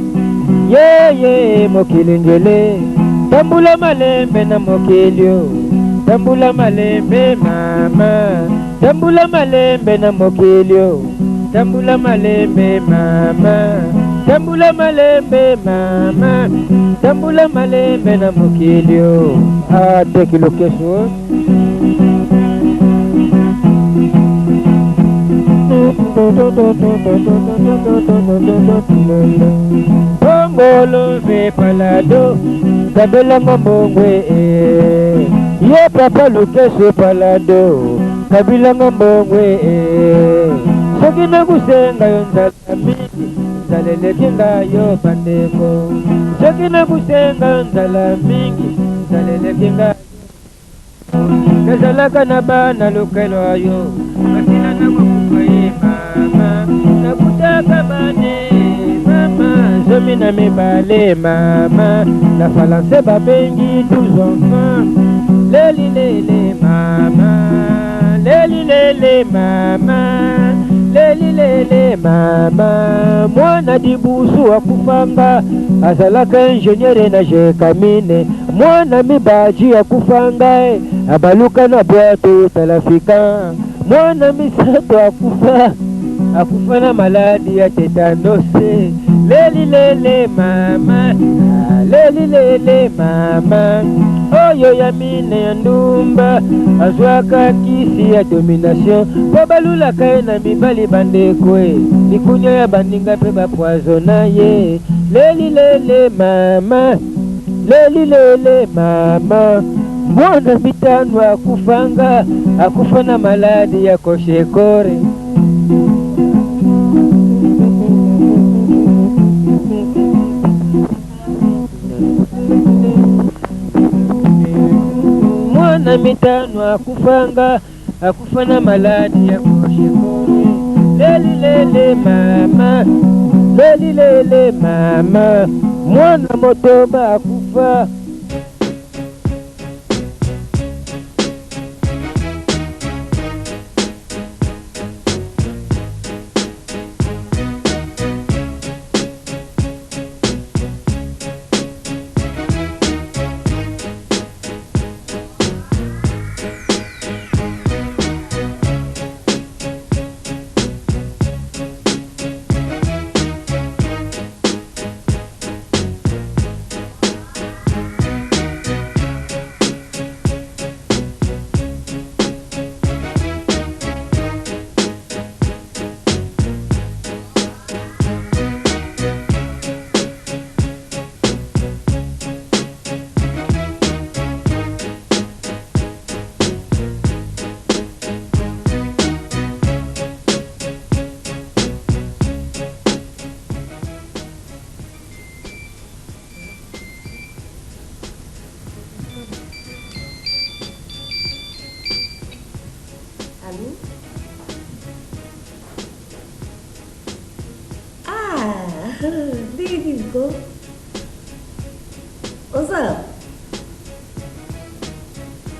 yeye mokili ngele, tambula malembe na mokili o, tambula malembe mama, tambula malembe na mokili o, tambula malembe mama, tambula malembe mama, tambula malembe na mokili o. Ateki lokeso. Bongolo ve palado kabelanga mbongwe, ye papa lukeso palado kabilanga mbongwe. Soki nakusenga yo nzala mingi, nzala eleki ngai yo bandeko. Soki nakusenga yo nzala mingi, nzala eleki ngai. Nazalaka na bana lokelo yo basila na kokufa ye mama, nakutaka bane mama 12 mama, na falanse babengi 12 enfants. Leli lele mama, leli lele mama, leli lele. mama mwana dibusu akufanga azalaka ingeniere na jekamine mwana mibaji akufanga e abaluka na bwato talafika mwana misato akufa akufa na maladi ya tetanose leli lele mama leli lele mama oyo ya mine ya ndumba azwaka kisi ya domination mpo balulaka ye na mibali bandeko e likunya ya baninga mpe bapoisona ye leli lele mama leli lele mama mwana mitano akufanga akufa na maladi ya koshekore mwana mitano akufanga akufa na maladi ya koshekore leli lele mama leli lele mama mwana motoba akufa. Allô? Ah, ndenge nini ko? Oza?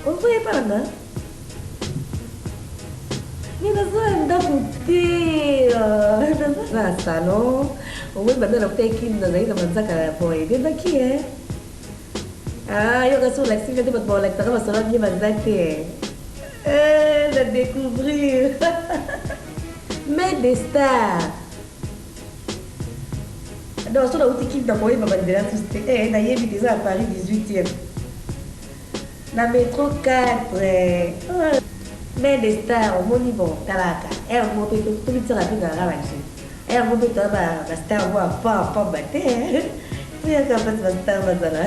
Ozoya epa na nga? Mais naza na ndako te, naza na salon. Omoni banda nakutaki nazali na manzaka bon ebebaki eh. Ah, yo kasi olakisi nga te bato bakolakisaka masolo bien baza te. Eh, na découvrir. Mais des stars. Donc, soki nauti Kin nakoyeba banzela susu te. Eh, nayebi te eza na Paris 18e. Na metro 4. Eh. Mais des stars, omoni bon, talaka. Eh, moko mpe tobitisaka mpe na ba jeu. Eh, moko mpe toza ba star moko ya pamba te. Toyaka mpasi ba star bazala.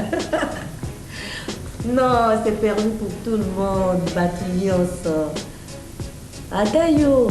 Non, c'est permis pour tout le monde, bato nyonso. Ata yo.